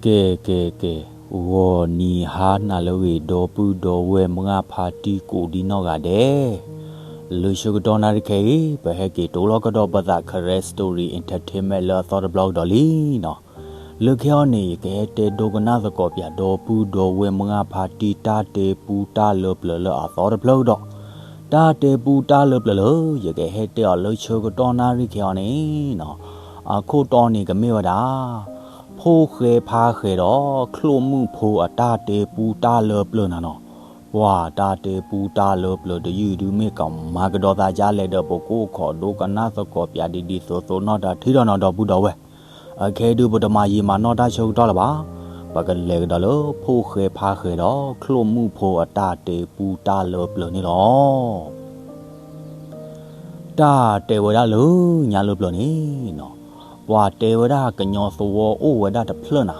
ကဲ ကဲ ကဲ, ဂီၤနံၤဟါနၤလၢအဂ့ၤ ဒီပုၢ်ဒီဝဲၢ်မုၢ်ဂၢ်ဖါတံၢ်ကိးဒံနီၢ်ဂၤဒဲး, လၢဆၢကတီၢ်နၣ်ရံၣ်ခဲအံၤ ပဟဲက့ၤတိလီၤကဒီးပသး Karen Story Entertainment လၢအသီတဘျီကဒီးလံနီၤ. လၢခဲအံၤန့ၣ် ယကဟဲတဲဒိကနၣ်သကိးပၠး ဒီပုၢ်ဒီဝဲၢ်မုၢ်ဂၢ်ဖါတံၢ် တၢ်တဲပူတၢ်လၢပျၢၤလၢအသီတဖျၢၣ်ကဒီး. တၢ်တဲပူတၢ်လၢပျၢၤလၢ ယကဟဲတဲအီၤလၢဆၢကတီၢ်နၣ်ရံၣ်ခဲအံၤန့ၣ်နီၤ, အခိၣ်တီန့ၣ်ကမ့ၢ်ဝဲဒၣ် ဖိၣ်ဃဲဖါဃဲဒီးချိၣ်မုၣ်ဖိအတၢ်တဲပူတၢ်လၢပျၢၤနၤနီၤ. ပှၤတၢ်တဲပူတၢ်လၢပျၢၤတယုၢ်ဒုးမ့ၢ်ကမၤကဒီးသးဒ်လဲၣ်ဒီး ပကအိၣ်ခိးဒိကနၣ်သကိးပၠးဒ်ဒ်သိးသိးနီၢ်တထံၣ်ဒီးနီၤ ဒီပုၢ်ဒီဝဲၢ်. အခဲအံၤဒုး ပတမၤယံာ်မၤနီၢ်တၢ်ဆၢကတီၢ်လၢၤဘၣ်. ပကလဲၤကဒီးလၢဖိၣ်ဃဲဖါဃဲဒီးချိၣ်မုၣ်ဖိအတၢ်တဲပူတၢ်လၢပျၢၤန့ၣ်လီၤ. တၢ်တဲဝဲဒၣ်လၢညါလၢပျၢၤန့ၣ်နီၤ, ပှၤတဲဝဲဒၣ်ကညီသဝီအိၣ်ဝဲဒၣ်တဖျၢၣ်နၤ.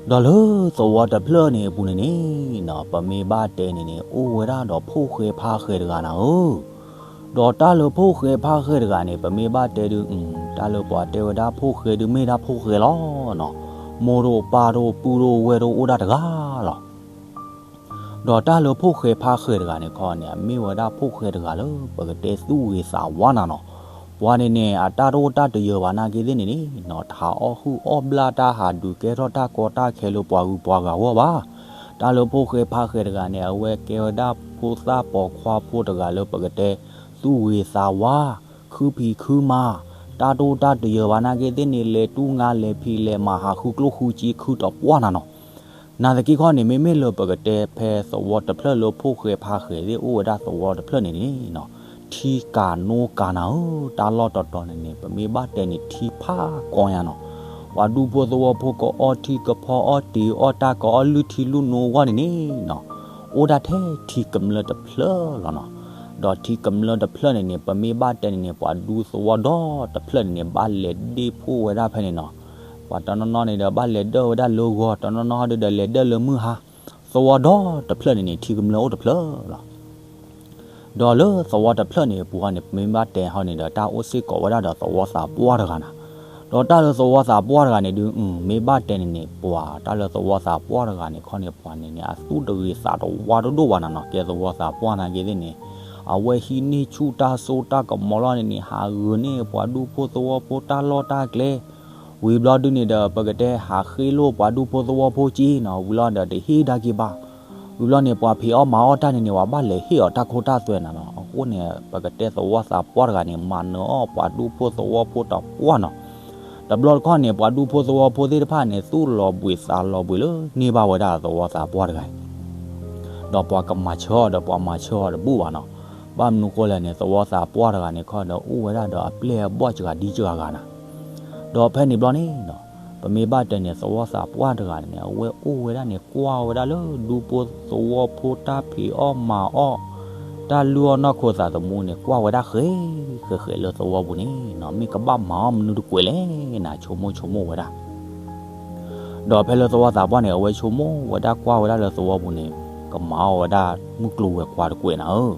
ဒီးလၢသဝီတဖျၢၣ်န့ၣ်အပူၤန့ၣ်န့ၣ်နီၤ, ပမ့ၢ်ဘၣ်တဲန့ၣ်န့ၣ် အိၣ်ဝဲဒၣ်ဒီးဖိၣ်ဃဲဖါဃဲတဂၤနၤဧၢ. ဒီးတၢ်လၢဖိၣ်ဃဲဖါဃဲတဂၤန့ၣ် ပမ့ၢ်ဘၣ်တဲဒုး, တၢ်လၢပှၤတဲဝဲဒၣ်ဖိၣ်ဃဲဒုးမ့ၢ်ဒၣ်ဖိၣ်ဃဲလီၤနီၤ. မိၢ်တအိၣ်ပၢ်တအိၣ်ပုၢ်တအိၣ်ဝဲၢ်တအိၣ်အိၣ်ဒၣ်တဂၤလီၤ. ဒီးတၢ်လၢဖိၣ်ဃဲဖါဃဲတဂၤန့ၣ်ခီန့ၣ် အမ့ၢ်ဝဲဒၣ်ဖိၣ်ဃဲတဂၤလၢပကတဲသူၣ်ဂ့ၤသးဝါနၤနီၤ. ပှၤန့ၣ်န့ၣ် အတၢ်တအိၣ်တၢ်တယၢၤဘၣ်နာ်က့သ့ၣ်န့ၣ်န့ၣ်နီၤ, တဟးအီၣ်ဟုၣ်အီၣ်ဘျၣ်တၢ်ဟးဒုးကဲထီၣ်တၢ်ကီတၢ်ခဲလၢပှၤဂုၤပှၤဂၤအဂီၢ်ဘၣ်. တၢ်လၢဖိၣ်ဃဲဖါဃဲတဂၤန့ၣ် အဝဲကဲဝဲဒၣ်ဖိသၣ်ပိာ်ခွါဖိတဂၤလၢပကတဲသူၣ်ဂ့ၤသးဝါ, ခုဖံးခုမၤ, တၢ်တအိၣ်တၢ်တယၢၤဘၣ်နာ်က့သ့ၣ်န့ၣ် လဲၤတူၢ်ငါလဲၤဖံးလဲၤမၤ ဟးဃုကျိၣ်ဃုစ့ခုတပှၢ်နၤနီၤ. နာ်သက့ခီန့ၣ် မ့မ့ၢ်လၢပကတဲဖဲသဝီတဖျၢၣ်လၢဖိၣ်ဃဲဖါဃဲသ့ၣ်အိၣ်ဝဲဒၣ်သဝီတဖျၢၣ်န့ၣ်န့ၣ်နီၤ, ထံကၤနိကၤနၤဧၢ, တၢ်လီၢ်တတီၤန့ၣ်န့ၣ် ပမ့ၢ်ဘၣ်တဲန့ၣ် ထံဖးကီညါနီၤ. ပှၤဒူဖိသဝီဖိကအီထံကဖီအီတ့ၤအီတၢ်ကအီလုၢ်ထံလုၢ်နိအဂီၢ်န့ၣ်န့ၣ်နီၤ, အိၣ်ဒၣ်ထဲထံကမျၢၢ်တဖျၢၣ်လီၤနီၤ. ဒီးထံကမျၢၢ်တဖျၢၣ်န့ၣ်န့ၣ် ပမ့ၢ်ဘၣ်တဲန့ၣ်န့ၣ် ပှၤဒူသဝီဒီတဖျၢၣ်န့ၣ်န့ၣ် ဘၣ်လဲၤဒ့ၣ်ဖှိၣ်ဝဲဒၣ်ဖဲန့ၣ်နီၤ. ပှၤတနီၤနီၤန့ၣ်ဒီး ဘၣ်လဲၤဒၢၣ်ဝဲဒၣ်လၢဂီၤ, တနီၤနီၤဟီဒုးဒီးလဲၤဒၢၣ်လၢမုၢ်ဟါ. သဝီဒီတဖျၢၣ်န့ၣ်န့ၣ် ထံကမျၢၢ်အိၣ်တဖျၢၣ်လီၤ. ဒီးလၢသဝီတဖျၢၣ်န့ၣ်အပူၤဟီန့ၣ် ပမ့ၢ်ဘၣ်တဲဟီန့ၣ်ဒီး တၢ်အိၣ်စ့ၢ်ကီးဝဲဒၣ်ဒီးသဝီသးပှၢ်တဂၤနၤ. ဒီးတၢ်လၢသဝီသးပှၢ်တဂၤန့ၣ်ဒုး မ့ၢ်ဘၣ်တဲန့ၣ်န့ၣ် ပှၤတၢ်လၢသဝီသးပှၢ်တဂၤန့ၣ်ခီန့ၣ် ပှၤန့ၣ်န့ၣ် အသူၣ်တဂ့ၤသးတဝါတဒိၣ်ဘၣ်နၤနီၤ. ကဲသဝီသးပှၢ်နာ်က့သ့ၣ်န့ၣ် အဝဲဟံးန့ၢ်ဆူၣ်တၢ်စိတၢ်ကမီၤလီၤန့ၣ်န့ၣ် ဟးဂုာ်န့ၢ်ပှၤဒူဖိသဝီဖိတၢ်လီၢ်တၢ်ကျဲ ဝံၤဘျီဒုးန့ၣ်ဒီး ပကတဲဟးဃ့လိာ်ပှၤဒူဖိသဝီဖိက့နီၤ, ဝံၤလီၤဒီးတဟ့ၣ်ဒါက့ၤဘၣ်. ဝံၤလီၤန့ၣ် ပှၤဖံးအီၣ်မၤအီၣ်တၢ်န့ၣ်န့ၣ် ဝဲဘၣ်လဲၤဟ့ၣ်အီၤတၢ်ခိတၢ်သွဲနၤနီၤ. အဃိန့ၣ် ပကတဲသဝီသးပှၢ်တဂၤန့ၣ် မၤနၢၤအီၣ်ပှၤဒူဖိသဝီဖိတပှၢ်နီၤ. တဘျီတခီၣ်န့ၣ် ပှၤဒူဖိသဝီဖိသ့ၣ်တဖၣ်န့ၣ် သူၣ်လီၤဘှံးသးလီၤဘှံးလၢန့ၢ်ဘၣ်ဝဲဒၣ်သဝီသးပှၢ်တဂၤအံၤ ဒီးပှၤကမၤဆၢအီၤဒီးပှၤမၤဆၢအီၤတဘူၣ်ဘၣ်နီၤ. ဘၣ်မနုၤဃိလဲၣ်န့ၣ် သဝီသးပှၢ်တဂၤန့ၣ်ခီဒီး အိၣ်ဝဲဒၣ်ဒီးအပျဲၢ်အဘီၣ်စှၤဒံစှၤဂၤနၤ. ဒီးဖဲန့ၣ်ဘျီန့ၣ်နီၤ, ပမ့ၢ်ဘၣ်တဲန့ၣ် သဝီသးပှၢ်တဂၤန့ၣ် အဝဲအိၣ်ဝဲဒၣ်န့ၣ် ကွၢ်ဝဲဒၣ်လၢဒူဖိသဝီဖိတၢ်ဖံးအီၣ်မၤအီၣ် တၢ်လုၢ်အီၣ်နီၢ်ခိသးသမူန့ၣ် ကွၢ်ဝဲဒၣ်ဃဲးဃဲးဃဲးလၢသဝီပူၤန့ၣ်နီၤ, မ့ၢ်ကဘၣ်မၤအီၣ်မနုၤတကွဲးလဲၣ်နၤ ဆိကမိၣ်ဆိကမိၣ်ဝဲဒၣ် ဒီးဖဲလၢသဝီသးပှၢ်န့ၣ် အဝဲဆိကမိၣ်ဝဲဒၣ်ကွၢ်ဝဲဒၣ်လၢသဝီပူၤန့ၣ် ကမၤအီၣ်ဝဲဒၣ်မုၢ်ကျိၤဝဲၤကွာ်တကွဲးနၤဧၢ.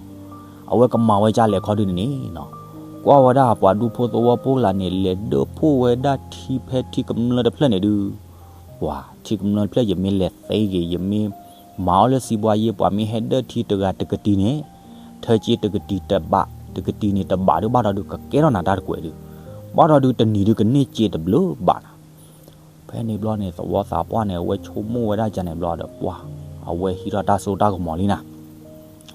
အဝဲကမၤဝဲဒ်လဲၣ်ခီဒုးန့ၣ်န့ၣ်နီၤ, ကွၢ်ဝဲဒၣ်ပှၤဒူဖိသဝီဖိလၢန့ၣ် လဲၤဒၢၣ်ဖှိၣ်ဝဲဒၣ်ထံဖဲထံကမျၢၢ်တဖျၢၣ်န့ၣ်ဒုး, ပှၤထံကမျၢၢ်တဖျၢၣ် ယမ့ၢ်လဲၤသ့ဂ့ၤ ယမ့ၢ်မၤအီၣ်လၢစံးဘှါယ့ ပှၤမ့ၢ်ဟဲဒၢၣ်ထံတဂၤတကတံၤန့ၣ် ထၢစ့တကတံၤတဘး တကတံၤန့ၣ်တဘးဒုး ဘၣ်ဒီးဒုးကကဲထီၣ်နၤတၢ်တကွဲးဒုး, ဘၣ်ဒီးဒုးတနံၤဒုးကန့ၢ်စ့တဘျုးဘးနၤ. ဖဲန့ၣ်ဘျီန့ၣ် သဝီသးပှၢ်န့ၣ် အဝဲဆိကမိၣ်ဝဲဒၣ်ကန့ၣ်ဘျီဒီး ပှၤ အဝဲဟံးထီၣ်တၢ်စိတၢ်ကမီၤလံနၤ.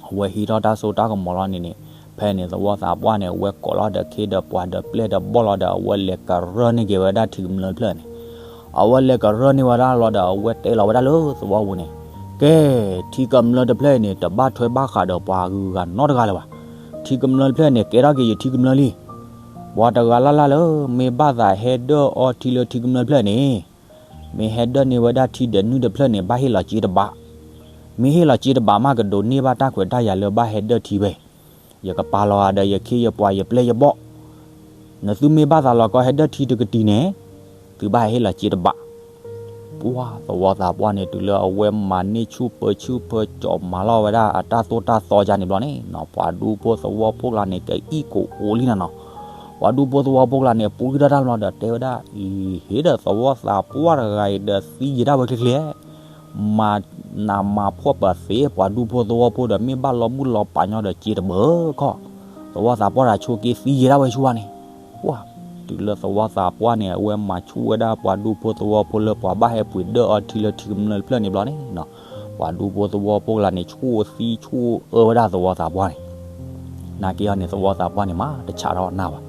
အဝဲဟံးထီၣ်တၢ်စိတၢ်ကမီၤလီၤန့ၣ်န့ၣ်, ဖဲန့ၣ်သဝီသးပှၢ်န့ၣ် အဝဲကိးလီၤဒီးခ့ဒီးပှၤဒီးပျဲၢ်ဒီးဘီၣ်လီၤဒီး အဝဲလဲၤကရၢၢ်န့ၢ်က့ၤဝဲဒၣ်ထံကမျၢၢ်တဖျၢၣ်န့ၣ်, အဝဲလဲၤကရၢၢ်န့ၢ်ဝဲဒၣ်လီၤဒီး အဝဲတဲလီၤဝဲဒၣ်လၢသဝီပူၤန့ၣ်, ကဲ, ထံကမျၢၢ်တဖျၢၣ်အံၤန့ၣ် တဘၣ်ထွဲဘၣ်ဃးဒီးပှၤဂုၤဂၤနီတဂၤလၢၤဘၣ်. ထံကမျၢၢ်တဖျၢၣ်န့ၣ် ကဲထီၣ်က့ၤယထံကမျၢၢ်လံ. ပှၤတဂၤလၢ်လၢ်လၢ မ့ၢ်ဘၣ်သးဟဲဒၢၣ်အီထံလၢထံကမျၢၢ်တဖျၢၣ်န့ၣ် မ့ၢ်ဟဲဒၢၣ်န့ၢ်ဝဲဒၣ်ထံဒီးနုၢ်တဖျၢၣ်န့ၣ် ဘၣ်ဟ့ၣ်လီၤစ့တဘး, မ့ၢ်ဟ့ၣ်လီၤစ့တဘးမး ကဒိးန့ၢ်ဘၣ်တၢ်ခွဲးတၢ်ယာ်လၢဘၣ်ဟဲဒၢၣ်ထံဝဲ, ယကပာ်လီၤဂာ်ဒီးယခ့ယပှၤယပျဲၢ်ယဘီၣ်, နသုမ့ၢ်ဘၣ်သးလီၤကီဟဲဒၢၣ်ထံတကတံၤန့ၣ်, သုဘၣ်ဟဲဟ့ၣ်လီၤစ့တဘး. ပှၤသဝီသးပှၢ်န့ၣ် တုၤလၢအဝဲမၤန့ၢ်ဆူၣ်ပၢဆူၣ်ပၢ ကၠီးမၤလီၤဝဲဒၣ်အတၢ်သိၣ်တၢ်သီကန့ၣ်ဘျီန့ၣ်နီၤ, ပှၤဒူဖိသဝီဖိလၢန့ၣ် ကအံၣ်ကိးအိၣ်လံနၤနီၤ. ပှၤဒူဖိသဝီဖိကျါန့ၣ် ပူၤကွံာ်ထီၣ်တၢ်လီၤဒီး တဲဝဲဒၣ်, အံၤ ဟ့ၣ်ဒီးသဝီသးပှၢ်တဂၤအံၤဒီး သံယံာ်ဒၣ်ဝဲချ့ချ့, မၤနးမၤဖှီၣ်ပသ့ ပှၤဒူဖိသဝီဖိဒီး မ့ၢ်ဘၣ်လီၤမုၢ်လီၤပာ်ညီဒီး စ့တဘၢခီၣ်, သဝီသးပှၢ်တဂၤဆိးက့ သံယံာ်ဒၣ်ဝဲဆူၣ်ဝါန့ၣ်, ပှၢ်, တုၤလၢသဝီသးပှၢ်န့ၣ် အဝဲမၤဆူၣ်ဝဲဒၣ်ပှၤဒူဖိသဝီဖိလၢပှၤဘၣ်ဟဲပှ့ၤဒၢၣ်အီထံလၢထံကမျၢၢ်တဖျၢၣ်န့ၣ်ဘျီန့ၣ်နီၤ, ပှၤဒူဖိသဝီဖိကျါန့ၣ် ဆူၣ်သံဆူၣ်အၢဝဲဒၣ်သဝီသးပှၢ်န့ၣ် နာ်က့အီၤန့ၣ် သဝီသးပှၢ်န့ၣ် မၤတဆးထီၣ်နၢ်ဘၣ်.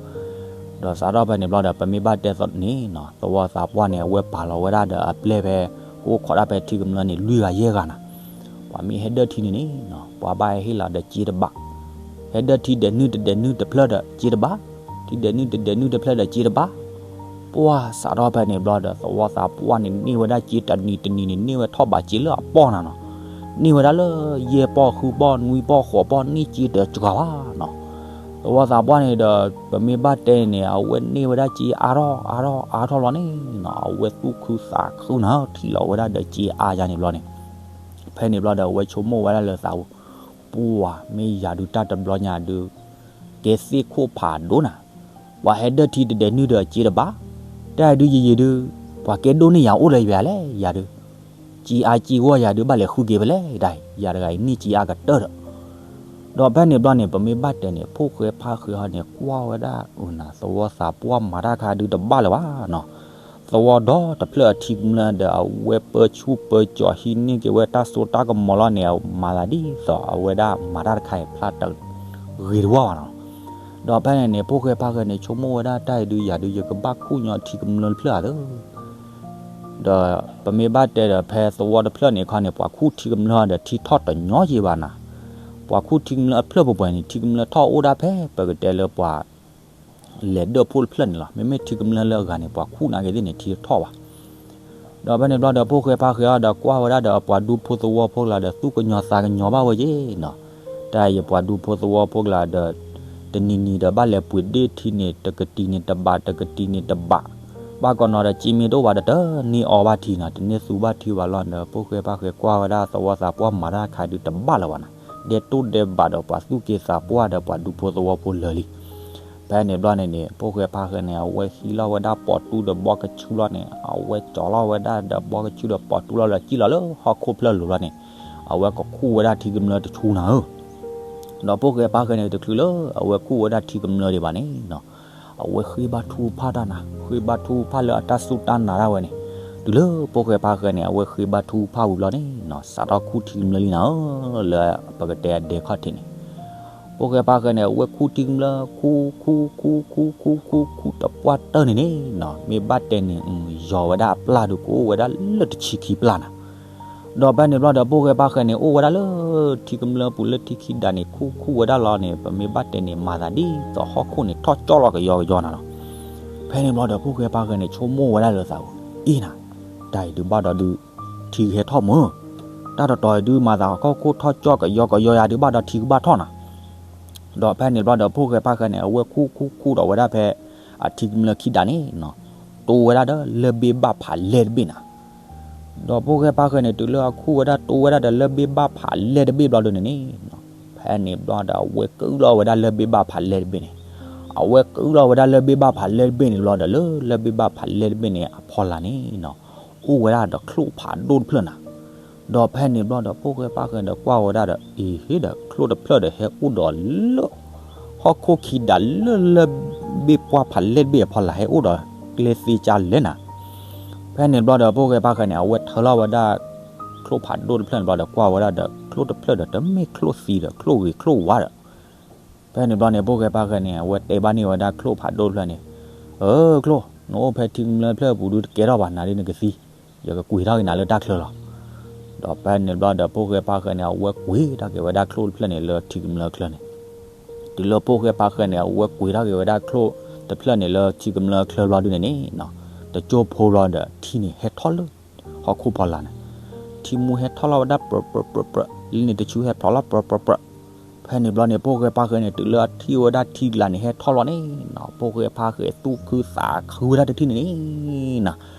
ဒီးစးထီၣ်ဖဲန့ၣ်ဘျီဒီး ပမ့ၢ်ဘၣ်တဲသိးန့ၣ်နီၤ, သဝီသးပှၢ်န့ၣ် အဝဲပာ်လီၤဝဲဒၣ်ဒီးအပျဲၢ်ဖဲ ကအိၣ်ခိးဒၣ်ဖဲထံကမျၢၢ်န့ၣ် လွံၢ်ဂၤယဲၢ်ဂၤနၤ, ပှၤမ့ၢ်ဟဲဒၢၣ်ထံန့ၣ်န့ၣ်နီၤ ပှၤဘၣ်ဟဲဟ့ၣ်လီၤဒီးစ့တဘး, ဟဲဒၢၣ်ထံဒဲးနုၢ်တဒဲးနုၢ်တဖျၢၣ်ဒီးစ့တဘး, ထံဒဲးနုၢ်တဒဲးနုၢ်တဖျၢၣ်ဒီးစ့တဘး ပှၢ်စးထီၣ်ဖဲန့ၣ်ဘျီဒီး သဝီသးပှၢ်န့ၣ် န့ၢ်ဝဲဒၣ်စ့တနံၤတနံၤန့ၣ် န့ၢ်ဝဲထီၣ်ဘးစ့လၢအပီၢ်နၤနီၤ, န့ၢ်ဝဲဒၣ်လၢ ယဲၢ်ပီၢ်ဃုပီၢ်နွံပီၢ်ဃိးပီၢ် န့ၢ်စ့တစှၤဘၣ်နီၤ, သဝီသးပှၢ်န့ၣ်ဒီး ပမ့ၢ်ဘၣ်တဲန့ၣ် အဝဲန့ၢ်ဝဲဒၣ်စ့အါထီၣ်အါထီၣ်အါထီၣ်လီၤန့ၣ်နီၤ, အဝဲသူၣ်ခုသးခုနၤ ထံၣ်လီၤဝဲဒၣ်ဒီးစ့အါယါန့ၣ်ဘျီန့ၣ်, ဖဲန့ၣ်ဘျီဒီး အဝဲဆိကမိၣ်ဝဲဒၣ်လၢသး ပှၢ် မ့ၢ်ယၤဒုးတၢ်တဘျီညါဒုး ကဲသ့ၣ်ခိၣ်ဖးဒိၣ်နၤ, ပှၤဟဲဒၢၣ်ထံတဒဲးနုၢ်ဒီးစ့တဘး, တၢ်ဒုးယံာ်ယံာ်ဒုး ပှၤကဲဒိၣ်န့ၢ်ယၤအိၣ်လၢယၤလဲၣ် ယၤဒုး, စ့အါစ့ဂီၢ်ယၤဒုး ဘၣ်လဲၤဃုက့ၤဖဲလဲၣ်ဒၣ်, ယၤတဂၤအံၤန့ၢ်စ့အါကတၢၢ်ဒီး, ဒီးဖဲန့ၣ်ဘျီန့ၣ် ပမ့ၢ်ဘၣ်တဲန့ၣ် ဖိၣ်ဃဲဖါဃဲဟီန့ၣ် ကွၢ်ဝဲဒၣ်အနၤ သဝီသးပှၢ်မၤတၢ်ခါဒုးတဘၣ်လၢၤဘၣ်နီၤ, သဝီဒီတဖျၢၣ်အထံကမျၢၢ်ဒီး အဝဲပၢဆူၣ်ပၢကၠီၤဟံးန့ၢ်က့ၤဝဲတၢ်စိတၢ်ကမီၤလီၤန့ၣ် မၤသးဒ်သိးအဝဲဒၣ်မၤတၢ်တခါအံၤဖျါတဂ့ၤတဝီဘၣ်နီၤ, ဒီးဖဲန့ၣ်န့ၣ် ဖိၣ်ဃဲဖါဃဲန့ၣ် ဆိကမိၣ်ဝဲဒၣ်တၢ်အံၤဒုးယၤဒုး ယကဘၣ်ခူၣ်ညီထံကမျၢၢ်တဖျၢၣ်ဧါသၢ ဒီးပမ့ၢ်ဘၣ်တဲဒီး ဖဲသဝီတဖျၢၣ်န့ၣ်ခီန့ၣ် ပှၤခူၣ်ထံကမျၢၢ်ဒီး ထံထီၣ်တညီယံၤဘၣ်နၤ, ပှၤခူၣ်ထံကမျၢၢ်အဖျၢၣ်ပှဲၤပှဲၤန့ၣ် ထံကမျၢၢ်ထီၣ်အိၣ်ဒၣ်ဖဲ ပကတဲလၢပှၤ လဲၤဒၢၣ်ဖိတဖျၢၣ်န့ၣ်လီၤ. မ့မ့ၢ်ထံကမျၢၢ်လၢအဂၤန့ၣ် ပှၤခူၣ်နာ်က့ၤသ့ၣ်န့ၣ် ထံထီၣ်ဘၣ်. ဒီးဖဲန့ၣ်ဘျီဒီး ဖိၣ်ဃဲဖါဃဲအီၤဒီး ကွၢ်ဝဲဒၣ်ဒီးပှၤဒူဖိသဝီဖိကျါဒီး သူၣ်ကညီၤသးကညီၤဘၣ်ဝဲယ့ၣ်နီၤ. တၢ်အံၤယပှၤဒူဖိသဝီဖိကျါဒီး တနံၤနံၤဒီး ဘၣ်လဲၤပှ့ၤဒ့ၣ်ထံန့ၣ် တကတံၤန့ၣ်တဘး တကတံၤန့ၣ်တဘး, ဘၣ်ကီးနီၤဒီး က့မ့ၢ်တအိၣ်ဘၣ်ဒီး တန့ၢ်အီဘၣ်ထံနီၤ, တန့ၢ်သူဘၣ်ထံဘၣ်လီၤဒီး ဖိၣ်ဃဲဖါဃဲကွၢ်ဝဲဒၣ် သဝီသးပှၢ်မၤတၢ်တခါဒုးတဘၣ်လၢၤဘၣ်နီၤ. ဒဲတိၢ်ဒဲးဘးဒီးပှၤသူၣ်က့သးပှၢ်ဒီးပှၤဒူဖိသဝီဖိလၢာ်လံ. ဖဲန့ၣ်ဘျီန့ၣ်န့ၣ် ဖိၣ်ဃဲဖါဃဲန့ၣ် အဝဲဟံးလီၤဝဲဒၣ်ပိာ်တူဒီးဘီကဆူလီၤန့ၣ် အဝဲကၠီၤလီၤဝဲဒၣ်ဒီးဘီကဆူဒီးပိာ်တူလီၤဒီး ကံၣ်လီၤလၢဟီၣ်ခိၣ်ဖျၢၣ်လိၤလီၤန့ၣ် အဝဲကခူၣ်ဝဲဒၣ်ထံကမျၢၢ်တဆူနၤဧၢ. ဒီးဖိၣ်ဃဲဖါဃဲန့ၣ် တချုးလၢအဝဲခူၣ်ဝဲဒၣ်ထံကမျၢၢ်ဒံးဘၣ်န့ၣ်နီၤ, အဝဲဃ့ဘါထုကဖၣ်တၢ်နၤ, ဃ့ဘါထုကဖၣ်လၢအတၢ်စူၢ်တၢ်နာ်ဒၣ်ဝဲန့ၣ်, တုၤလၢဖိၣ်ဃဲဖါဃဲန့ၣ် အဝဲဃ့ဘါထုကဖၣ်ဝံၤဘျီန့ၣ်နီၤ, စးထီၣ်ခူၣ်ထံကမျၢၢ်လံနၤဧၢ, လၢပကတဲအဒဲခီၣ်ထံးန့ၣ် ဖိၣ်ဃဲဖါဃဲန့ၣ် အဝဲခူၣ်ထံကမျၢၢ် ခူၣ်ခူၣ်ခူၣ်ခူၣ်ခူၣ်ခူၣ်ခူၣ်တပှၢ်တၢၢ်န့ၣ်န့ၣ်နီၤ, မ့ၢ်ဘၣ်တဲန့ၣ် ယီၤဝဲဒၣ်အပျၢ်ဒုးကအိၣ်ဝဲဒၣ်လၢတဆံခံပျၢ်နၤ. ဒီးဖဲန့ၣ်ဘျီဒီး ဖိၣ်ဃဲဖါဃဲန့ၣ် အိၣ်ဝဲဒၣ်လၢထံကမျၢၢ်ပူၤလၢထံခံဒးန့ၣ် ခူၣ်ခူၣ်ဝဲဒၣ်လီၤန့ၣ် ပမ့ၢ်ဘၣ်တဲန့ၣ် မၤသးဒ်သိးဟီၣ်ခိၣ်န့ၣ် ထီၣ်ကၠီၣ်လီၤကယီကယီနၤလီၤ. ဖဲန့ၣ်ဘျီဒီး ဖိၣ်ဃဲဖါဃဲန့ၣ် ဆိကမိၣ်ဝဲဒၣ်လၢသးဧၢ, အ့ၣ်နၤ, တၢ်အံၤဒုးဘၣ်ဒီးဒုး ထံကဟဲထီၣ်မုၢ်, တၢ်တတီၤအံၤဒုး မၤသးဟီၣ်ခိၣ်ထီၣ်ကၠီၣ်ကယီကယီယၤဒုး ဘၣ်ဒီးထံကဘၣ်ထီၣ်နၤ. ဒီးဖဲန့ၣ်ဘျီဒီး ဖိၣ်ဃဲဖါဃဲန့ၣ် အဝဲခူၣ်ခူၣ်ခူၣ်ဒီးဝဲဒၣ်ဖဲ အထံကမျၢၢ်ခံဒးန့ၣ်နီၤ, တိဝဲဒၣ်ဒီးလၢၢ်ဘ့ၣ်ဘၣ်ဖးလဲၢ်တဘ့ၣ်နၤ. ဒီးဖိၣ်ဃဲဖါဃဲန့ၣ် တုၤလၢအခူၣ်ဝဲဒၣ်တိဝဲဒၣ်ဒီးလၢၢ်ဘ့ၣ်ဘၣ်ဖးလဲၢ်တဘ့ၣ်ဘျီဒုးန့ၣ်န့ၣ်, ဖဲန့ၣ်ဘျီဒီး အဝဲကုၢ်လီၤဝဲဒၣ်လၢၢ်ဘ့ၣ်ဘၣ်ဖးလဲၢ်တဘ့ၣ်န့ၣ်, အဝဲကုၢ်လီၤဝဲဒၣ်လၢၢ်ဘ့ၣ်ဘၣ်ဖးလဲၢ်တဘ့ၣ်န့ၣ်ဘျီဒီး လၢလၢၢ်ဘ့ၣ်ဘၣ်ဖးလဲၢ်တဘ့ၣ်န့ၣ် အဖီလာ်န့ၣ်နီၤ, အိၣ်ဝဲဒၣ်ဒီးချိၣ်ဖးဒိၣ်တဖျၢၣ်နၤ. ဒီးဖဲန့ၣ်ဘျီဒီး ဖိၣ်ဃဲဖါဃဲဒီးကွၢ်ဝဲဒၣ်ဒီး အ့ၣ် ဒီးချိၣ်တဖျၢၣ်ဒီးဟဲအိၣ်ဒီးလၢ ဟီၣ်ခိၣ်ခံဒးလၢ လၢၢ်ဘ့ၣ်ပှၢ်ဖးလဲၢ်တဘ့ၣ်အဖီလာ် ဟဲအိၣ်ဒီးကျဲသ့ကၢ်လဲၣ်နၤ. ဖဲန့ၣ်ဘျီဒီး ဖိၣ်ဃဲဖါဃဲန့ၣ် အဝဲထၢလီၤဝဲဒၣ် ချိၣ်ဖးဒိၣ်တဖျၢၣ်န့ၣ်ဘျီဒီး ကွၢ်ဝဲဒၣ်ဒီး ချိၣ်တဖျၢၣ်ဒီး တမ့ၢ်ချိၣ်သံဒီး ချိၣ်ဂ့ၤချိၣ်ဝါဒီး ဖဲန့ၣ်ဘျီန့ၣ် ဖိၣ်ဃဲဖါဃဲန့ၣ် အဝဲတဲဘၣ်န့ၢ်ဝဲဒၣ်ချိၣ်ဖးဒိၣ်တဖျၢၣ်န့ၣ်, အၢ ချိၣ်, နအိၣ်ဖဲထံကမျၢၢ်တဖျၢၣ်အပူၤဒုးတကဲထီၣ်ဘၣ် နၤဒုးနကသံ, ယကကွံာ်ထီၣ်က့ၤနၤလၢတၢ်ချၢလီၤ. ဒီးဖဲန့ၣ်ဘျီဒီး ဖိၣ်ဃဲဖါဃဲန့ၣ် အဝဲကွံာ်ထီၣ်က့ၤဝဲဒၣ်ချိၣ်တဖျၢၣ်န့ၣ် လၢထံကမျၢၢ်ချၢန့ၣ်, တုၤလၢဖိၣ်ဃဲဖါဃဲန့ၣ် အဝဲကွံာ်ထီၣ်က့ၤဝဲဒၣ်ချိၣ်တဖျၢၣ်န့ၣ် လၢထံကမျၢၢ်ချၢဘျီဒုးန့ၣ်န့ၣ်နီၤ, တကၠိဖိဘျီဒီး ထံန့ၣ်ဟဲထီၣ်လၢ ဟီၣ်ခိၣ်ဖီလာ်န့ၣ်, ထံမူဟဲထီၣ်လီၤဝဲဒၣ်ပြၢပြၢပြၢပြၢ, လၢန့ၣ်တဆူဟဲဖျိးလီၤပြၢပြၢပြၢ. ဖဲန့ၣ်ဘျီန့ၣ် ဖိၣ်ဃဲဖါဃဲန့ၣ် တုၤလၢအထံၣ်ဝဲဒၣ်ထံကျါန့ၣ် ဟဲထီၣ်လီၤန့ၣ်နီၤ, ဖိၣ်ဃဲဖါဃဲသူၣ်ခုသးခုဝဲဒၣ်တထံၣ်န့ၣ်န့ၣ်နီၤ,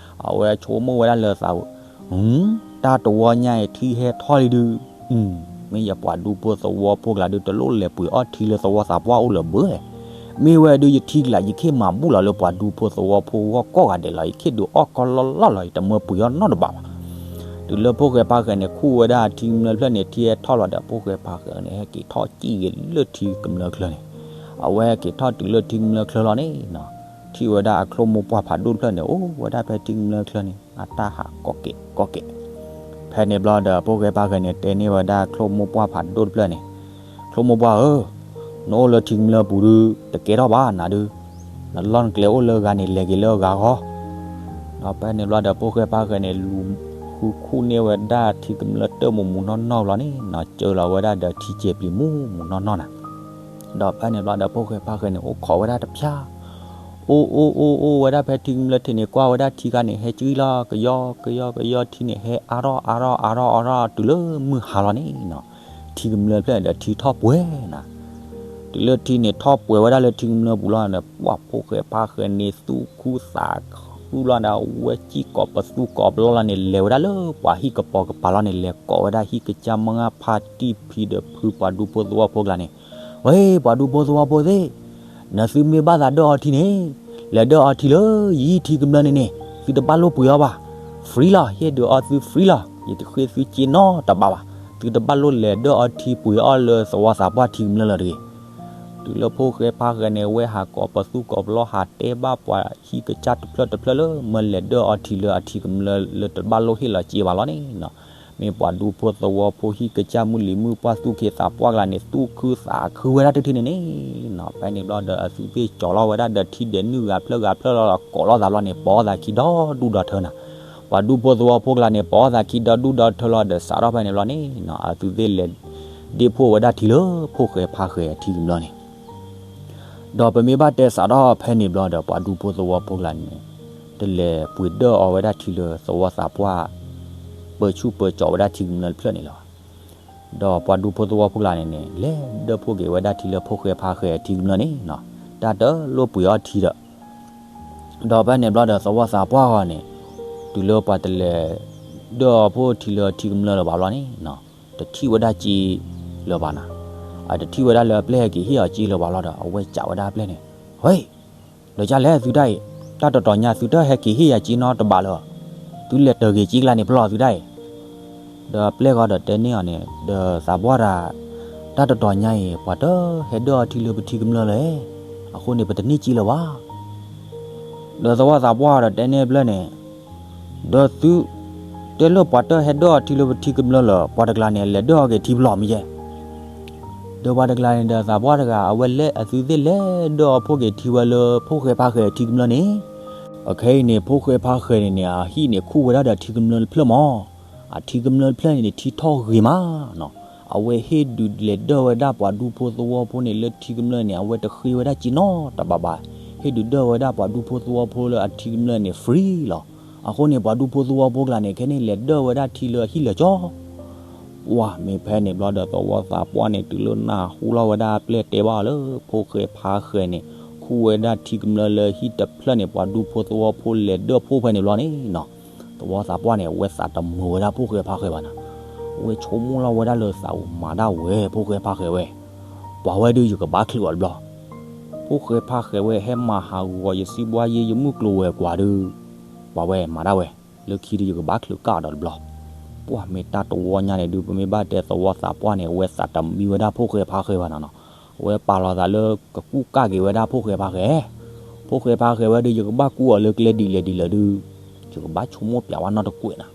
အဝဲဆိကမိၣ်ဝဲဒၣ်လၢသးဧၢ, တၢ်တဝီညါအံၤ ထံဟဲထီၣ်လံဒုး, မ့ၢ်ယပှၤဒူဖိသဝီဖိကျါဒုး တလိၣ်လဲၤပှ့ၤအီထံလၢသဝီသးပှၢ်အိၣ်လၢၤဘၣ်. မ့ၢ်ဝဲဒုးယထံကျါ ယခ့ၣ်မၤဘူၣ်လီၤလၢပှၤဒူဖိသဝီဖိဂီၢ်ကိးဂၤဒဲးလီၤ, ယခ့ၣ်ဒုးအီၣ်ကီလီလီလီၤ, ယတမၢပှ့ၤအီၣ်နီတဘးဘၣ်. တုၤလၢဖိၣ်ဃဲဖါဃဲန့ၣ် ခူၣ်ဝဲဒၣ်ထံကမျၢၢ်တဖျၢၣ်န့ၣ် ထံဟဲထီၣ်လီၤဒီး ဖိၣ်ဃဲဖါဃဲန့ၣ် ဟဲက့ၤထီၣ်စံၣ်ဂ့ၤလၢထံကမျၢၢ်ချၢန့ၣ်, အဝဲဟဲက့ၤထီၣ်တုၤလၢထံကမျၢၢ်ချၢလီၤန့ၣ်, ထံၣ်ဝဲဒၣ်အချိၣ်မိၢ်ပှၢ်ဖးဒိၣ်တဖျၢၣ်န့ၣ် အိၣ်ဝဲဒၣ်ဖဲထံကမျၢၢ်ချၢန့ၣ် အတၢ်ဟးကိးကဲးကိးကဲး. ဖဲန့ၣ်ဘျီဒီး ဖိၣ်ဃဲဖါဃဲန့ၣ် တဲန့ၢ်ဝဲဒၣ်ချိၣ်မိၢ်ပှၢ်ဖးဒိၣ်တဖျၢၣ်န့ၣ်, ချိၣ်မိၢ်ပှၢ်ဧၢ, နအိၣ်လၢထံကမျၢၢ်ပူၤဒုး တကဲထီၣ်ဘၣ်နၤဒုး, နလီၢ်နကျဲအိၣ်လၢဂၤန့ၣ် လဲၤက့ၤလၢဂၤဂီၢ်. ဒီးဖဲန့ၣ်ဘျီဒီး ဖိၣ်ဃဲဖါဃဲန့ၣ် လူၤဃုခူၣ်န့ၢ်ဝဲဒၣ်ထံကမျၢၢ်တၢ်မူးမူးနီၢ်နီၢ်လီၤန့ၣ်နီၤ, စၢလီၤဝဲဒၣ်ဒီးထံစဲးပျံၤမူးမူးနီၢ်နီၢ်နၤ. ဒီးဖဲန့ၣ်ဘျီဒီး ဖိၣ်ဃဲဖါဃဲန့ၣ် အိၣ်ခိးဝဲဒၣ်တဖၠါ, အိၣ်အိၣ်အိၣ်အိၣ်ဝဲဒၣ်ဖဲထံကမျၢၢ်ထံးန့ၣ် ကွၢ်ဝဲဒၣ်ထံခါန့ၣ် ဟဲကံလီၤ ကယီကယီကယီ ထံန့ၣ် ဟဲအါထီၣ်အါထီၣ်အါထီၣ်အါထီၣ် တုၤလၢမုၢ်ဟါလီၤန့ၣ်နီၤ, ထံကမျၢၢ်ဖျၢၣ်ဒီးထံထီၣ်ပှဲၤနၤ. တုၤလၢထံန့ၣ်ထီၣ်ပှဲၤဝဲဒၣ်လၢထံကမျၢၢ်ပူၤလီၤန့ၣ် ပှၤဖိၣ်ဃဲဖါဃဲန့ၣ် သူၣ်ခုသးခုလီၤဒီး ဝဲစံၣ်ကိးပသူကိးပလီလီၤန့ၣ် လဲၤဝဲဒၣ်လၢပှၤဟံၣ်ကပီၤကပၤလီၤန့ၣ် လဲၤကိးဝဲဒၣ်ဟံၣ်ကစၢ်မုၢ်ဂၢ်ဖါတံၢ်ဖံဒီးဖု ပှၤဒူဖိသဝီဖိကျါန့ၣ်, ဝဲ ပှၤဒူဖိသဝီဖိသ့ၣ်, နသုမ့ၢ်ဘၣ်သးဒၢၣ်အီထံန့ၣ်, လဲၤဒၢၣ်အီထံလၢယဟံၣ်ထံကမျၢၢ်န့ၣ်န့ၣ်, သုတဘၣ်လိၣ်ပှ့ၤအီၣ်ဘၣ်, free လီၤ, ဟ့ၣ်ဒုးအီသု free လီၤ, ယတဃ့သုစ့နီတဘးဘၣ်, သုတဘၣ်လိၣ်လဲၤဒၢၣ်အီထံပှ့ၤအီၣ်လၢသဝီသးပှၢ်ထံကမျၢၢ်လၢၤတဂ့ၤ. တုၤလၢဖိၣ်ဃဲဖါဃဲန့ၣ် ဝဲဟးကိးပသူကိးပလီ ဟးတဲဘၣ်ပှၤဟံၣ်ကစၢ်တဖျၢၣ်တဖျၢၣ်လၢ မၢလဲၤဒၢၣ်အီထံလၢအထံကမျၢၢ်လၢတဘၣ်လိၣ်ဟ့ၣ်လီၤစ့ဘၣ်လီၤန့ၣ်နီၤ, မ့ၢ်ပှၤဒူဖိသဝီဖိဟံၣ်ကစၢ်မုၢ်လံၤမုၢ်ပှၢ်သူၣ်က့သးပှၢ်ကျါန့ၣ် သူၣ်ခုသးခုဝဲဒၣ်တထံၣ်န့ၣ်န့ၣ်နီၤ, ဖဲန့ၣ်ဘျီဒီးအသုသ့ၣ်ကၠီၤလီၤဝဲဒၣ်ဒီးထံဒဲးနုာ်ဂၤဖျၢၣ်ဂၤဖျၢၣ်လီၤဒီးကိးလီၤသးဘျီန့ၣ် ပိာ်အီၣ်သးခံဒီဒူၣ်ဒီထၢနၤ. ပှၤဒူဖိသဝီဖိကျါန့ၣ် ပိာ်အီၣ်သးခံဒီဒူၣ်ဒီထၢလီၤဒီးစးထီၣ်ဖဲန့ၣ်ဘျီန့ၣ်နီၤ အသုသ့ၣ်လဲၤဒ့ၣ်ဖှိၣ်ဝဲဒၣ်ထံလၢဖိၣ်ဃဲဖါဃဲအထံကမျၢၢ်န့ၣ် ဒီးပမ့ၢ်ဘၣ်တဲစးထီၣ်ဖဲန့ၣ်ဘျီဒီး ပှၤဒူဖိသဝီဖိကျါန့ၣ် တလဲၤပှ့ၤဒၢၣ်အီဝဲဒၣ်ထံလၢသဝီသးပှၢ် ပၢဆူၣ်ပၢကၠီဝဲဒၣ်ထံကမျၢၢ်တဖျၢၣ်န့ၣ်လၢၤဘၣ်. ဒီးပှၤဒူဖိသဝီဖိကျါန့ၣ်န့ၣ် လဲၤဒၢၣ်ဖှိၣ်က့ၤဝဲဒၣ်ထံလၢဖိၣ်ဃဲဖါဃဲအထံကမျၢၢ်န့ၣ်နီၤ တၢ်တလိၣ်ပှ့ၤအီၣ်ထံဒီး ဒီးဖဲန့ၣ်ဘျီဒီးသဝီသးပှၢ်ဂီၢ်န့ၣ် တုၤလၢပှၤတလဲၤဒၢၣ်အီဖိထံလၢထံကမျၢၢ်လၢၤဘၣ်ဘျီန့ၣ်နီၤ တထံၣ်ဝဲဒၣ်စ့လၢၤဘၣ်နၤ အတထံၣ်ဝဲဒၣ်လၢအပျဲၢ်ဟဲက့ၤဟ့ၣ်အီၤစ့လၢၤဘၣ်လီၤဒီး အဝဲစံးဝဲဒၣ်အပျဲၢ်န့ၣ်, ဝဲ, လၢကလဲၣ်သုတၢ်အံၤ, တၢ်တတီၤညါသုတဟဲက့ၤဟ့ၣ်ယၤစ့နီတဘးလၢၤ, သုလဲၤတၢ်ဂ့ၤစ့ကျါန့ၣ်ပျီသုတၢ်အံၤ ဒီးပျဲၢ်ဂီၤဒီးတဲန့ၢ်အီၤန့ၣ် ဒီးသးပှၢ်တဂၤ, တၢ်တတီၤညါအံၤ ပှၤတဟဲဒၢၣ်အီထံလၢပထံကမျၢၢ်လၢၤ, အဃိန့ၣ် ပတန့ၢ်စ့လၢၤဘၣ်. ဒီးသဝီသးပှၢ်ဒီးတဲန့ၢ်အပျဲၢ်န့ၣ်, ဒီးသုတဲလၢပှၤတဟဲဒၢၣ်အီထံလၢပထံကမျၢၢ်လၢၤ ပှၤတကျါန့ၣ် လဲၤဒၢၣ်အီက့ၤထံပျီမ့ၢ်ယဲၢ် ဒီးပှၤတကျါန့ၣ်ဒီးသးပှၢ်တဂၤ အဝဲလဲၤအသုသ့ၣ်လဲၤဒၢၣ်အီဖိက့ၤထံဝဲလၢဖိၣ်ဃဲဖါဃဲအထံကမျၢၢ်န့ၣ်, အခဲအံၤန့ၣ် ဖိၣ်ဃဲဖါဃဲန့ၣ်န့ၣ် အဟံၣ်န့ၣ်ခူၣ်ဝဲဒၣ်ဒီးထံကမျၢၢ်တဖျၢၣ်မး, အထံကမျၢၢ်တဖျၢၣ်န့ၣ်န့ၣ် ထံထီၣ်ဂ့ၤမးနီၤ, အဝဲဟ့ၣ်ဒုးလဲၤဒၢၣ်ဝဲဒၣ်ပှၤဒူဖိသဝီဖိန့ၣ်လၢထံကမျၢၢ်န့ၣ် အဝဲတဃ့ဝဲဒၣ်စ့နီတဘးဘၣ်, ဟ့ၣ်ဒုးဒၢၣ်ဝဲဒၣ်ပှၤဒူဖိသဝီဖိလၢအထံကမျၢၢ်န့ၣ် free လီၤ. အဃိန့ၣ် ပှၤဒူဖိသဝီဖိကျါန့ၣ် ခဲန့ၣ်လဲၤဒၢၣ်ဝဲဒၣ်ထံလၢအဟံၣ်လၢာ်ကၠီ ပှၢ်မ့ၢ်ဖဲန့ၣ်ဘျီဒီးသဝီသးပှၢ်န့ၣ် တုၤလၢနၢ်ဟူလီၤဝဲဒၣ်အပျဲၢ်တဲဘၣ်အီၤလၢ ဖိၣ်ဃဲဖါဃဲန့ၣ် ခူၣ်ဝဲဒၣ်ထံကမျၢၢ်လၢဟံၣ်တဖျၢၣ်န့ၣ် ပှၤဒူဖိသဝီဖိလဲၤဒၢၣ်ဖှိၣ်ဖဲန့ၣ်ဘျီန့ၣ်နီၤ, သဝီသးပှၢ်န့ၣ် အဝဲသးတမုာ်ဝဲဒၣ်ဖိၣ်ဃဲဖါဃဲဘၣ်နၤ, အဝဲဆိကမိၣ်လီၤဝဲဒၣ်လၢသးအိၣ်မၤဒၣ်ဝဲ ဖိၣ်ဃဲဖါဃဲဝဲ, ပှၤဝဲဒုးယကဘၣ်ချုးအီၤတဘျီ ဖိၣ်ဃဲဖါဃဲဝဲဟဲမၤဟးဂီၤယစံဘှါယ့ယမုၢ်ကျိၤဝဲၤကွာ်ဒုး, ပှၤဝဲမၤဒၣ်ဝဲ, လၢခံဒုးယကဘၣ်ချုးကၣ်အီၤဒီးတဘျီ, ပှၢ်မ့ၢ်တၢ်တဝီညါန့ၣ်ဒုး ပမ့ၢ်ဘၣ်တဲသဝီသးပှၢ်န့ၣ် အဝဲသးတမံဝဲဒၣ်ဖိၣ်ဃဲဖါဃဲဘၣ်နီၤနီၤ, အဝဲပာ်လီၤသးလၢကကူၣ်ကၣ်က့ၤဝဲဒၣ်ဖိၣ်ဃဲဖါဃဲ, ဖိၣ်ဃဲဖါဃဲဝဲဒုးယကဘၣ်ကူၣ်အီၤလၢကျဲဒ်လဲၣ်ဒ်လဲၣ်ဒုး, ယကဘၣ်ဆိကမိၣ်ပျးဝဲနီတကွဲးနၤ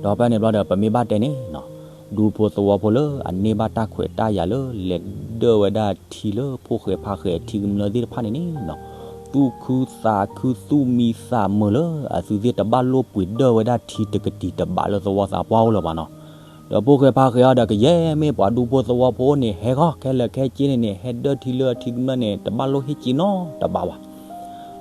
ဒီးဖဲန့ၣ်ဘျီဒီး ပမ့ၢ်ဘၣ်တဲန့ၣ်နီၤ, ဒူဖိသဝီဖိလၢအန့ၢ်ဘၣ်တၢ်ခွဲးတၢ်ယာ်လၢ လဲၤဒၢၣ်ဝဲဒၣ်ထံလၢဖိၣ်ဃဲဖါဃဲထံကမျၢၢ်သ့ၣ်တဖၣ်န့ၣ်န့ၣ်နီၤ, သူၣ်ခုသးခုသူၣ်မံသးမုာ်လၢ အသုသ့ၣ်တဘၣ်လိၣ်ပှ့ၤဒၢၣ်ဝဲဒၣ်ထံတကတံၤတဘးလၢသဝီသးပှၢ်အိၣ်လၢၤဘၣ်နီၤ ဒီးဖိၣ်ဃဲဖါဃဲအီၤဒီးကယဲၢ်မ့ၢ်ပှၤဒူဖိသဝီဖိန့ၣ် ဟဲဂီၢ်ခဲလၢာ်ခဲဆ့န့ၣ်န့ၣ် ဟဲဒၢၣ်ထံလၢအထံကမျၢၢ်န့ၣ် တဘၣ်လိၣ်ဟ့ၣ်စ့နီတဘးဘၣ်.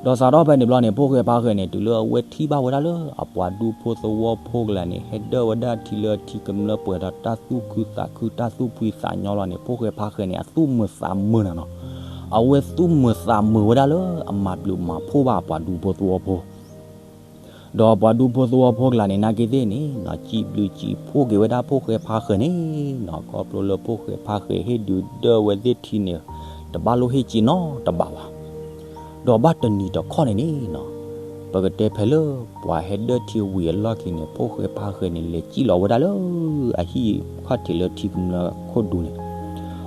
ဒီးစးထီၣ်ဖဲန့ၣ်ဘျီန့ၣ် ဖိၣ်ဃဲဖါဃဲန့ၣ် တုၤလၢအဝဲထံၣ်ဘၣ်ဝဲဒၣ်လၢ အပှၤဒူဖိသဝီဖိကျါန့ၣ် ဟဲဒၢၣ်ဝဲဒၣ်ထံလၢအထံကမျၢၢ်ပှဲၤဒီးတၢ်သူၣ်ခုသးခုတၢ်သူၣ်ဖှံသးညီလီၤန့ၣ် ဖိၣ်ဃဲဖါဃဲန့ၣ် အသူၣ်မုာ်သးမုာ်နၤနီၤ. အဝဲသူၣ်မုာ်သးမုာ်ဝဲဒၣ်လၢအမၤဘျုးမၤဖှိၣ်ဘၣ်အပှၤဒူဖိသဝီဖိ ဒီးပှၤဒူဖိသဝီဖိကျါန့ၣ် နာ်က့သ့ၣ်န့ၣ်နီၤ စံးဘျုးစံးဖှိၣ်က့ၤဝဲဒၣ်ဖိၣ်ဃဲဖါဃဲန့ၣ်နီၤ ခီဖျိလၢဖိၣ်ဃဲဖါဃဲဟ့ၣ်ဒုးဒၢၣ်ဝဲသ့ၣ်ထံန့ၣ် တဘၣ်လိၣ်ဟ့ၣ်က့ၤနီတဘ့ၣ်ဘၣ်. ဒီးဘၣ်တနံၤတခီန့ၣ်န့ၣ်နီၤ, ပကတဲဖဲလၢပှၤဟဲဒၢထံဝံၤအလီၢ်ခံန့ၣ် ဖိၣ်ဃဲဖါဃဲန့ၣ် လဲၤစံၣ်လီၤဝဲဒၣ်လၢ အဟံၣ်ခီၣ်ထံးလၢထံကမျၢၢ်ခိၣ်ဒူန့ၣ်,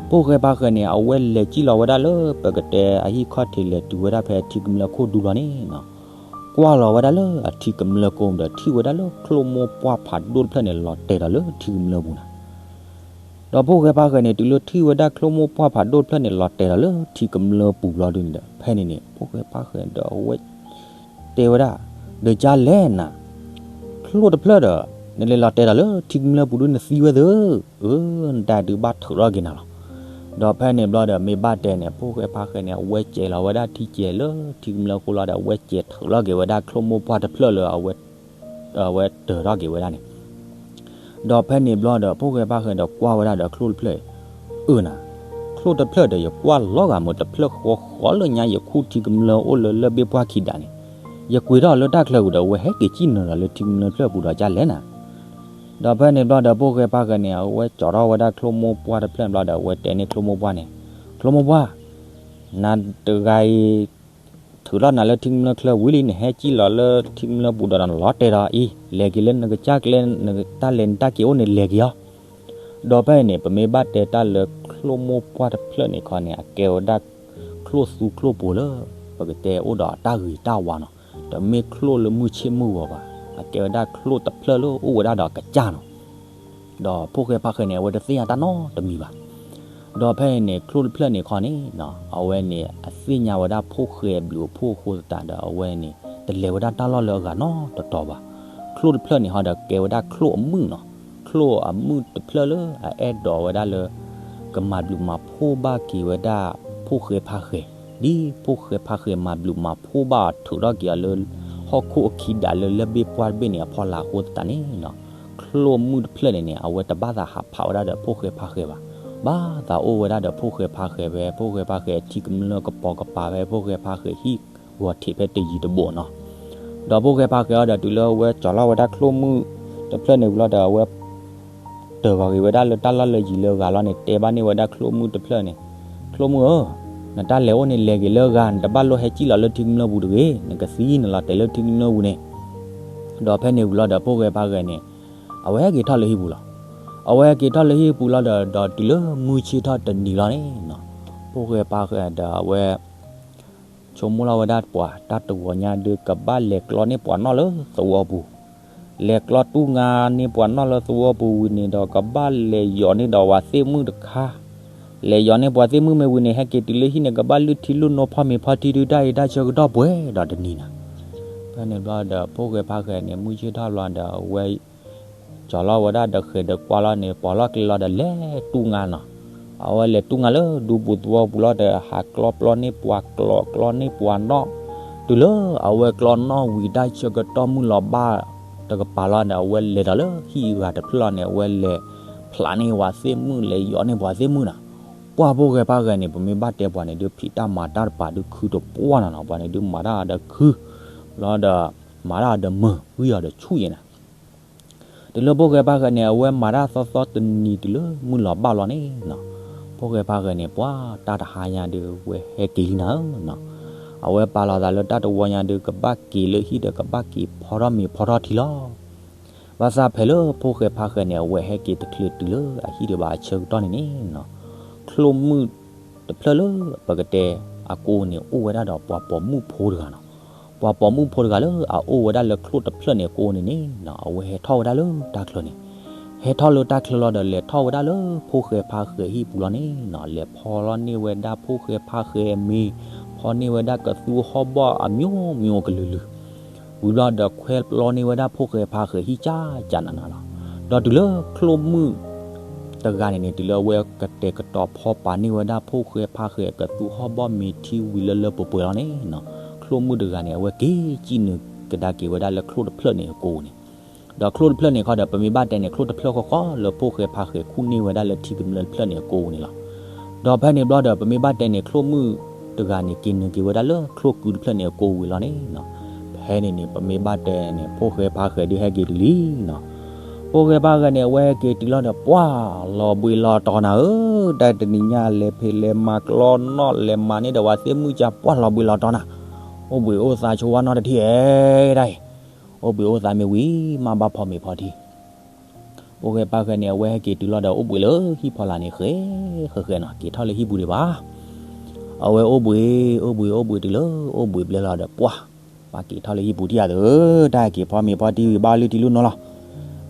ဖိၣ်ဃဲဖါဃဲန့ၣ် အဝဲလဲၤစံၣ်လီၤဝဲဒၣ်လၢ ပကတဲအဟံၣ်ခီၣ်ထံး လဲၤတုၤဝဲဒၣ်ဖဲထံကမျၢၢ်ခိၣ်ဒူလီၤန့ၣ်နီၤ, ကွၢ်လီၤဝဲဒၣ်လၢအထံကမျၢၢ်ကိးဒီး ထံၣ်ဝဲဒၣ်လၢချိၣ်မိၢ်ပှၢ်ဖးဒိၣ်တဖျၢၣ်န့ၣ် လီၤတဲာ်ဒီးလၢထံကမျၢၢ်ပူၤနီၤ. ဒီးဖိၣ်ဃဲဖါဃဲန့ၣ် တုၤလၢထံၣ်ဝဲဒၣ်ချိၣ်မိၢ်ပှၢ်ဖးဒိၣ်တဖျၢၣ်န့ၣ် လီၤတဲာ်ဒီးလၢထံကမျၢၢ်ပူၤလီၤဒုန့ၣ်ဒီး ဖဲန့ၣ်န့ၣ် ဖိၣ်ဃဲဖါဃဲဒီးအဝဲ တဲဝဲဒၣ်, ဒီးကလဲၣ်နၤ, ချိၣ်တဖျၢၣ်ဒီး နလဲၤလီၤတဲာ်ဒီးလၢထံကမျၢၢ်ပူၤဒု နသံဝဲသ့, အၢ နတၢ်ဒုးဘၣ်ထုးထီၣ်က့ၤနၤလီၤ. ဒီးဖဲန့ၣ်ဘျီဒီး မ့ၢ်ဘၣ်တဲန့ၣ် ဖိၣ်ဃဲဖါဃဲန့ၣ် အဝဲစဲးလီၤဝဲဒၣ်ထံကဲးလၢထံကမျၢၢ်ခိၣ်လီၤဒီး အဝဲစဲးထုးထီၣ်က့ၤဝဲဒၣ်ချိၣ်မိၢ်ပှၢ်တဖျၢၣ်လၢအဝဲ အဝဲတၢၤထီၣ်က့ၤဝဲဒၣ်န့ၣ် ဒီးဖဲန့ၣ်ဘျီဒီး ဖိၣ်ဃဲဖါဃဲဒီးကွၢ်ဝဲဒၣ်ဒီးချိၣ်တဖျၢၣ်အံၤ, အၢနၤ, ချိၣ်တဖျၢၣ်ဒီးယကွၢ်လီၤဂာ်မုၢ်တဖျၢၣ်ဃီဃီလၢညါ ယခူၣ်ထံကမျၢၢ်အိၣ်လၢလၢၢ်ဘ့ၣ်ပှၢ်ခံဒးန့ၣ်, ယကွံာ်ထီၣ်လၢတၢ်ချၢပူၤဒီး အဝဲဟဲက့ၤစံၣ်နုာ်လီၤလၢထံကမျၢၢ်ဖျၢၣ်ပူၤဒီးကလဲၣ်နၤ. ဒီးဖဲန့ၣ်ဘျီဒီး ဖိၣ်ဃဲဖါဃဲန့ၣ် အဝဲကၠီထီၣ်ဝဲဒၣ်ချိၣ်မိၢ်ပှၢ်တဖျၢၣ်ဘျီဒီး အဝဲတဲန့ၢ်ချိၣ်မိၢ်ပှၢ်န့ၣ်, ချိၣ်မိၢ်ပှၢ်, နၤတဂၤအံၤ ထုးထီၣ်နၤလၢထံကမျၢၢ်ချၢဝံၤလံ နဟဲစံၣ်လီၤလၢထံကမျၢၢ်ပူၤဒီးနလီၤတဲာ်ဒီးအံၤ လဲၤက့ၤလၢနကစၢ်ကျဲ နတၢ်လဲၤနတၢ်က့ၤအိၣ်န့ၣ်လဲၤက့ၤအီၤ. ဒီးဖဲန့ၣ်န့ၣ် ပမ့ၢ်ဘၣ်တဲတၢ်လၢချိၣ်မိၢ်ပှၢ်တဖျၢၣ်န့ၣ်ခီန့ၣ် အကဲဝဲဒၣ်ချိၣ်သူချိၣ်ပူၤလၢ ပကတဲအိၣ်ဒီးတၢ်ဂ့ၤတၢ်ဝါနီၤ, တမ့ၢ်ချိၣ်လၢမုၢ်ဆ့ၣ်မုၢ်ဂီၤဘၣ်, အကဲဝဲဒၣ်ချိၣ်တဖျၢၣ်လၢအိၣ်ဝဲဒၣ်ဒီးကစၢ်နီၤ. ဒီးဖိၣ်ဃဲဖါဃဲန့ၣ် အဝဲတသ့ၣ်ညါတၢ်နီတမံၤဘၣ်. ဒီးဖဲန့ၣ်န့ၣ် ချိၣ်တဖျၢၣ်န့ၣ်ခီန့ၣ် အဝဲန့ၣ် အသ့ၣ်ညါဝဲဒၣ်ဖိၣ်ဃဲအဘျုးအဖှိၣ်အဃိသတးဒီး အဝဲန့ၣ် တလဲၤဝဲဒၣ်တၢ်လီၢ်လၢအဂၤနီတတီၤဘၣ်. ချိၣ်တဖျၢၣ်န့ၣ်ဟီဒီးကဲဝဲဒၣ်ချိၣ်အမုၣ်နီၤ, ချိၣ်အမုၣ်တဖျၢၣ်လၢအအဲၣ်ဒိးဝဲဒၣ်လၢ ကမၤဘျုးမၤဖှိၣ်ဘၣ်က့ၤဝဲဒၣ်ဖိၣ်ဃဲဖါဃဲ, ဒ်ဖိၣ်ဃဲဖါဃဲမၤဘျုးမၤဖှိၣ်ဘၣ်အီၤ ထုးထီၣ်က့ၤအီၤလၢ ဟီၣ်ခိၣ်အခံဒးလၢလၢၢ်ဘ့ၣ်ပှၢ်တဘ့ၣ်န့ၣ်အဖီလာ်အဃိသတးန့ၣ်နီၤ, ချိၣ်မုၣ်တဖျၢၣ်န့ၣ်န့ၣ် အဝဲတဘၣ်သးဟးဖးဝဲဒၣ်ဒီးဖိၣ်ဃဲဖါဃဲဘၣ်. ဘၣ်သးအိၣ်ဝဲဒၣ်ဒီးဖိၣ်ဃဲဖါဃဲဖဲ ဖိၣ်ဃဲဖါဃဲအထံကမျၢၢ်ကပိာ်ကပၤဖဲ ဖိၣ်ဃဲဖါဃဲဟံၣ်ဂီၤထံးဖဲတယံၤတဘိးနီၤ. ဒီးဖိၣ်ဃဲဖါဃဲအီၤဒီးတုၤလၢအဝဲကၠီၤလီၤဝဲဒၣ်ချိၣ်မုၣ်တဖျၢၣ်န့ၣ်ဝံၤလီၤဒီး အဝဲ တၢၤဂီၤက့ၤဝဲဒၣ်လၢတၢ်လီၢ်လၢယံၤလၢအဂၤလီၤန့ၣ် တဲဘၣ်န့ၢ်ဝဲဒၣ်ချိၣ်မုၣ်တဖျၢၣ်န့ၣ်, ချိၣ်မုၣ်ဧၢ, နတၢ်လဲၤအိၣ်န့ၣ်လဲၤက့ၤလၢအဂၤ, နတဘၣ်လိၣ်ဟဲစံၣ်လီၤလၢထံကမျၢၢ်ပူၤတဂ့ၤ, နကသံနလီၤတဲာ်လၢထံကမျၢၢ်ပူၤန့ၣ်. ဒီးဖဲန့ၣ်ဝံၤလီၤဒီးဖိၣ်ဃဲဖါဃဲန့ၣ် အဝဲဟဲက့ၤထီၣ်လၢဟံၣ်ပူၤလီၤ. အဝဲဟဲက့ၤထီၣ်လၢဟံၣ်ပူၤလီၤဒီး ဒီးတုၤလၢမုၢ်ဆ့ၣ်ထီၣ်တနံၤလီၤန့ၣ်နီၤ, ဖိၣ်ဃဲဖါဃဲဒီးအဝဲ ဆိကမိၣ်လီၤဝဲဒၣ်ပှၤ တၢ်တဂီၤညါဒုး ကဘၣ်လဲၤကျီန့ၢ်ပှၤနီၣ်လၢသဝီပူၤ, လဲၤကျီတူၢ်ငါန့ၢ်ပှၤနီၣ်လၢသဝီပူၤဝံၤန့ၣ်ဒီး ကဘၣ်လဲၤယီၤန့ၢ်ဒီးပှၤသ့ၣ်မုၣ်တခါ, လဲၤယီၤန့ၢ်ပှၤသ့ၣ်မုၣ်မ့ၢ်ဝံၤန့ၣ် ဟဲက့ၤတုၤလၢဟံၣ်န့ၣ် ကဘၣ်လုၢ်ထံလုၢ်နိဖီမ့ၤဖီထံဒုး တၢ်အံၤတၢ်ဆၢကတီၢ်ပှဲၤဒီးတနံၤနီၤ. ဖဲန့ၣ်ဘျီဒီး ဖိၣ်ဃဲဖါဃဲန့ၣ် မုၢ်ဆ့ၣ်ထီၣ်ဘျီဒီး အဝဲ ကၠီၤလီၤဝဲဒၣ်ဒီးဃဲၤဒီးကွၢ်လီၤန့ၣ် ပိာ်လီၢ်ကျဲလီၤဒီး လဲၤတူၢ်ငါနီၤ. အဝဲလဲၤတူၢ်ငါလၢဒူပူၤသဝီပူၤလီၤဒီး ဟးကျီပျီန့ၢ်ပှၤကျီ ကျီန့ၢ်ပှၤနီၣ်, တုၤလၢအဝဲကျီနီၣ်ဝံၤ တၢ်ဆၢကတီၢ်မုၢ်လီၤဘၣ်တကပၤလီၤန့ၣ် အဝဲလဲၤဒီးလၢဟံၣ်အဂၤတဖျၢၣ်လီၤန့ၣ် အဝဲလဲၤဖျးန့ၢ်ပှၤသ့ၣ်မုၣ် လဲၤယီၤန့ၢ်ပှၤသ့ၣ်မုၣ်နီၤ. ပှၢ်ဖိၣ်ဃဲဖါဃဲန့ၣ် ပမ့ၢ်ဘၣ်တဲပှၤန့ၣ်ဒုး ဖံးတၢ်မၤတၢ်တပၤဒုး ခုတပှၢ်နီၤနီၤ, ပှၤန့ၣ်ဒုးမၤတၢ်ဒီးခု လီၤဒီး မၤတၢ်ဒီးမုာ် ဂံၢ်အီၤဒီးဆူၣ်ယဲနီၤ. တုၤလၢဖိၣ်ဃဲဖါဃဲန့ၣ် အဝဲမၤတၢ်သီသီတနံၤတုၤလၢမုၢ်လီၤဘၣ်လီၤန့ၣ်နီၤ, ဖိၣ်ဃဲဖါဃဲန့ၣ် ပှၤတၢ်တဟါညါဒုး အဝဲဟဲက့ၤလံနၤဧၢနီၤ. အဝဲပာ်လီၤသးလၢတၢ်တဝီညါဒုး ကဘၣ်က့ၤလၢဟံၣ်ဒီး ကဘၣ်က့ၤဖီထီၣ်မ့ၤဖီထီၣ်ထံလီၤ. ဘၣ်ဆၣ်ဖဲလၢဖိၣ်ဃဲဖါဃဲန့ၣ် အဝဲဟဲက့ၤတချုးတုၤလၢအဟံၣ်ဒံးဘၣ်အဆၢကတီၢ်န့ၣ်န့ၣ်နီၤ, ချိၣ်မုၣ်တဖျၢၣ်လၢပကတဲအကိန့ၣ် အိၣ်ဝဲဒၣ်ဒီးပှၤပိာ်မုၣ်ဖိတဂၤနီၤ. ပှၤပိာ်မုၣ်ဖိတဂၤလၢအအိၣ်ဝဲဒၣ်လၢချိၣ်တဖျၢၣ်န့ၣ်အကိန့ၣ်န့ၣ်နီၤ, အဝဲဟဲထီၣ်ဝဲဒၣ်လၢတၢ်ချၢန့ၣ်, ဟဲထီၣ်လၢတၢ်ချၢလီၤဒီး လဲၤထီၣ်ဝဲဒၣ်လၢဖိၣ်ဃဲဖါဃဲဟံၣ်ပူၤလီၤန့ၣ်နီၤ, လဲၤဖီလီၤန့ၢ်ဝဲဒၣ်ဖိၣ်ဃဲဖါဃဲအမ့ၤ, ဖီန့ၢ်ဝဲဒၣ်ကသူဟီၣ်ဘီၣ်အမျိုးမျိုးကလုာ်လုာ် ဝံၤဘျီဒီး ခွဲပျီန့ၢ်ဝဲဒၣ်ဖိၣ်ဃဲဖါဃဲဟံၣ်ကၢ်ကၢ်နးနးလီၤ. ဒီးတုၤလၢချိၣ်မုၣ်တဂၤန့ၣ်န့ၣ် တုၤလၢအဝဲကတဲာ်ကတီၤဖီပာ်န့ၢ်ဝဲဒၣ်ဖိၣ်ဃဲဖါဃဲကသူဟီၣ်ဘီၣ်မ့ၤထံဝံၤလၢလၢပှဲၤပှဲၤလီၤန့ၣ်နီၤ, ချိၣ်မုၣ်တဂၤန့ၣ် အဝဲက့ၤစံၣ်နုာ်ကဒါက့ၤဝဲဒၣ်လၢချိၣ်တဖျၢၣ်န့ၣ်အကိန့ၣ်, ဒီးချိၣ်တဖျၢၣ်န့ၣ်ခီဒီး ပမ့ၢ်ဘၣ်တဲန့ၣ် ချိၣ်တဖျၢၣ်ဃီဃီလၢဖိၣ်ဃဲဖါဃဲခူၣ်န့ၢ်ဝဲဒၣ်လၢထံကမျၢၢ်တဖျၢၣ်န့ၣ်အကိန့ၣ်လီၤ. ဒီးဖဲန့ၣ်ဘျီဒီး ပမ့ၢ်ဘၣ်တဲန့ၣ် ချိၣ်မုၣ်တဂၤန့ၣ် က့ၤနုာ်က့ၤဝဲဒၣ်လၢချိၣ်ကုတဖျၢၣ်န့ၣ်အကိဝံၤလီၤန့ၣ်နီၤ, ဖဲန့ၣ်န့ၣ် ပမ့ၢ်ဘၣ်တဲန့ၣ် ဖိၣ်ဃဲဖါဃဲဒုးဟဲက့ၤတုၤလံနီၤ. ဖိၣ်ဃဲပၢ်ဃဲန့ၣ် အဝဲဟဲက့ၤတုၤလီၤဒီး ပှၢ်လီၤဘှံးလီၤတီၤနၤဧၢ, တၢ်တနံၤညါလဲၤဖံးလဲၤမၤကျီနီၣ်လဲၤမၤန့ၢ်ဒီးဝဲသ့ၣ်မုၢ်ကၢ် ပှၢ်လီၤဘှံးလီၤတီၤနၤ, အိၣ်ဘှံးအိၣ်သါဆိဝဲနီတထံၣ်ဧဲဒၣ်အံၤ, အိၣ်ဘှံးအိၣ်သါမ့ၢ်ဝံၤ မ့ၢ်ဘၣ်ဖီမ့ၤဖီထံ ဖိၣ်ဃဲပၢ်ဃဲန့ၣ် အဝဲဟဲက့ၤတုၤလီၤဒီး အိၣ်ဘှံးလၢဟံၣ်ဖီလာ်န့ၣ် ဃဲဃဲဃဲနီၤ, က့ၤထီၣ်လၢဟံၣ်ပူၤဒံးဘၣ်. အဝဲအိၣ်ဘှံး အိၣ်ဘှံး အိၣ်ဘှံးတုၤလၢ အိၣ်ဘှံးဘျဲၣ်လီၤဒီး ပှၢ် ပၢ်က့ၤထီၣ်လၢဟံၣ်ပူၤထံၣ်ဧါသၢ, တၢ်ဟဲက့ၤဖီမ့ၤဖီထံဝံၤ ဘၣ်လုၢ်ထံလုၢ်နိလီၤ.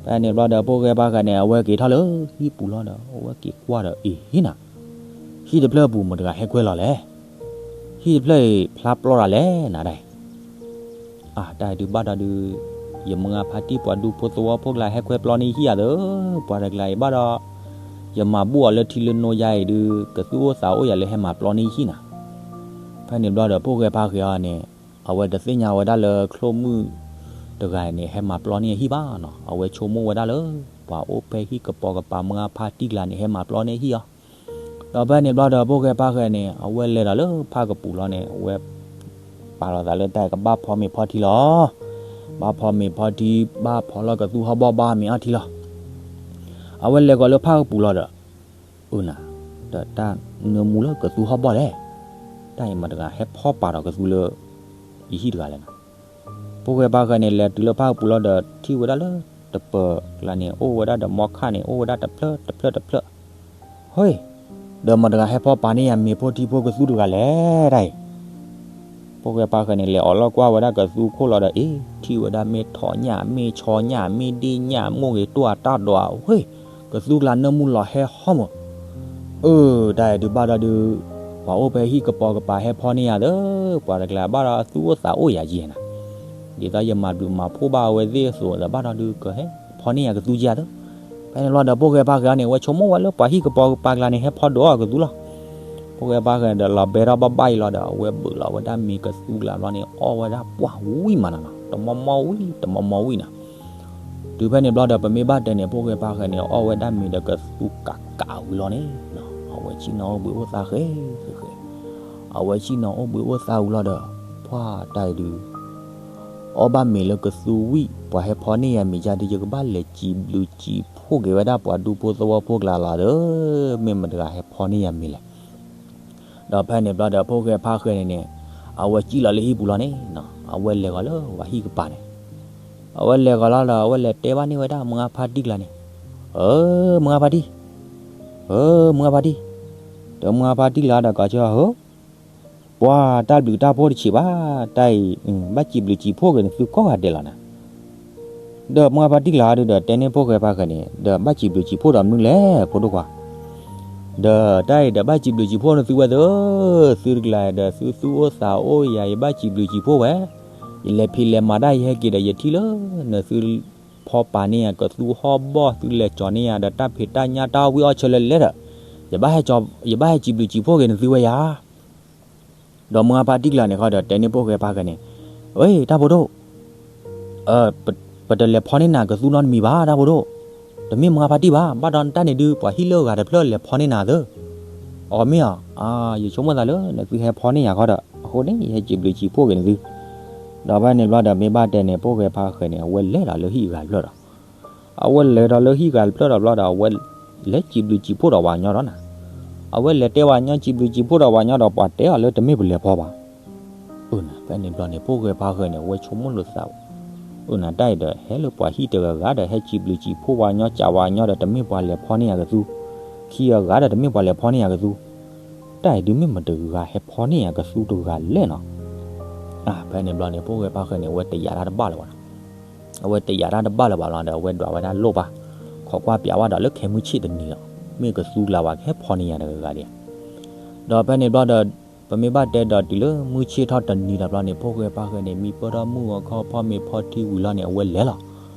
ဖဲန့ၣ်ဘျီဒီး ဖိၣ်ဃဲပၢ်ဃဲန့ၣ် အဝဲက့ၤထီၣ်လၢဟံၣ်ပူၤလီၤဒီး အဝဲက့ၤကွၢ်ဒီး အ့ၣ် ဟံၣ်နၤ, ဟံၣ်တဖျၢၣ်အပူၤ မတၤတဂၤဟဲကွဲလီၤလဲၣ်. ဟံၣ်တဖျၢၣ်အံၤ ဖျါပျီတၢ်လဲၣ်နၤဒၣ်အံၤ အၢ တၢ်အံၤဒုးဘၣ်ဒီးဒုး ယမုၢ်အဖါတံၢ်ပှၤဒူဖိသဝီဖိကျါ ဟဲကွဲပျီန့ၢ်ယဟံၣ်ဧါသၢ, ပှၤတကျါအံၤဘၣ်ဒီး ယမၤဘူၣ်အီၤလၢထံလၢနိယါအံၤဒုး ကသူၣ်အိၣ်သးအိၣ်ယၤလၢဟဲမၤပျီန့ၢ်ယဟံၣ်နၤ. ဖဲန့ၣ်ဘျီဒီး ဖိၣ်ဃဲပၢ်ဃဲအံၤန့ၣ် အဝဲတသ့ၣ်ညါဝဲဒၣ်လၢ ချိၣ်မုၣ်တဂၤန့ၣ် ဟဲမၤပျီန့ၢ်အဟံၣ်ဘၣ်နီၤ, အဝဲဆိကမိၣ်ဝဲဒၣ်လၢ ပှၤအိၣ်ဖဲဟံၣ်ကပီၤကပၤ မုၢ်အဖါတံၢ်ကျါန့ၣ် ဟဲမၤပျီန့ၢ်အဟံၣ်အီၤ. ဒီးဖဲန့ၣ်ဘျီဒီး ဖိၣ်ဃဲပၢ်ဃဲန့ၣ် အဝဲလဲၤဒီးလၢဖၣ်ကပူၤလီၤန့ၣ် အဝဲ ပာ်လီၤသးလၢတၢ်အံၤကဘၣ်ဖီမ့ၤဖီထံလီၤ. ဘၣ်ဖီမ့ၤဖီထံ ဘၣ်ဖီလီၤကသူဟီၣ်ဘီၣ် ဘၣ်မ့ၤအီထံလီၤ. အဝဲလဲၤကီၤလၢဖၣ်ကပူၤလီၤဒီး အၢနၤ, ဒီးတၢ်နၢမူလၢကသူဟီၣ်ဘီၣ်လဲၣ်, တၢ်အံၤမတၤတဂၤဟဲဖီပာ်ဒီးကသူလၢ ယဟံၣ်တဂၤလဲၣ်နၤ. ဖိၣ်ဃဲပၢ်ဃဲန့ၣ် လဲၤတုၤလၢဖၣ်ကပူၤလီၤဒီး ထံၣ်ဝဲဒၣ်လၢတပၢၤကျါန့ၣ် အိၣ်ဝဲဒၣ်ဒီးမီခၣ်န့ၣ် အိၣ်ဝဲဒၣ်တဖျၢၣ်တဖျၢၣ်တဖျၢၣ်. ဟ့, ဒီးမတၤတဂၤဟဲဖီပာ်န့ၢ်ယၤမ့ၤဖိထံဖိကသူတဂၤလဲၣ် တၢ်အံၤ ဖိၣ်ဃဲပၢ်ဃဲန့ၣ် လဲၤအီၣ်လီၢ်ကွၢ်ဝဲဒၣ်ကသူခိၣ်လီၤဒီး အ့ၣ် ထံၣ်ဝဲဒၣ်မ့ၢ်ထိးညၣ် မ့ၢ်ဆီညၣ် မ့ၢ်ဒ့ၣ်ညၣ် မိၢ်ဂ့ၤတိၢ်အတၢ်ဒိးဧါ, ဟ့, ကသူကျါနၢမူလီၤဟဲဟီမး. အၢ တၢ်အံၤဒုးဘၣ်ဒီးဒုး ပှၤအိၣ်ဖဲဟံၣ်ကပီၤကပၤဟဲဖီန့ၢ်ယၤသၢ, ပှၤတကျါဘၣ်ဒီးသူၣ်အိၣ်သးအိၣ်ယၤယဲနၤ, ဒ်သိးယမၤဘျုးမၤဖှိၣ်ဘၣ်အဝဲသ့ၣ်အသိးဒီး ဘၣ်ဒီးဒုးကဟဲဖီန့ၢ်ယၤကသူယဲသၢ. ဖဲန့ၣ်ဘျီဒီး ဖိၣ်ဃဲပၢ်ဃဲအံၤန့ၣ် အဝဲဆိကမိၣ်ဝဲလၢပှၤဟံၣ်ကပီၤကပၤကျါန့ၣ် ဟဲဖီဒိးအီၤကသူလီၤ. ဖိၣ်ဃဲပၢ်ဃဲဒီးလီၤဘဲထီၣ်ဘၣ်ဘၣ်အံၤလီၤဒီး အဝဲဘုးလီၤဝဲဒၣ်မ့ၤကသူကျါဘျီန့ၣ် အီၣ်ဝဲဒၣ်ပှၢ်ဝံၣ်မးနီၤနီၤ, တမီမီဝံၣ် တမီမီဝံၣ်နီၤ. တုၤဖဲန့ၣ်ဘျီဒီး ပမ့ၢ်ဘၣ်တဲန့ၣ် ဖိၣ်ဃဲပၢ်ဃဲန့ၣ် အီၣ်ဝဲဒၣ်မ့ၤဒီးကသူကးကးဝံၤလီၤန့ၣ်နီၤ, အဝဲဆ့ၣ်နီၤအိၣ်ဘှံးအိၣ်သါဃဲဃဲဃဲ, အဝဲဆ့ၣ်နီၤအိၣ်ဘှံးအိၣ်သါဝံၤလီၤဒီး ပှၢ်တၢ်အံၤဒုး အီၣ်ဘၣ်မ့ၤလၢကသူဝံၣ် ပှၤဟဲဖီန့ၢ်ယၤမ့ၤယါဒုး ယကဘၣ်လဲၤစံးဘျုးစံးဖှိၣ်က့ၤဝဲဒၣ်ပှၤဒူဖိသဝီဖိကျါလီၤဒီး မ့ၢ်မတၤတဂၤဟဲဖီန့ၢ်ယၤမ့ၤလဲၣ်. ဒီးဖဲန့ၣ်ဘျီဒီး ဖိၣ်ဃဲပၢ်ဃဲန့ၣ်န့ၣ် အဝဲစံၣ်လီၤလၢဟံၣ်ပူၤလီၤန့ၣ်နီၤ, အဝဲလဲၤဂီၤလၢပှၤဟံၣ်ကပၤန့ၣ်, အဝဲလဲၤဂီၤလီၤဒီး အဝဲလဲၤတဲဘၣ်န့ၢ်ဝဲဒၣ်မုၢ်အဖါတံၢ်ကျါန့ၣ်, အၢ မုၢ်အဖါတံၢ်, အၢ မုၢ်အဖါတံၢ်, ဒီးမုၢ်အဖါတံၢ်ကျါဒီး ကီးဆၢဟၢ ပှၤတၢ်ဘျုးတၢ်ဖှိၣ်တဆံးဘၣ်, တၢ်အံၤ ဘၣ်စံးဘျုးစံးဖှိၣ်က့ၤနသုကိးဂၤဒဲးလီၤနၤ. ဒီးမုၢ်အဖါတံၢ်ကျါဒီး တဲန့ၢ်ဖိၣ်ဃဲပၢ်ဃဲန့ၣ် ဒီးဘၣ်စံးဘျုးစံးဖှိၣ်ဒီးမနုၤလဲၣ် ဖိဒိၣ်ခွါ, ဒီးတၢ်အံၤဒီးဘၣ်စံးဘျုးစံးဖှိၣ်နသုဝဲသၢ, သုတကျါဒီးသုသူၣ်အိၣ်သးအိၣ်ယၤ ယဘၣ်စံးဘျုးစံးဖှိၣ်ဝဲ, ယလဲၤဖံးလဲၤမၤတၢ်ယဟဲက့ၤဒီးယထံၣ်လၢ နသုဖီပာ်န့ၢ်ယၤကသူဟီၣ်ဘီၣ် သုလဲၤကၠီၤန့ၢ်ယၤဒီးတၢ်ဖံးတၢ်ညၣ်တၢ်အီၣ်ဝံၣ်အီၣ်ဆၢလၢလဲၣ်ဒီး ယဘၣ်ဟဲကၠီၤ ယဘၣ်ဟဲစံးဘျုးစံးဖှိၣ်က့ၤနသုဝဲယၤ ဒီးမုၢ်အဖါတံၢ်ကျါန့ၣ်ဃီဒီး တဲန့ၢ်ဖိၣ်ဃဲပၢ်ဃဲန့ၣ်, ဝဲ တၢ်ဖိဒိၣ်, ပတလဲၤဖီန့ၢ်နၤကသူနီတမံၤဘၣ် တၢ်ဖိဒိၣ်, တမ့ၢ်မုၢ်အဖါတံၢ်ဘၣ်, ဘၣ်ဒီးတၢ်န့ၣ်ဒုး ပှၤဟံၣ်လၢအဂၤတဖျၢၣ်လဲၤဖီန့ၢ်နၤသၢ. အီ မ့ၢ်ဧါ, ယဆိကမိၣ်သးလၢ နသုဟဲဖီန့ၢ်ယၤဃီဒီး အဃိန့ၣ် ယဟဲစံးဘျုးစံးဖှိၣ်က့ၤနသု. ဒီးဖဲန့ၣ်ဘျီဒီး မ့ၢ်ဘၣ်တဲန့ၣ် ဖိၣ်ဃဲပၢ်ဃဲန့ၣ် အဝဲလဲၤဒီးလၢဟံၣ်အဂၤတဖျၢၣ်ဒီး အဝဲလဲၤဒီးလၢဟံၣ်ဂၤတဖျၢၣ်ဒီးဘျီဒီး အဝဲလဲၤစံးဘျုးစံးဖှိၣ်ဒီးပှၤကညီဒီးနၤ, အဝဲလဲၤတဲပှၤကညီ စံးဘျုးစံးဖှိၣ်ဒီးပှၤကညီဒီး ပှၤတဲအီၤလၢတမ့ၢ်ပလဲၤဖီဘၣ်. အၢ နၤ ဖဲန့ၣ်ဘျီန့ၣ် ဖိၣ်ဃဲပၢ်ဃဲန့ၣ် အဝဲဆိကမိၣ်လိာ်သး, အၢ နၤ တၢ်အံၤဒီး ဟဲလၢပှၤဟံၣ်တဂၤဂၤဒီး ဟဲစံးဘျုးစံးဖှိၣ်ပှၤကညီ စံးပှၤကညီဒီး တမ့ၢ်ပှၤလဲၤဖီန့ၢ်ယၤကသူ, ခံဂၤဂၤဒီး တမ့ၢ်ပှၤလဲၤဖီန့ၢ်ယၤကသူ, တၢ်အံၤဒုးမ့ၢ်မတဂၤဟဲဖီန့ၢ်ယၤကသူတဂၤလဲၣ်နီၤ. အၢ ဖဲန့ၣ်ဘျီန့ၣ် ဖိၣ်ဃဲပၢ်ဃဲန့ၣ် အဝဲတယာ်တၢ်တဘၣ်လၢၤဘၣ်နီၤ. အဝဲတယာ်တၢ်တဘၣ်လၢၤဘၣ်လီၤဒီး အဝဲဒွးဝဲဒၣ်လိၣ်ဘၣ်, ခိးကွၢ်ပျးဝဲဒီးလၢခဲမုၢ်ဆ့ၣ်တနံၤလီၤ, မ့ၢ်ကသူကျါဝဲကဟဲဖီန့ၢ်ယၤတဂၤဂၤဒံးဧါ. ဒီးဖဲန့ၣ်ဘျီဒီး ပမ့ၢ်ဘၣ်တဲဒီးတုၤလၢမုၢ်ဆ့ၣ်ထီၣ်တနံၤဒီးဘျီန့ၣ် ဖိၣ်ဃဲပၢ်ဃဲန့ၣ် မံပၢၢ်ထီၣ်မုၢ်ဂီၤခီ ဖီမ့ၤဖီထံဝံၤလီၤန့ၣ် အဝဲလဲၤလီၤ.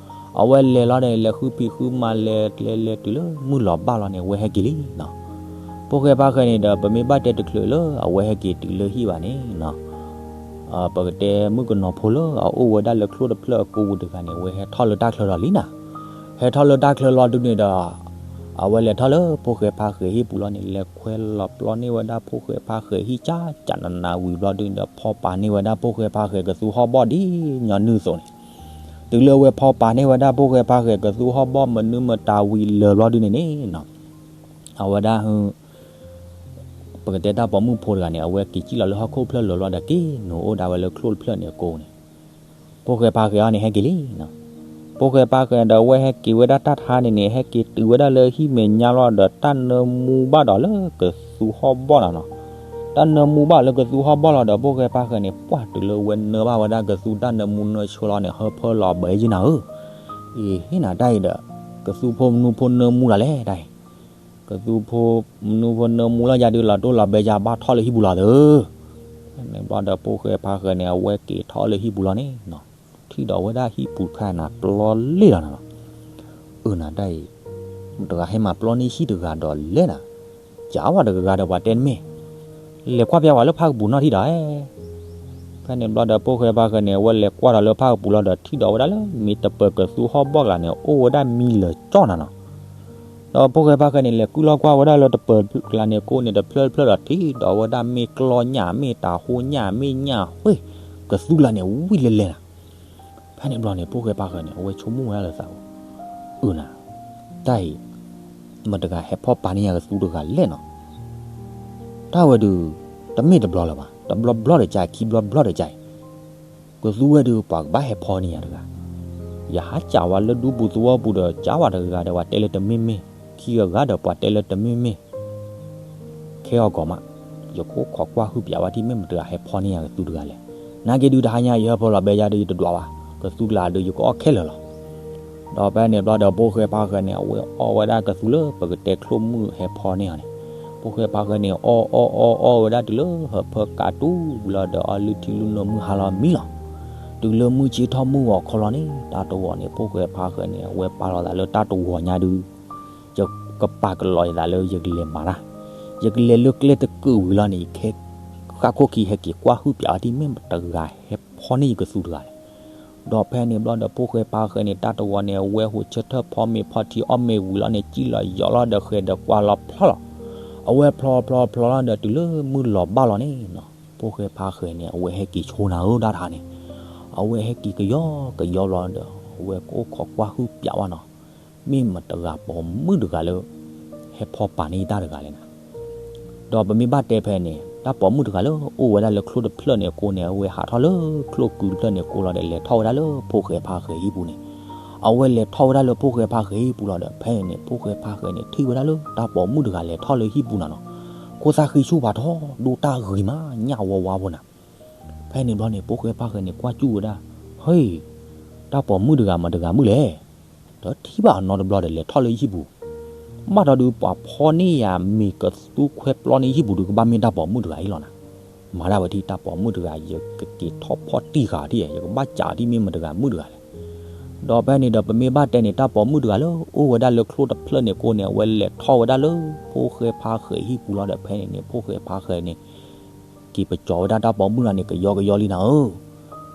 အဝဲလဲၤလီၤဒီး လဲၤဃုဖံးဃုမၤလဲၤကျဲလဲၤတုၤလၢမုၢ်လီၤဘၣ်လီၤန့ၣ် အဝဲဟဲက့ၤလံနီၤ. ဖိၣ်ဃဲပၢ်ဃဲန့ၣ်ဒီး ပမ့ၢ်ဘၣ်တဲတချုးလၢအဝဲဟဲက့ၤတုၤလၢဟံၣ်ဘၣ်န့ၣ်နီၤ ပကတဲမုၣ်ကနီၤဖိလၢအအိၣ်ဝဲဒၣ်လၢချိၣ်တဖျၢၣ်အကိးပူၤတဂၤန့ၣ် အဝဲဟဲထီၣ်လၢတၢ်ချၢဒီးလံနၤ. ဟဲထီၣ်လၢတၢ်ချၢလီၤဒုန့ၣ်ဒီး အဝဲလဲၤထီၣ်လၢဖိၣ်ဃဲပၢ်ဃဲဟံၣ်ပူၤလီၤန့ၣ် လဲၤခွဲလီၤပျီန့ၢ်ဝဲဒၣ်ဖိၣ်ဃဲပၢ်ဃဲဟံၣ်ကၠၢ်ကၠၢ်နးနးဝံၤဘျီဒုန့ၣ်ဒီး ဖီပာ်န့ၢ်ဝဲဒၣ်ဖိၣ်ဃဲပၢ်ဃဲကသူဟီၣ်ဘီၣ်ဒ်ညီနုၢ်အသိးန့ၣ် တုၤလၢအဝဲဖီပာ်န့ၢ်ဝဲဒၣ်ဖိၣ်ဃဲဖါဃဲၤကသူဟီၣ်ဘီၣ်မနုၤမတၤဝံၤလၢာ်ဘျီဒုန့ၣ်န့ၣ်နီၤ, အဝဲဒၣ် ပကတဲတၢ်ပိာ်မုၣ်ဖိတဂၤန့ၣ် အဝဲက့ၤစံၣ်လီၤလၢဟီၣ်ခိၣ်ဖျၢၣ်လၢာ်ဘျီဒီးက့ၤနုာ်အိၣ်ဒၣ်ဝဲလၢချိၣ်တဖျၢၣ်န့ၣ်အကိန့ၣ်, ဖိၣ်ဃဲဖါဃဲၤအီၤန့ၣ် ဟဲက့ၤလံနီၤ. ဖိၣ်ဃဲဖါဃဲၤဒီးအဝဲဟဲက့ၤဝဲဒၣ်တၢ်ထါန့ၣ်န့ၣ် ဟဲက့ၤတုၤဝဲဒၣ်လၢဟံၣ်မဲာ်ညါလီၤဒီး တၢ်နၢမူဘၣ်ဒီးလၢကသူဟီၣ်ဘီၣ်နီၤနီၤ. တၢ်နၢမူဘၣ်လၢကသူဟီၣ်ဘီၣ်လီၤဒီး ဖိၣ်ဃဲဖါဃဲၤန့ၣ် ပှၢ်တုၤလၢဝဲနၢဘၣ်ဝဲဒၣ်ကသူတၢ်နၢမူနၢဆှၢလီၤန့ၣ် ဟၢဖၢလီၤဘဲယုၢ်နၤဧၢ, အ့ ဟ့ၣ်နၤတၢ်အံၤဒီး ကသူဖိမနုၤဖိနၢမူလီၤလဲၣ်တၢ်အံၤ, ကသူဖိမနုၤဖိနၢမူလီၤယၤဒုး လီၤတိၢ်လီၤဘဲယၤဘၣ်ထီၣ်လၢဟံၣ်ပူၤလီၤသၢ န့ၣ်ဘျီဒီးဖိၣ်ဃဲဖါဃဲၤန့ၣ် အဝဲက့ၤထီၣ်လၢဟံၣ်ပူၤလီၤန့ၣ်နီၤ, ထံၣ်ဒီးဝဲဒၣ်ဟံၣ်ပူၤတခါနၤပျီလံလီၤနၤလီၤ. အၢ နၤတၢ်အံၤ မတဂၤဟဲမၤပျီန့ၢ်ဟံၣ်တဂၤဒီးလဲၣ်နၤ, ကးဝဲတဂၤဒီးပှၤတဲတမ့ၢ်, လဲၤကွၢ်ပျါဝဲလၢဖၣ်ကပူၤနီၣ်ထံၣ်ဒီး ဖဲန့ၣ်ဘျီဒီးဖိၣ်ဃဲဖါဃဲၤန့ၣ် အဝဲလဲၤကွၢ်ဒီးလၢဖၣ်ကပူၤလီၤဒီး ထံၣ်ဒီးဝဲဒၣ်လၢမ့ၢ်တပၢၤကသူဟီၣ်ဘီၣ်ကျါန့ၣ် အိၣ်ဝဲဒၣ်မံလၢာ်ကၠီနၤနီၤ. ဒီးဖိၣ်ဃဲဖါဃဲၤန့ၣ် လဲၤကုၢ်လီၤကွၢ်ဝဲဒၣ်လၢတပၢၤကျါန့ၣ် ကိးန့ၣ်တဖျၢၣ်တဖျၢၣ်ဒီး ထံၣ်ဒီးဝဲဒၣ်မ့ၢ်ကျီညၣ် မ့ၢ်တၤဟိညၣ် မ့ၢ်ညၣ်ဃ့ၢ် ကသူကျါန့ၣ် ဝံၣ်လဲၤလဲၤနၤ. ဖဲန့ၣ်ဘျီန့ၣ် ဖိၣ်ဃဲဖါဃဲၤန့ၣ် အဝဲဆိကမိၣ်ဝဲဒၣ်လၢသးပူၤ, အၢ နၤ, တၢ်အံၤ မတဂၤဟဲဖီပာ်န့ၢ်ယၤကသူတဂၤလဲၣ်နီၤ. တၢ်ဝဲဒုး တမ့ၢ်တဘျီလၢၤဘၣ်, တဘျီဘျီဒီးကါအံၤ ခံဘျီဘျီဒီးကါအံၤ, ကသူဝဲဒုး ပှၤကဘၣ်ဟဲဖီန့ၢ်ယၤတဂၤ, ယဟးကးဝဲလၢဒူပူၤသဝီပူၤဒီး ကးဝဲတဂၤဒီးပှၤတဲလၢတမ့ၢ်မ့ၢ်, ခံဂၤဂၤဒီးပှၤတဲလၢတမ့ၢ်မ့ၢ် ခဲအီၤဂီၤမး, ယကအိၣ်ခိးကွၢ်ဟုၣ်ပၠးဝဲထံၣ်မ့ၢ်မတဂၤဟဲဖီန့ၢ်ယၤကသူတဂၤလဲၣ်. နာ်က့ဒုးတဟါညါယဟၢဖၢလီၤဘဲယၤဒီးယတဒွးဘၣ်, ကသူကျါဒီးယကအီၣ်ခဲလၢာ်လီၤ. ဒီးဖဲန့ၣ်ဘျီဒီးဖိၣ်ဃဲဖါဃဲၤန့ၣ် အဝဲအီၣ်ဝဲဒၣ်ကသူလၢပကတဲချိၣ်မုၣ်ဟဲဖီန့ၢ်အီၤန့ၣ်, ဖိၣ်ဃဲဖါဃဲၤန့ၣ် အီၣ်အီၣ်အီၣ်အီၣ်ဝဲဒၣ်တုၤလၢဟၢဖၢကးတူၢ်လီၤဒီးအီလုၢ်ထံလုၢ်နိမုၢ်ဟါလီၤမံလီၤ. တုၤလၢမုၢ်ဆ့ထီၣ်မုၢ်ဂီၤခီလီၤန့ၣ် တၢ်တဝီၤန့ၣ် ဖိၣ်ဃဲဖါဃဲၤန့ၣ် အဝဲပာ်လီၤသးလၢတၢ်တဝီၤညါဒုး ယကပာ်ကလီယသးလၢယကလဲၤမၤတၢ်, ယကလဲၤလၢကျဲတကုာ်ဝံၤလီၤန့ၣ် ယခဲဃၣ်ခိၣ်ခံဟဲက့ၤကွၢ်ဟုၣ်ပၠးအီၤထံၣ်မ့ၢ်မတဂၤဟဲဖီန့ၢ်ယကသူတဂၤလဲၣ်. ဒီးဖဲန့ၣ်ဘျီဒီးဖိၣ်ဃဲဖါဃဲၤန့ၣ် တၢ်တဝီၤန့ၣ် အဝဲဟိးဆၢထၢၣ်ဖီမ့ၤဖီထံအီၣ်မ့ၤဝံၤလီၤန့ၣ် စံၣ်လီၤယီၤလီၤဒီးဃဲၤဒီးကွၢ်လီၤဖျီလီၤ. အဝဲဖျီဖျီဖျီလီၤဒီးတုၤလၢမုၢ်လီၤဘၣ်လီၤန့ၣ်နီၤ ဖိၣ်ဃဲဖါဃဲၤန့ၣ် အဝဲဟဲက့ၤဆိနၤဧၢတၢ်တဟါန့ၣ်, အဝဲဟဲက့ၤကယီကယီလီၤဒီး အဝဲကအိၣ်ခိးကွၢ်ဟုၣ်ပၠးဝဲနီၤ, မ့ၢ်မတဂၤပိာ်မုၣ်တဂၤလၢ ဟဲဖီပာ်န့ၢ်တၢ်တဂၤလဲၣ်နၤ. ဒီးပမ့ၢ်ဘၣ်တဲဖဲန့ၣ် တၢ်ပိာ်မုၣ်တဂၤလၢအိၣ်ဝဲဒၣ်လၢချိၣ်တဖျၢၣ်န့ၣ်အကိန့ၣ် အဝဲဟးထီၣ်လၢချိၣ်ကုတဖျၢၣ်န့ၣ်အကိလီၤဒီး လဲၤထီၣ်ဝဲဒၣ်လၢဖိၣ်ဃဲဖါဃဲၤဟံၣ်ပူၤန့ၣ်, အဝဲလဲၤထီၣ်ဝဲဒၣ်လၢဖိၣ်ဃဲဖါဃဲၤဟံၣ်ပူၤလီၤဒီး ဖဲန့ၣ်န့ၣ် ဖိၣ်ဃဲဖါဃဲၤန့ၣ်ထံၣ်ဝဲဒၣ်လၢတၢ်ပိာ်မုၣ်တဂၤလဲၤထီၣ်လၢဟံၣ်ပူၤနၤနီၤ, ခိၣ်သၣ်ဃံဆူၣ်ဖးထီ ဒိၣ်တၢ်ဂ့ၤမး ညၣ်ဝါဝါဖိနၤ. ဖဲန့ၣ်ဘျီန့ၣ် ဖိၣ်ဃဲဖါဃဲၤန့ၣ် ကွၢ်စူၣ်ဝဲဒၣ်, ဟ့, တၢ်ပိာ်မုၣ်တဂၤမတဂၤမုၣ်လဲၣ်. ဒီးထံၣ်ဘၣ်အနီတဘျီဒီးလဲၤထီၣ်လၢဟံၣ်ပူၤ, ဘၣ်ဒီးဒုးပှၤဖီန့ၢ်ယၤမ့ၤကသူခွဲပျီန့ၢ်ဟံၣ်ပူၤဒုး ကဘၣ်မ့ၢ်တၢ်ပိာ်မုၣ်တဂၤအံၤလီၤနၤ. မၤဒၣ်ဝဲထံၣ်တၢ်ပိာ်မုၣ်တဂၤ ယကက့ၤထီၣ်ဖီၣ်တံၢ်ဃာ်ထံၣ် ယကဘၣ်ကးထံၣ်မ့ၢ်မတဂၤမုၣ်တဂၤလဲၣ်. ဒီးဖဲန့ၣ်ဒီးပမ့ၢ်ဘၣ်တဲန့ၣ် တၢ်ပိာ်မုၣ်တဂၤလၢအိၣ်ဝဲဒၣ်လၢချိၣ်တဖျၢၣ်န့ၣ်အကိန့ၣ် အဝဲလဲၤထီၣ်ဝဲဒၣ်လၢဖိၣ်ဃဲဖါဃဲၤဟံၣ်ပူၤလီၤဒီး ဖဲန့ၣ်န့ၣ် ဖိၣ်ဃဲဖါဃဲၤန့ၣ် က့ၤပကၠီၤဝဲဒၣ်တၢ်ပိာ်မုၣ်တဂၤန့ၣ် ကယီကယီလံနၤဧၢ.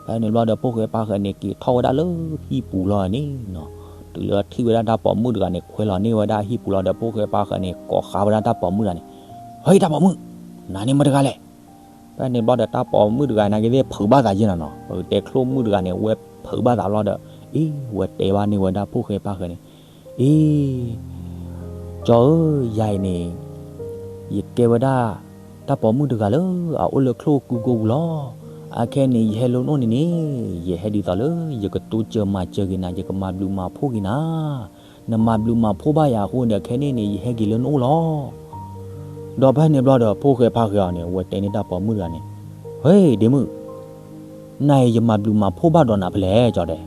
ဖဲန့ၣ်ဘျီဒီးဖိၣ်ဃဲဖါဃဲၤန့ၣ် က့ၤထီၣ်ဝဲဒၣ်လၢဟံၣ်ပူၤလီၤန့ၣ်နီၤ, တုၤလၢထံၣ်ဝဲဒၣ်တၢ်ပိာ်မုၣ်တဂၤန့ၣ် ခွဲလီၤန့ၢ်ဝဲဒၣ်ဟံၣ်ပူၤလီၤဒီး ဖိၣ်ဃဲဖါဃဲၤန့ၣ် ကိးဃာ်ဝဲဒၣ်တၢ်ပိာ်မုၣ်တဂၤန့ၣ်, ဟ့ တၢ်ပိာ်မုၣ်, နၤန့ၣ်မတဂၤလဲၣ်. ဖဲန့ၣ်ဘျီဒီးတၢ်ပိာ်မုၣ်တဂၤန့ၣ်က့သ့ၣ်ဖုးဘၣ်သးယဲၢ်နၤနီၤ, ပကတဲချိၣ်မုၣ်တဂၤန့ၣ် အဝဲဖုးဘၣ်သးလီၤဒီး, အ့ ဝဲတဲဘၣ်န့ၢ်ဝဲဒၣ်ဖိၣ်ဃဲဖါဃဲၤန့ၣ်, အ့ ကၠီဧၢ, ယၤအံၤန့ၣ် ယကဲဝဲဒၣ် တၢ်ပိာ်မုၣ်တဂၤလၢအအိၣ်လၢချိၣ်ကုကိပူၤလီၤ. အခဲအံၤန့ၣ် ယဟဲလၢနအိၣ်န့ၣ်န့ၣ် ယဟဲဒ်သိးလၢ ယကတိစၢၤမၤစၢၤက့ၤနၤ, ယကမၤဘျုးမၤဖှိၣ်က့ၤနၤ. နမၤဘျုးမၤဖှိၣ်ဘၣ်ယၤအဃိန့ၣ် ခဲအံၤန့ၣ် ယဟဲက့ၤလၢနအိၣ်လီၤ. ဒီးဖဲန့ၣ်ဘျီဒီး ဖိၣ်ဃဲဖါဃဲၤအီၤန့ၣ် အဝဲတဲန့ၢ်တၢ်ပိာ်မုၣ်တဂၤန့ၣ်, ဟ့ ဒ့မုၣ်, နၤအံၤယမၤဘျုးမၤဖှိၣ်ဘၣ်ဒီးနၤဖဲလဲၣ် ကၠီဒဲး,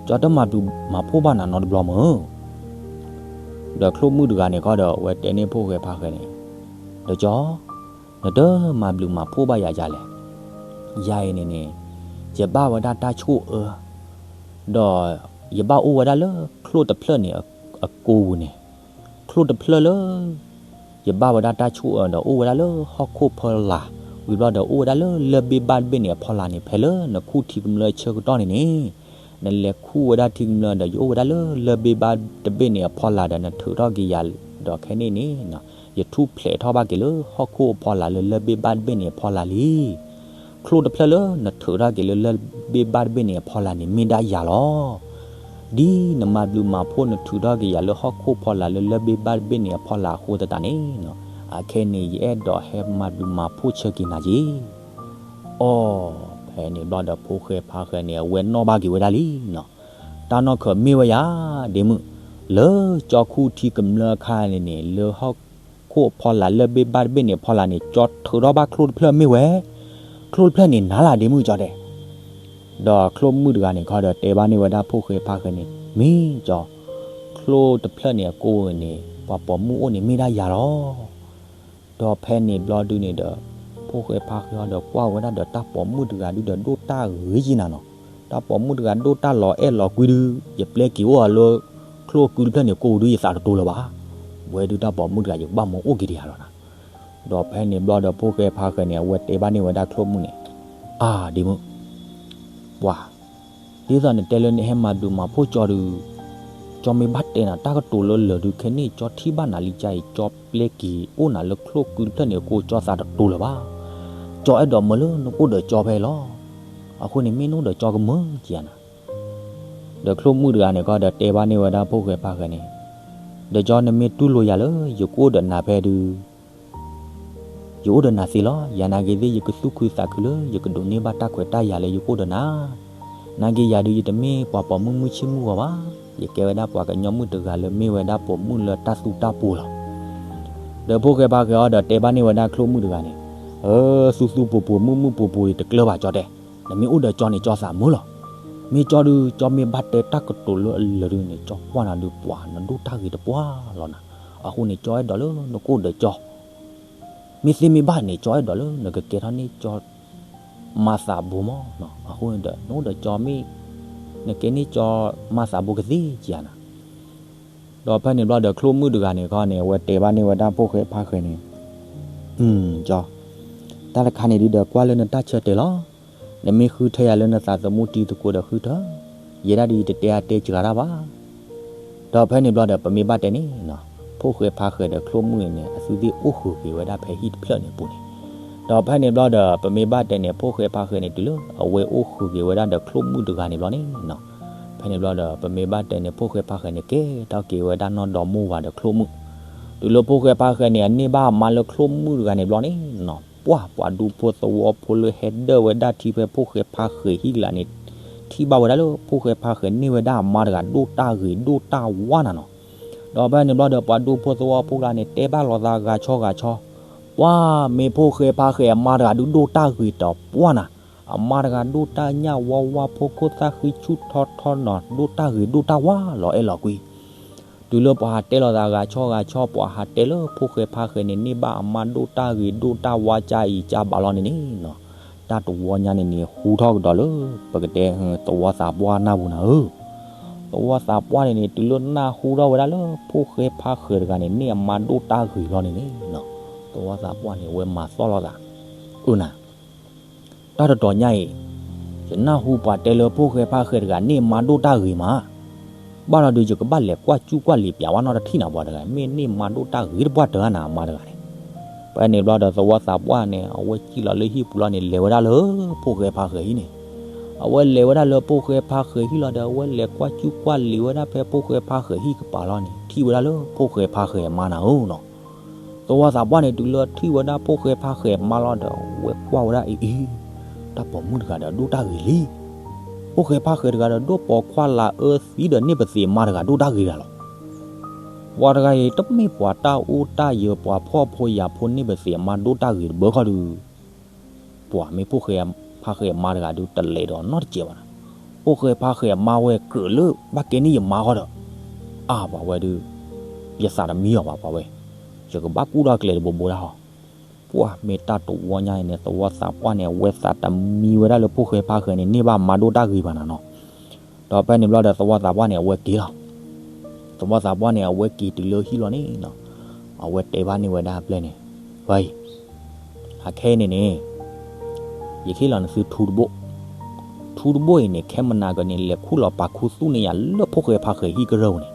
ကၠီတမၤဘျုးမၤဖှိၣ်ဘၣ်နၤနီတဘျီမ့ၢ် ဒီးချိၣ်မုၣ်တဂၤန့ၣ်ခီဒီး အဝဲတဲန့ၢ်ဖိၣ်ဃဲဖါဃဲၤန့ၣ်, ဒီးကၠီ, နတမၤဘျုးမၤဖှိၣ်ဘၣ်ယၤဒ်လဲၣ်. ယၤအံၤန့ၣ်န့ၣ် ယဘၣ်ဝဲဒၣ်တၢ်ဆိၣ်အၢ, ဒီးယဘၣ်အိၣ်ဝဲဒၣ်လၢချိၣ်တဖျၢၣ်န့ၣ်အကိပူၤန့ၣ်, ချိၣ်တဖျၢၣ်လၢ ယဘၣ်ဝဲဒၣ်တၢ်ဆိၣ်အၢဒီးအိၣ်ဝဲဒၣ်လၢဟီၣ်ခိၣ်ဖီလာ်, ဝံၤဘျီဒီးအိၣ်ဝဲဒၣ်လၢလၢၢ်ဘ့ၣ်ဘၣ်တဘ့ၣ်န့ၣ်အဖီလာ်န့ၣ် ဖဲလၢနခူၣ်ထံကမျၢၢ်ဆၢကတီၢ်န့ၣ်န့ၣ်, နလဲၤခူၣ်ဝဲဒၣ်ထံကမျၢၢ်ဒီး ယအိၣ်ဝဲဒၣ်လၢလၢၢ်ဘ့ၣ်ဘၣ်တဘ့ၣ်န့ၣ်အဖီလာ်ဒီး နထုးထီၣ်က့ၤယၤ, ဒီးခဲန့ၣ်န့ၣ် ယထူၣ်ဖျဲးထီၣ်ဘၣ်က့ၤလၢဟီၣ်ခိၣ်အဖီလာ်လၢလၢၢ်ဘ့ၣ်ဘၣ်တဘ့ၣ်န့ၣ်အဖီလာ်လံ. ချိၣ် ချိၣ်တဖျၢၣ်လၢနထုးထီၣ်က့ၤလၢလၢၢ်ဘ့ၣ်ဘၣ်တဘ့ၣ်န့ၣ်အဖီလာ်န့ၣ် မ့ၢ်ဒၣ်ယၤလီၤ. ဒ်နမၤဘျုးမၤဖှိၣ်နထုးထီၣ်က့ၤယၤလၢဟီၣ်ခိၣ်ဖီလာ်လၢလၢၢ်ဘ့ၣ်ဘၣ်တဘ့ၣ်န့ၣ်အဖီလာ်အဃိသတးန့ၣ်နီၤ, အခဲအံၤန့ၣ် ယအဲၣ်ဒိးဟဲမၤဘျုးမၤဖှိၣ်ဆၢက့ၤနၤက့ၤ. အီ, ဖဲန့ၣ်ဘျီဒီးဖိၣ်ဃဲဖါဃဲန့ၣ် အဝဲနီၣ်ဘၣ်က့ၤဝဲဒၣ်လံနီၤ. တၢ်နီၢ်ခီမ့ၢ်ဝဲယၤ, ဒ့မုၣ်, လၢကၠီခူၣ်ထံကမျၢၢ်အခါန့ၣ်န့ၣ် လၢဟီၣ်ခိၣ်အဖီလာ်လၢၢ်ဘ့ၣ်ဘၣ်တဘ့ၣ်န့ၣ်အဖီလာ်န့ၣ် ကၠီထုးထီၣ်ဘၣ်ချိၣ်တဖျၢၣ်မ့ၢ်ဝဲ, ချိၣ်တဖျၢၣ်န့ၣ်နၤလၢဒ့မုၣ်ကၠီတဲ. ဒီးချိၣ်မုၣ်တဂၤန့ၣ်ခီဒီးတဲဘၣ်န့ၢ်ဝဲဒၣ်ဖိၣ်ဃဲဖါဃဲန့ၣ် မ့ၢ်ကၠီ, ချိၣ်တဖျၢၣ်န့ၣ်အကိၢ်န့ၣ် ပှၤပိာ်မုၣ်အိၣ်န့ၣ်မ့ၢ်ဒၣ်ယၤလီၤ. ဒီးဖဲန့ၣ်ဘျီဒုန့ၣ်ဒီး ဖိၣ်ဃဲဖါဃဲအီၤဒီးကွၢ်ဝဲဒၣ်ဒီးတၢ်ပိာ်မုၣ်တဂၤဒုဒီးဒိၣ်တၢ်ဂ့ၤက့နၤနီၤ, တၢ်ပိာ်မုၣ်တဂၤဒိၣ်တၢ်လီၤအဲၣ်လီၤကွံဒု, ယပျဲက့ၤအိၣ်အီၤလၢ ချိၣ်ကုတဖျၢၣ်န့ၣ်ကိၢ်ဒုယသးတတိၤလၢၤဘၣ်, ဝဲဒုတၢ်ပိာ်မုၣ်တဂၤယကဘၣ်မၤအိၣ်က့ၤတယၤလီၤနၤ. ဒီးဖဲန့ၣ်ဘျီဒီးဖိၣ်ဃဲဖါဃဲန့ၣ် အဝဲတဲဘၣ်န့ၢ်ဝဲဒၣ်ချိၣ်မုၣ်န့ၣ်, အါဒ့မုၣ်, ပှၤ ဒ်သိးနတဲလၢနဟဲမၤဘျုးမၤဖှိၣ်ကၠီဒု, ကၠီမ့ၢ်ဘၣ်တဲနၤတၢ်ကတိၤလၢလၢာ်ဒုခဲန့ၣ် ကၠီထံၣ်ဘၣ်နၤလံကၠါအံၤ ကၠီပျဲက့ၤအိၣ်နၤလၢချိၣ်ကုတဖျၢၣ်န့ၣ်အကိၢ် ကၠီသးတတိၤလၢၤဘၣ်, ကၠီအဲၣ်ဒိးမၢလၢနအိၣ်ဒီးကၠီဖဲအံၤလီၤ. အဃိန့ၣ်မ့ၢ်နအိၣ်ဒီးကၠီကမၢကယၤနၤ. ဒီးချိၣ်မုၣ်တဂၤန့ၣ်ခီဒီးတဲဘၣ်န့ၢ်ဝဲဒၣ်ဖိၣ်ဃဲဖါဃဲန့ၣ်, ဒီးကၠီနမ့ၢ်တူၢ်လိာ်ယၤလၢယကအိၣ်ဒီးနၤဖဲဒု ယအိၣ်ဒီးနၤသ့လီၤ. ယၤနာ်က့ၤသ့ၣ် ယကသူၣ်ခုသးခုလၢယကဒိးန့ၢ်ဘၣ်တၢ်ခွဲးတၢ်ယာ်လၢယကအိၣ်ဒီးနၤ. နာ်က့ၤယၤဒုး ယတမ့ၢ်ပှၤပိာ်မုၣ်မုၢ်ဆ့ၣ်မုၢ်ဂီၤဘၣ်. ယကဲဝဲဒၣ်ပှၤကညီမုၣ်တဂၤလၢမ့ၢ်ဝဲဒၣ်ပိာ်မုၣ်လၢတၢ်သူတၢ်ပိၤလီၤ. ဒီးဖိၣ်ဃဲဖါဃဲအီၤဒီးတဲဘၣ်န့ၢ်ဝဲဒၣ်ချိၣ်မုၣ်တဂၤန့ၣ်, အၢ သူသူပိၤပိၤ မုၢ်မုၢ်ပိၤပိၤ ယတကျၢၤဘၣ်ကၠီတဲ. နမ့ၢ်အိၣ်ဒီးကၠီန့ၣ် ကၠီသးမုာ်လီၤ. မ့ၢ်ကၠီဒုး ကၠီမ့ၢ်ဘၣ်တဲတၢ်ကတိၤလၢအလၢာ်ဒုန့ၣ် ကၠီကွၢ်နၤဒုး ပှၤနဒိၣ်တၢ်ဂ့ၤတပှၢ်လီၤနၤ. အဃိန့ၣ် ကၠီအဲၣ်ဒိးလၢနကအိၣ်ဒီးကၠီ မ့ၢ်သ့မ့ၢ်ဘၣ်န့ၣ် ကၠီအဲၣ်ဒိးလၢနကကဲထီၣ်န့ၢ်ကၠီ မၤသးဘိမး. အဃိန့ၣ်ဒီး နအိၣ်ဒီးကၠီမ့ၢ် နကဲန့ၢ်ကၠီ မၤသးဘိကသ့ကယၤနၤ. ဒီးဖဲန့ၣ်ဘျီဒီး ချိၣ်မုၣ်တဂၤန့ၣ်ခီန့ၣ် အဝဲတဲဘၣ်န့ၢ်ဝဲဒၣ်ဖိၣ်ဃဲဖါဃဲန့ၣ်, ကၠီ, တၢ်တခါန့ၣ်ဒုးဒီး ကွၢ်လၢနတၢ်ဆၢတဲာ်လီၤ. နမ့ၢ်ဃုထၢယၤလၢနသးသမူတံၤသကိးဒီးဃုထၢ, ယဲဒၣ်ဒုးယတတဲအါတဲစှၤတၢ်ဘၣ်. ဒီးဖဲန့ၣ်ဘျီဒီး ပမ့ၢ်ဘၣ်တဲန့ၣ်, ဖိၣ်ဃဲဖါဃဲဒီးချိၣ်မုၣ်န့ၣ် အသုသ့ၣ်အိၣ်ဃုာ်က့ၤဝဲဒၣ်ဖဲဟံၣ်တဖျၢၣ်န့ၣ်အပူၤန့ၣ်. ဒီးဖဲန့ၣ်ဘျီဒီး ပမ့ၢ်ဘၣ်တဲန့ၣ် ဖိၣ်ဃဲဖါဃဲန့ၣ် တုၤလၢအဝဲအိၣ်ဃုာ်က့ၤဝဲဒၣ်ဒီးချိၣ်မုၣ်တဂၤန့ၣ်ဘျီန့ၣ်, ဖဲန့ၣ်ဘျီဒီး ပမ့ၢ်ဘၣ်တဲန့ၣ် ဖိၣ်ဃဲဖါဃဲန့ၣ် ကဲထီၣ်က့ၤဝဲဒၣ်နီၢ်ဒီမိၢ်ဝၤဒီးချိၣ်မုၣ်, တုၤလၢဖိၣ်ဃဲဖါဃဲန့ၣ် အန့ၢ်ဘၣ်အမါလၢချိၣ်မုၣ်တဂၤန့ၣ်ဘျီန့ၣ်, ပှၤ ပှၤဒူဖိသဝီဖိလၢဟဲဒၢၣ်ဝဲဒၣ်ထံဖဲဖိၣ်ဃဲဖါဃဲဟံၣ်လၢန့ၣ် ထံၣ်ဘၣ်ဝဲဒၣ်လၢဖိၣ်ဃဲဖါဃဲန့ၢ်ဝဲဒၣ်အမါတဂၤဒိၣ်တၢ်ဂ့ၤဒိၣ်တၢ်ဝါနၤနီၤ. ဒီးဖဲန့ၣ်ဘျီဒီး ပှၤဒူဖိသဝီဖိကျါန့ၣ် တဲဘၣ်လိာ်သးဂၤဆီဂၤဆီ, ပှၤ မ့ၢ်ဖိၣ်ဃဲဖါဃဲအမါတဂၤဒုးဒိၣ်တၢ်ဂ့ၤတပှၢ်နၤ, အမါတဂၤဒိၣ်တၢ်ညၣ်ဝါဝါ ဖိခိၣ်သၣ်ဃံဆူၣ်ထီထီနီၤ ဒိၣ်တၢ်ဂ့ၤဒိၣ်တၢ်ဝါလီၤအဲၣ်လီၤကွံ တုၤလၢပှၤဟးတဲလိာ်သးဂၤဆီဂၤဆီ ပှၤဟးတဲလၢဖိၣ်ဃဲဖါဃဲန့ၣ် န့ၢ်ဘၣ်အမါဒိၣ်တၢ်ဂ့ၤဒိၣ်တၢ်ဝါကၢ်အံၤကၢ်ဘးလီၤန့ၣ်န့ၣ်, တၢ်တဝီညါန့ၣ်န့ၣ် ဟူထီၣ်ကဒီးလၢ ပကတဲ သဝီသးပှၢ်နၢ်ပူၤနၤဧၢ, သဝီသးပှၢ်န့ၣ်န့ၣ် တုၤလၢနၢ်ဟူထီၣ်ဝဲဒၣ်လၢဖိၣ်ဃဲဖါဃဲတဂၤန့ၣ် န့ၢ်အမါဒိၣ်တၢ်ဂ့ၤလီၤန့ၣ်န့ၣ်, သဝီသးပှၢ်န့ၣ် အဝဲမၤသီၣ်လိာ်သး, အၢနၤ တၢ်တတီၤညါအံၤ, ယနၢ်ဟူပှၤတဲလၢဖိၣ်ဃဲဖါဃဲတဂၤ န့ၢ်မါဒိၣ်တၢ်ဂ့ၤမး, ဘၣ်လီၤဒုး ယကဘၣ်လဲၤကွၢ်ကူၣ်ကွၢ်လံၤပျးဝဲနီတထံၣ်နၤ ပှၤတဂၤ မ့ၢ်န့ၢ်မါဒိၣ်တၢ်ဂ့ၤတပှၢ်တၢၢ်နၤ အမါတဂၤန့ၣ်. ဖဲန့ၣ်ဘျီဒီး သဝီသးပှၢ်န့ၣ် အဝဲစံၣ်လီၤလၢဟံၣ်ပူၤလီၤန့ၣ် လဲၤဝဲဒၣ်လၢဖိၣ်ဃဲဖါဃဲဟံၣ်န့ၣ်, အဝဲလဲၤဝဲဒၣ်လၢဖိၣ်ဃဲဖါဃဲဟံၣ်လီၤဒီး အဝဲလဲၤကွၢ်ကူၣ်ကွၢ်လံၤဝဲဒၣ်ဖဲဖိၣ်ဃဲဖါဃဲဟံၣ်ကပၤလီၤန့ၣ် ထံၣ်ဝဲဒၣ်လၢဖိၣ်ဃဲဖါဃဲအမါနၤဧၢနီၤ. သဝီသးပှၢ်န့ၣ် တုၤလၢထံၣ်ဝဲဒၣ်ဖိၣ်ဃဲဖါဃဲအမါလီၤဒီး အဝဲကွၢ်ဝဲဒၣ်အံၤအံၤ, တၢ်ပိာ်မုၣ်တဂၤဒီးဒိၣ်တၢ်ဂ့ၤလံ, ဖိၣ်ဃဲဖါဃဲတဂၤဒီး ဒိၣ်ပိာ်ခွါလၢအၢသံဒီးန့ၢ်ပသံးအမါတဂၤဒိၣ်တၢ်ဂ့ၤတဂၤလီၤ. ပှၤတဂၤအံၤ တမ့ၢ်ပှၤတၢ်အိၣ်တၢ်ယၢၤ ပှၤဖှီၣ်ဖိယာ်ဖိန့ၢ်ပသံးအမါဒိၣ်တၢ်ဂ့ၤတဘၢခီဒုး ပှၤမ့ၢ်ဖိၣ်ဃဲဖါဃဲအမါတဂၤဒုး တလဲၤဒီးနီတစဲးဘၣ်နၤ. ဖိၣ်ဃဲဖါဃဲအမါဝဲကြၢးလၢ ဘၣ်ကဲန့ၢ်ယမါဃီဒီး အါ ပှၤဝဲဒုး ယသးတမံအီၤဘၣ်ပှၤဝဲ, ယကဘၣ်ကူၣ်ထီၣ်ကျဲတဘိဘိတၢ်ဟီ, ပှၤမ့ၢ်တၢ်တဝီညါအံၤန့ၣ် သဝီသးပှၢ်န့ၣ် အဝဲသးတမံဝဲဒၣ်လၢဖိၣ်ဃဲဖါဃဲန့ၣ် န့ၢ်ဘၣ်မါဒိၣ်တၢ်ဂ့ၤဘၣ်နၤနီၤ. ဒီးဖဲန့ၣ်ဘျီဒီး သဝီသးပှၢ်န့ၣ် အဝဲက့ၤလီၤ. သဝီသးပှၢ်န့ၣ် အဝဲက့ၤတုၤလၢဟံၣ်လီၤန့ၣ်နီၤ, အဝဲတဲဘၣ်န့ၢ်ဝဲဒၣ်အပျဲၢ်န့ၣ်, ဝဲအံၤ အခဲအံၤန့ၣ်န့ၣ် ယကဟ့ၣ်လီၤနသုထူတဘိၣ်, ထူတဘိၣ်အံၤန့ၣ် ခဲမုၢ်နၤကန့ၣ် လဲၤခူၣ်လီၤပာ်ခူသူၣ်န့ၢ်ယၤလၢဖိၣ်ဃဲဖါဃဲဟံၣ်ကရၢၢ်ပူၤန့ၣ်,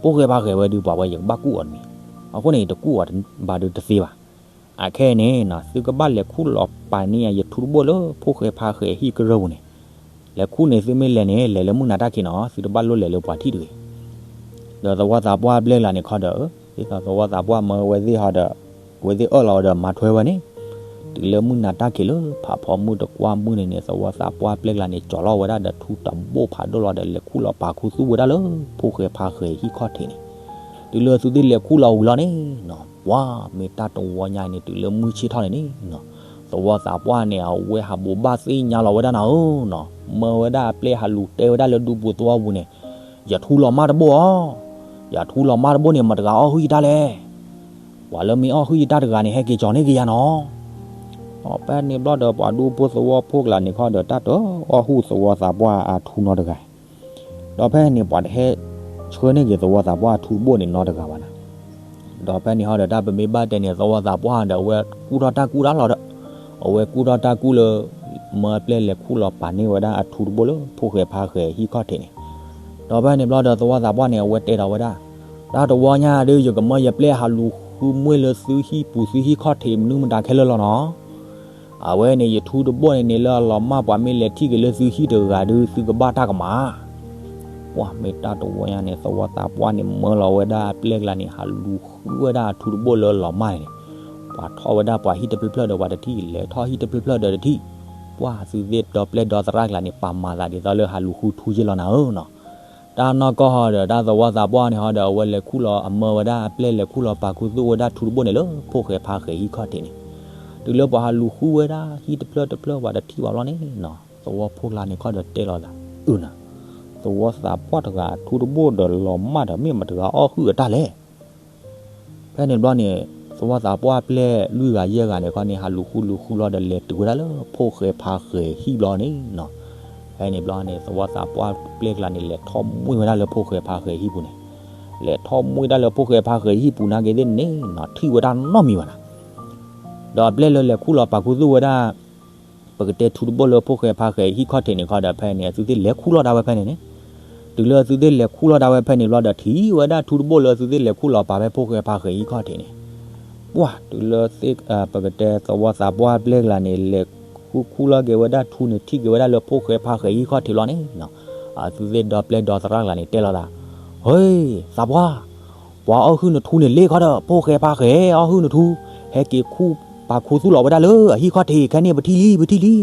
ဖိၣ်ဃဲဖါဃဲဝဲဒုး ပှၤဝဲယကဘၣ်ကူၣ်အီၤတမံၤ, အဃိန့ၣ် ယတကူၣ်အီၤဘၣ်ဒုးတသ့ဘၣ်. အခဲအံၤန့ၣ်နီၤ သုကဘၣ်လဲၤခူၣ်လီၤပာ်န့ၢ်ယထူတဘိၣ်လၢဖိၣ်ဃဲဖါဃဲဟံၣ်ကရၢၢ်ပူၤန့ၣ်, လဲၤခူၣ်န့ၣ်သုမ့ၢ်လဲၤန့ၣ် လဲၤလၢမုၢ်နၤတၢ်ခံးနီၤ သုတဘၣ်လိၣ်လဲၤလၢပှၤထံၣ်တဂ့ၤ. ဒီးသဝီသးပှၢ်ပျဲၢ်ကျါန့ၣ်ခီဒီး ဒ်သိးသဝီသးပှၢ်မၢဝဲသ့ၣ်ဟီဒီး အဝဲသ့ၣ်အၢၣ်လီၤဝဲဒီးမၤထွဲဝဲန့ၣ်, တုၤလၢမုၢ်နၤတၢ်ခံးလၢဖးဖီမုၢ်တကွၢ်မုၢ်န့ၣ်န့ၣ် သဝီသးပှၢ်ပျဲၢ်ကျါန့ၣ် ကၠီၤလီၤဝဲဒၣ်ဒီးထူတဘိၣ်ဖးဒိၣ်လီၤဒီး လဲၤခူၣ်လီၤပာ်ခူသူၣ်ဝဲဒၣ်လၢဖိၣ်ဃဲဖါဃဲဟံၣ်ခီၣ်ထံးန့ၣ်, တုၤလၢသုသ့ၣ်လဲၤခူၣ်လီၤဝံၤလီၤန့ၣ်နီၤ ပှၤမ့ၢ်တၢ်တဝီညါန့ၣ် တုၤလၢမုၢ်ဆ့ၣ်ထီၣ်န့ၣ်န့ၣ်နီၤ, သဝီသးပှၢ်န့ၣ် အဝဲဟးဘိးဘၣ်သ့ၣ်ညါလီၤဝဲဒၣ်နၤဧၢနီၤ, မၢဝဲဒၣ်အပျဲၢ်ဟးလူၤတဲဝဲဒၣ်လၢဒူပူၤသဝီပူၤန့ၣ်, ယထူလီၤမၢ်တဘိၣ်အီၤ, ယထူလီၤမၢ်တဘိၣ်န့ၣ် မတၤတဂၤအီၣ်ဟုၣ်ယတၢ်လဲၣ်. ပှၤလၢမ့ၢ်အီၣ်ဟုၣ်ယတၢ်တဂၤန့ၣ် ဟဲက့ၤကၠီၤန့ၢ်က့ၤယၤနီၤ. ဒီးဖဲန့ၣ်ဘျီဒီး ပှၤဒူဖိသဝီဖိကျါန့ၣ်ခီဒီး တၢ်တအီၣ်ဟုၣ်သဝီသးပှၢ်အထူနီတဂၤ, ဒီးဖဲန့ၣ် ပှၤတဟဲဆှၢန့ၢ်က့ၤသဝီသးပှၢ်အထူတဘိၣ်န့ၣ်နီတဂၤဘၣ်နၤ. ဒီးဖဲန့ၣ်ဟီဒီး တၢ်ပမ့ၢ်ဘၣ်တဲန့ၣ် သဝီသးပှၢ်ဒီး အဝဲကူၣ်ထီၣ်တၢ်ကူၣ်တၢ်လီၤဒီး အဝဲကူၣ်ထီၣ်တၢ်ကူၣ်လၢ မၢအပျဲၢ်လဲၤခူၣ်လီၤပာ်န့ၢ်ဝဲဒၣ်အထူတဘိၣ်လၢဖိၣ်ဃဲဖါဃဲဟံၣ်ခီၣ်ထံးန့ၣ်, ဒီးဖဲန့ၣ်ဘျီဒီး သဝီသးပှၢ်န့ၣ် အဝဲတဲဒီးဝဲဒၣ်, တၢ်တဝီညါဒီး ယကမၢယပျဲၢ်ဟးလူၤဃုမွ့ၢ်လၢသုဟံၣ်ပူၤသုဟံၣ်ခီၣ်ထံးမနုၤမတၤခဲလၢာ်လီၤနီၤ. အဝဲန့ၣ် ယထူတဘိၣ်န့ၣ်န့ၣ် လၢအလီၤမၢ်ပှၤမ့ၢ်လဲၤထံၣ်က့ၤလၢသုဟံၣ်တဂၤဒီး သုကဘၣ်တၢ်ကမၣ်. ပှၤမ့ၢ်တၢ်တဝီညါန့ၣ် သဝီသးပှၢ်န့ၣ် မၢလီၤဝဲဒၣ်အပျဲၢ်ကျါန့ၣ် ဟးလူၤဃုဝဲဒၣ်အထူတဘိၣ်လၢအလီၤမၢ်န့ၣ်, ပှၤထီၣ်ဝဲဒၣ်ပှၤဟံၣ်တဖျၢၣ်ဖျၢၣ်ဒီးပှၤတထံၣ်, လဲၤထီၣ်ဟံၣ်တဖျၢၣ်ဖျၢၣ်ဒီးတထံၣ်, ပှၤသုသ့ၣ်ဒီပျဲၢ်ဒီသရၣ်ကျါန့ၣ် ပာ်မၤသးဒ်သိးလၢဟးလူၤဃုထူယ့ၢ်လီၤနၤဧၢနီၤ. တၢ်နီၢ်ကီၢ်ဟီဒီး တၢ်သဝီသးပှၢ်န့ၣ်ဟီဒီး အဝဲလဲၤခူၣ်လီၤ အမၢဝဲဒၣ်အပျဲၢ်လဲၤခူၣ်လီၤပာ်ခူသူၣ်ဝဲဒၣ်ထူတဘိၣ်န့ၣ်လၢဖိၣ်ဃဲဖါဃဲဟံၣ်ခီၣ်ထံးန့ၣ်, တုၤလၢပှၤဟးလူၤဃုဝဲဒၣ်ဟံၣ်တဖျၢၣ်တဖျၢၣ်ပှၤတထံၣ်ဘၣ်ဘျီန့ၣ်နီၤ, သဝီဖိကျါန့ၣ်ခီဒီးတဲလီၤသး, အၢနၤ, သဝီသးပှၢ်တဂၤအထူတဘိၣ်ဒီးလီၤမၢ်ဒီး မ့ၢ်မတၤတဂၤအီၣ်ဟုၣ်အတၢ်လဲၣ်. ဖဲန့ၣ်ဘျီန့ၣ် သဝီသးပှၢ်ပျဲၢ်လွံၢ်ဂၤယဲၢ်ဂၤန့ၣ်ခီန့ၣ် ဟးလူၤဃုလူၤဃုလီၤဒီး လဲၤတုၤဝဲဒၣ်လၢဖိၣ်ဃဲဖါဃဲဟံၣ်ဘျီန့ၣ်နီၤ, ဖဲန့ၣ်ဘျီန့ၣ် သဝီသးပှၢ်ပျဲၢ်ကျါန့ၣ် လဲၤထီၣ်မှံဝဲဒၣ်လၢဖိၣ်ဃဲဖါဃဲဟံၣ်ပူၤန့ၣ်, လဲၤထီၣ်မှံတၢ်လၢဖိၣ်ဃဲဖါဃဲဟံၣ်ပူၤနာ်က့ၤသ့ၣ်န့ၣ်နီၤ ထံၣ်ဝဲဒၣ်နီတမံၤဘၣ်နၤ. ဒီးအပျဲၢ်လၢလဲၤခူၣ်လီၤပာ်ခူသူၣ်ဝဲဒၣ် ပကတဲထူတဘိၣ်လၢဖိၣ်ဃဲဖါဃဲဟံၣ်ခီၣ်ထံးန့ၣ်ခီဒီး ဖဲန့ၣ် အသုသ့ၣ်လဲၤခူၣ်လီၤဒၣ်ဝဲဖဲန့ၣ်န့ၣ်, တုၤလၢအသုသ့ၣ်လဲၤခူၣ်လီၤဒၣ်ဝဲဖဲန့ၣ်ဘျီဒီး ထံၣ်ဝဲဒၣ်ထူတဘိၣ်လၢအသုသ့ၣ်လဲၤခူၣ်လီၤပာ်ဖဲဖိၣ်ဃဲဖါဃဲဟံၣ်ခီၣ်ထံးန့ၣ်, ပှၤ တုၤလၢ ပကတဲသဝီသးပှၢ်ပျဲၢ်ကျါန့ၣ် လဲၤခူၣ်ခူၣ်လီၤက့ၤဝဲဒၣ်ထူန့ၣ် ထံၣ်က့ၤဝဲဒၣ်လၢဖိၣ်ဃဲဖါဃဲဟံၣ်ခီၣ်ထံးလီၤန့ၣ်နီၤ, အသုသ့ၣ်ဒီပျဲၢ်ဒီသရၣ်ကျါန့ၣ် တဲလီၤသး, ဟ့, သးပှၢ်, ပှၤအီၣ်ဟုၣ်နထူန့ၣ်လ့ခီဒီး ဖိၣ်ဃဲဖါဃဲအီၣ်ဟုၣ်နထူ, ဟဲက့ၤခူၣ်ပာ်ခူသူၣ်လီၤဝဲဒၣ်လၢအဟံၣ်ခီၣ်ထံးခဲန့ၣ် ပထံၣ်လံ ပထံၣ်လံ.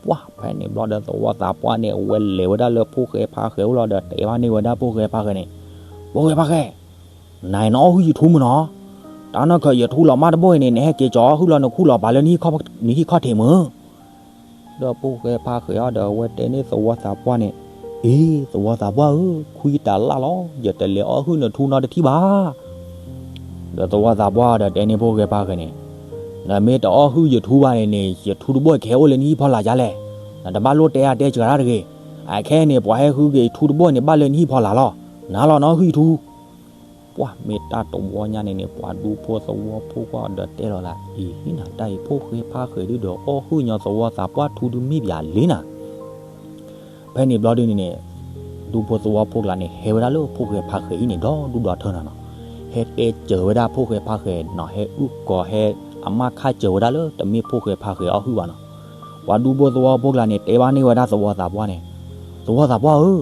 ပှၤ ဖဲန့ၣ်ဘျီဒီးသဝီသးပှၢ်န့ၣ် အဝဲလဲၤဝဲဒၣ်လၢဖိၣ်ဃဲဖါဃဲအိၣ်လီၤဒီး တဲဘၣ်န့ၢ်ဝဲဒၣ်ဖိၣ်ဃဲဖါဃဲန့ၣ်, ဖိၣ်ဃဲဖါဃဲ, နၤအံၤနအီၣ်ဟုၣ်ယထူမ့ၢ်နီၤ, တၢ်နီၢ်ခီယထူလီၤမၢ်တဘိၣ်အံၤန့ၣ် နဟဲက့ၤကၠီၤအီၣ်ဟုၣ်လီၤ နခူၣ်လီၤပာ်လၢနဟံၣ်ခီၣ်ထံးမ့ၢ်. ဒီးဖိၣ်ဃဲဖါဃဲအီၤဒီး အဝဲတဲန့ၢ်သဝီသးပှၢ်န့ၣ်, အ့ သဝီသးပှၢ်ဧၢ, ခွံတၢ်လၢ်လီၤ, ယတလဲၤအီၣ်ဟုၣ်နထူနီတထံၣ်ဘၣ်. ဒီးသဝီသးပှၢ်ဒီးတဲန့ၢ်ဖိၣ်ဃဲဖါဃဲန့ၣ်, နမ့ၢ်တအီၣ်ဟုၣ်ယထူဘၣ်န့ၣ်န့ၣ် ယထူတဘိၣ်ကဟဲအိၣ်လၢနဟံၣ်ဖီလာ်ဒ်လဲၣ်. နတဘၣ်လိၣ်တဲအါတဲစှၤတၢ်တဂ့ၤ. အခဲအံၤန့ၣ် ပှၤဟဲဟုၣ်က့ၤယထူတဘိၣ်န့ၣ် ဘၣ်လၢနဟံၣ်ဖီလာ်လီၤ. နၤလီၤ နအီၣ်ဟုၣ်ယထူ. ပှၤမ့ၢ်တၢ်တဝီညါန့ၣ်န့ၣ် ပှၤဒူဖိသဝီဖိကွၢ်ဒီးတဲလီၤသး, အ့ ဟံၣ်နၤတၢ်အံၤ ဖိၣ်ဃဲဖါဃဲဒုဒီးအီၣ်ဟုၣ်ညီသဝီသးပှၢ်ထူဒုမ့ၢ်ပၠးလံနၤ. ဖဲန့ၣ်ဘျီဒုန့ၣ်န့ၣ်, ဒူဖိသဝီဖိကျါန့ၣ် ဟဲဝဲဒၣ်လၢဖိၣ်ဃဲဖါဃဲအံၤန့ၣ် ဒီဒူၣ်ဒီထၢနၤနီၤ. ဟဲတဲစၢၤဝဲဒၣ်ဖိၣ်ဃဲဖါဃဲနီၤ, ဟဲအုၣ်ကီၤ ဟဲအမၢ်ခၣ်စၢၤဝဲဒၣ်လၢ တမ့ၢ်ဖိၣ်ဃဲဖါဃဲအီၣ်ဟုၣ်ဘၣ်နီၤ. ပှၤဒူဖိသဝီဖိကျါန့ၣ် တဲဘၣ်န့ၢ်ဝဲဒၣ်သဝီသးပှၢ်န့ၣ်, သဝီသးပှၢ်ဧၢ,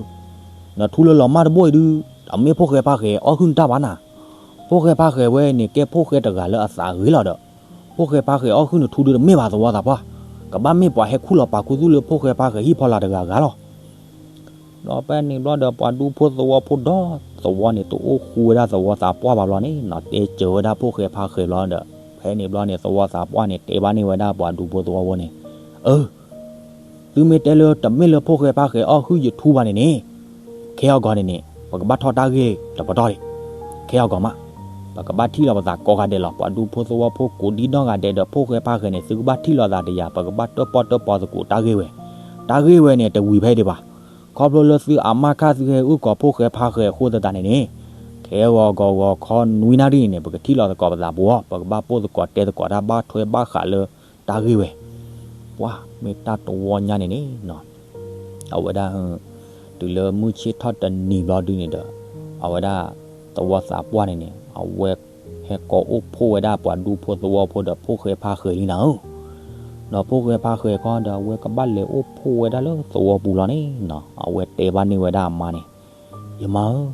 နထူလၢလီၤမၢ်တဘိၣ်အံၤဒု, တမ့ၢ်ဖိၣ်ဃဲဖါဃဲအီၣ်ဟုၣ်နတၢ်ဘၣ်နၤ. ဖိၣ်ဃဲဖါဃဲဝဲန့ၣ် ကဲဖိၣ်ဃဲတဂၤလၢအသးဂ့ၤလီၤဒီး ဖိၣ်ဃဲဖါဃဲအီၣ်ဟုၣ်နထူဒုတမ့ၢ်ဘၣ်သဝီသးပှၢ်, ကဘၣ်မ့ၢ်ပှၤဟဲခူၣ်လီၤပာ်ခူသူၣ်လၢဖိၣ်ဃဲဖါဃဲဟံၣ်ဖီလာ်တဂၤဂၤလီၤ. ဒီးဖဲန့ၣ်ဘျီဒီး ပှၤဒူဖိသဝီဖိဒီသဝီန့ၣ် တအိၣ်ဃူဝဲဒၣ်သဝီသးပှၢ်ဘၣ်ဘျီန့ၣ်နီၤ, တဲစၢၤဝဲဒၣ်ဖိၣ်ဃဲဖါဃဲဘျီဒီး ဖဲန့ၣ်ဘျီန့ၣ် သဝီသးပှၢ်န့ၣ် တဲဘၣ်န့ၢ်ဝဲဒၣ်ပှၤဒူဖိသဝီဖိန့ၣ်, အၢ သုမ့ၢ်တဲလၢတမ့ၢ်လၢဖိၣ်ဃဲဖါဃဲအီၣ်ဟုၣ်ယထူဘၣ်န့ၣ်န့ၣ်, ခဲအဂီၤန့ၣ်န့ၣ် ပကဘၣ်ထီၣ်တၢ်ဂ့ၢ်တပတီၢ်ဒံး, ခဲအဂီၤမး, ပကဘၣ်ထံၣ်လီၤပသးကိးဂၤဒဲးလီၤ. ပှၤဒူဖိသဝီဖိကိးဒံနီၢ်ဂၤဒဲးဒီးဖိၣ်ဃဲဖါဃဲန့ၣ် သုကဘၣ်ထံၣ်လီၤသးတယၤ, ပကဘၣ်တၢၣ်ပီၣ်တၢၣ်ပီသကိးတၢ်ဂ့ၢ်ဝဲ, တၢ်ဂ့ၢ်ဝဲန့ၣ် တဝံၤဖဲဒံးဘၣ်. ခီဖျိလၢသုအမၢ်ခၣ်သုဟဲအုၣ်ကီၤဖိၣ်ဃဲဖါဃဲအဃိသတးန့ၣ်န့ၣ်, ခဲအဂီၤဂီၤဂီၤခီနွံနၣ်ရံၣ်န့ၣ်န့ၣ် ပကထံၣ်လီၤသကိးပသးပူၤအီၤ, ပကဘၣ်ပိၢ်သကိးတဲသကိးတၢ်ဘၣ်ထွဲဘၣ်ဃးလၢတၢ်ဂ့ၢ်ဝဲ ပှၤမ့ၢ်တၢ်တဝီညါန့ၣ်န့ၣ် အဝဲဒၣ် တုၤလၢမုၢ်ဆ့ၣ်ထီၣ်တနံၤဘျီဒုန့ၣ်ဒီး အဝဲဒၣ် သဝီသးပှၢ်န့ၣ်န့ၣ် အဝဲ ဟဲကိးအိၣ်ဖှိၣ်ဝဲဒၣ်ပှၤဒူဖိသဝီဖိဒီးဖိၣ်ဃဲဖါဃဲလံနၤဧၢ. ဒီးဖိၣ်ဃဲဖါဃဲခီဒီး အဝဲကဘၣ်လဲၤအိၣ်ဖှိၣ်ဝဲဒၣ်လၢသဝီပူၤလီၤန့ၣ်နီၤ, အဝဲတဲဘၣ်န့ၢ်ဝဲဒၣ်အမါန့ၣ်, ယမါဧၢ,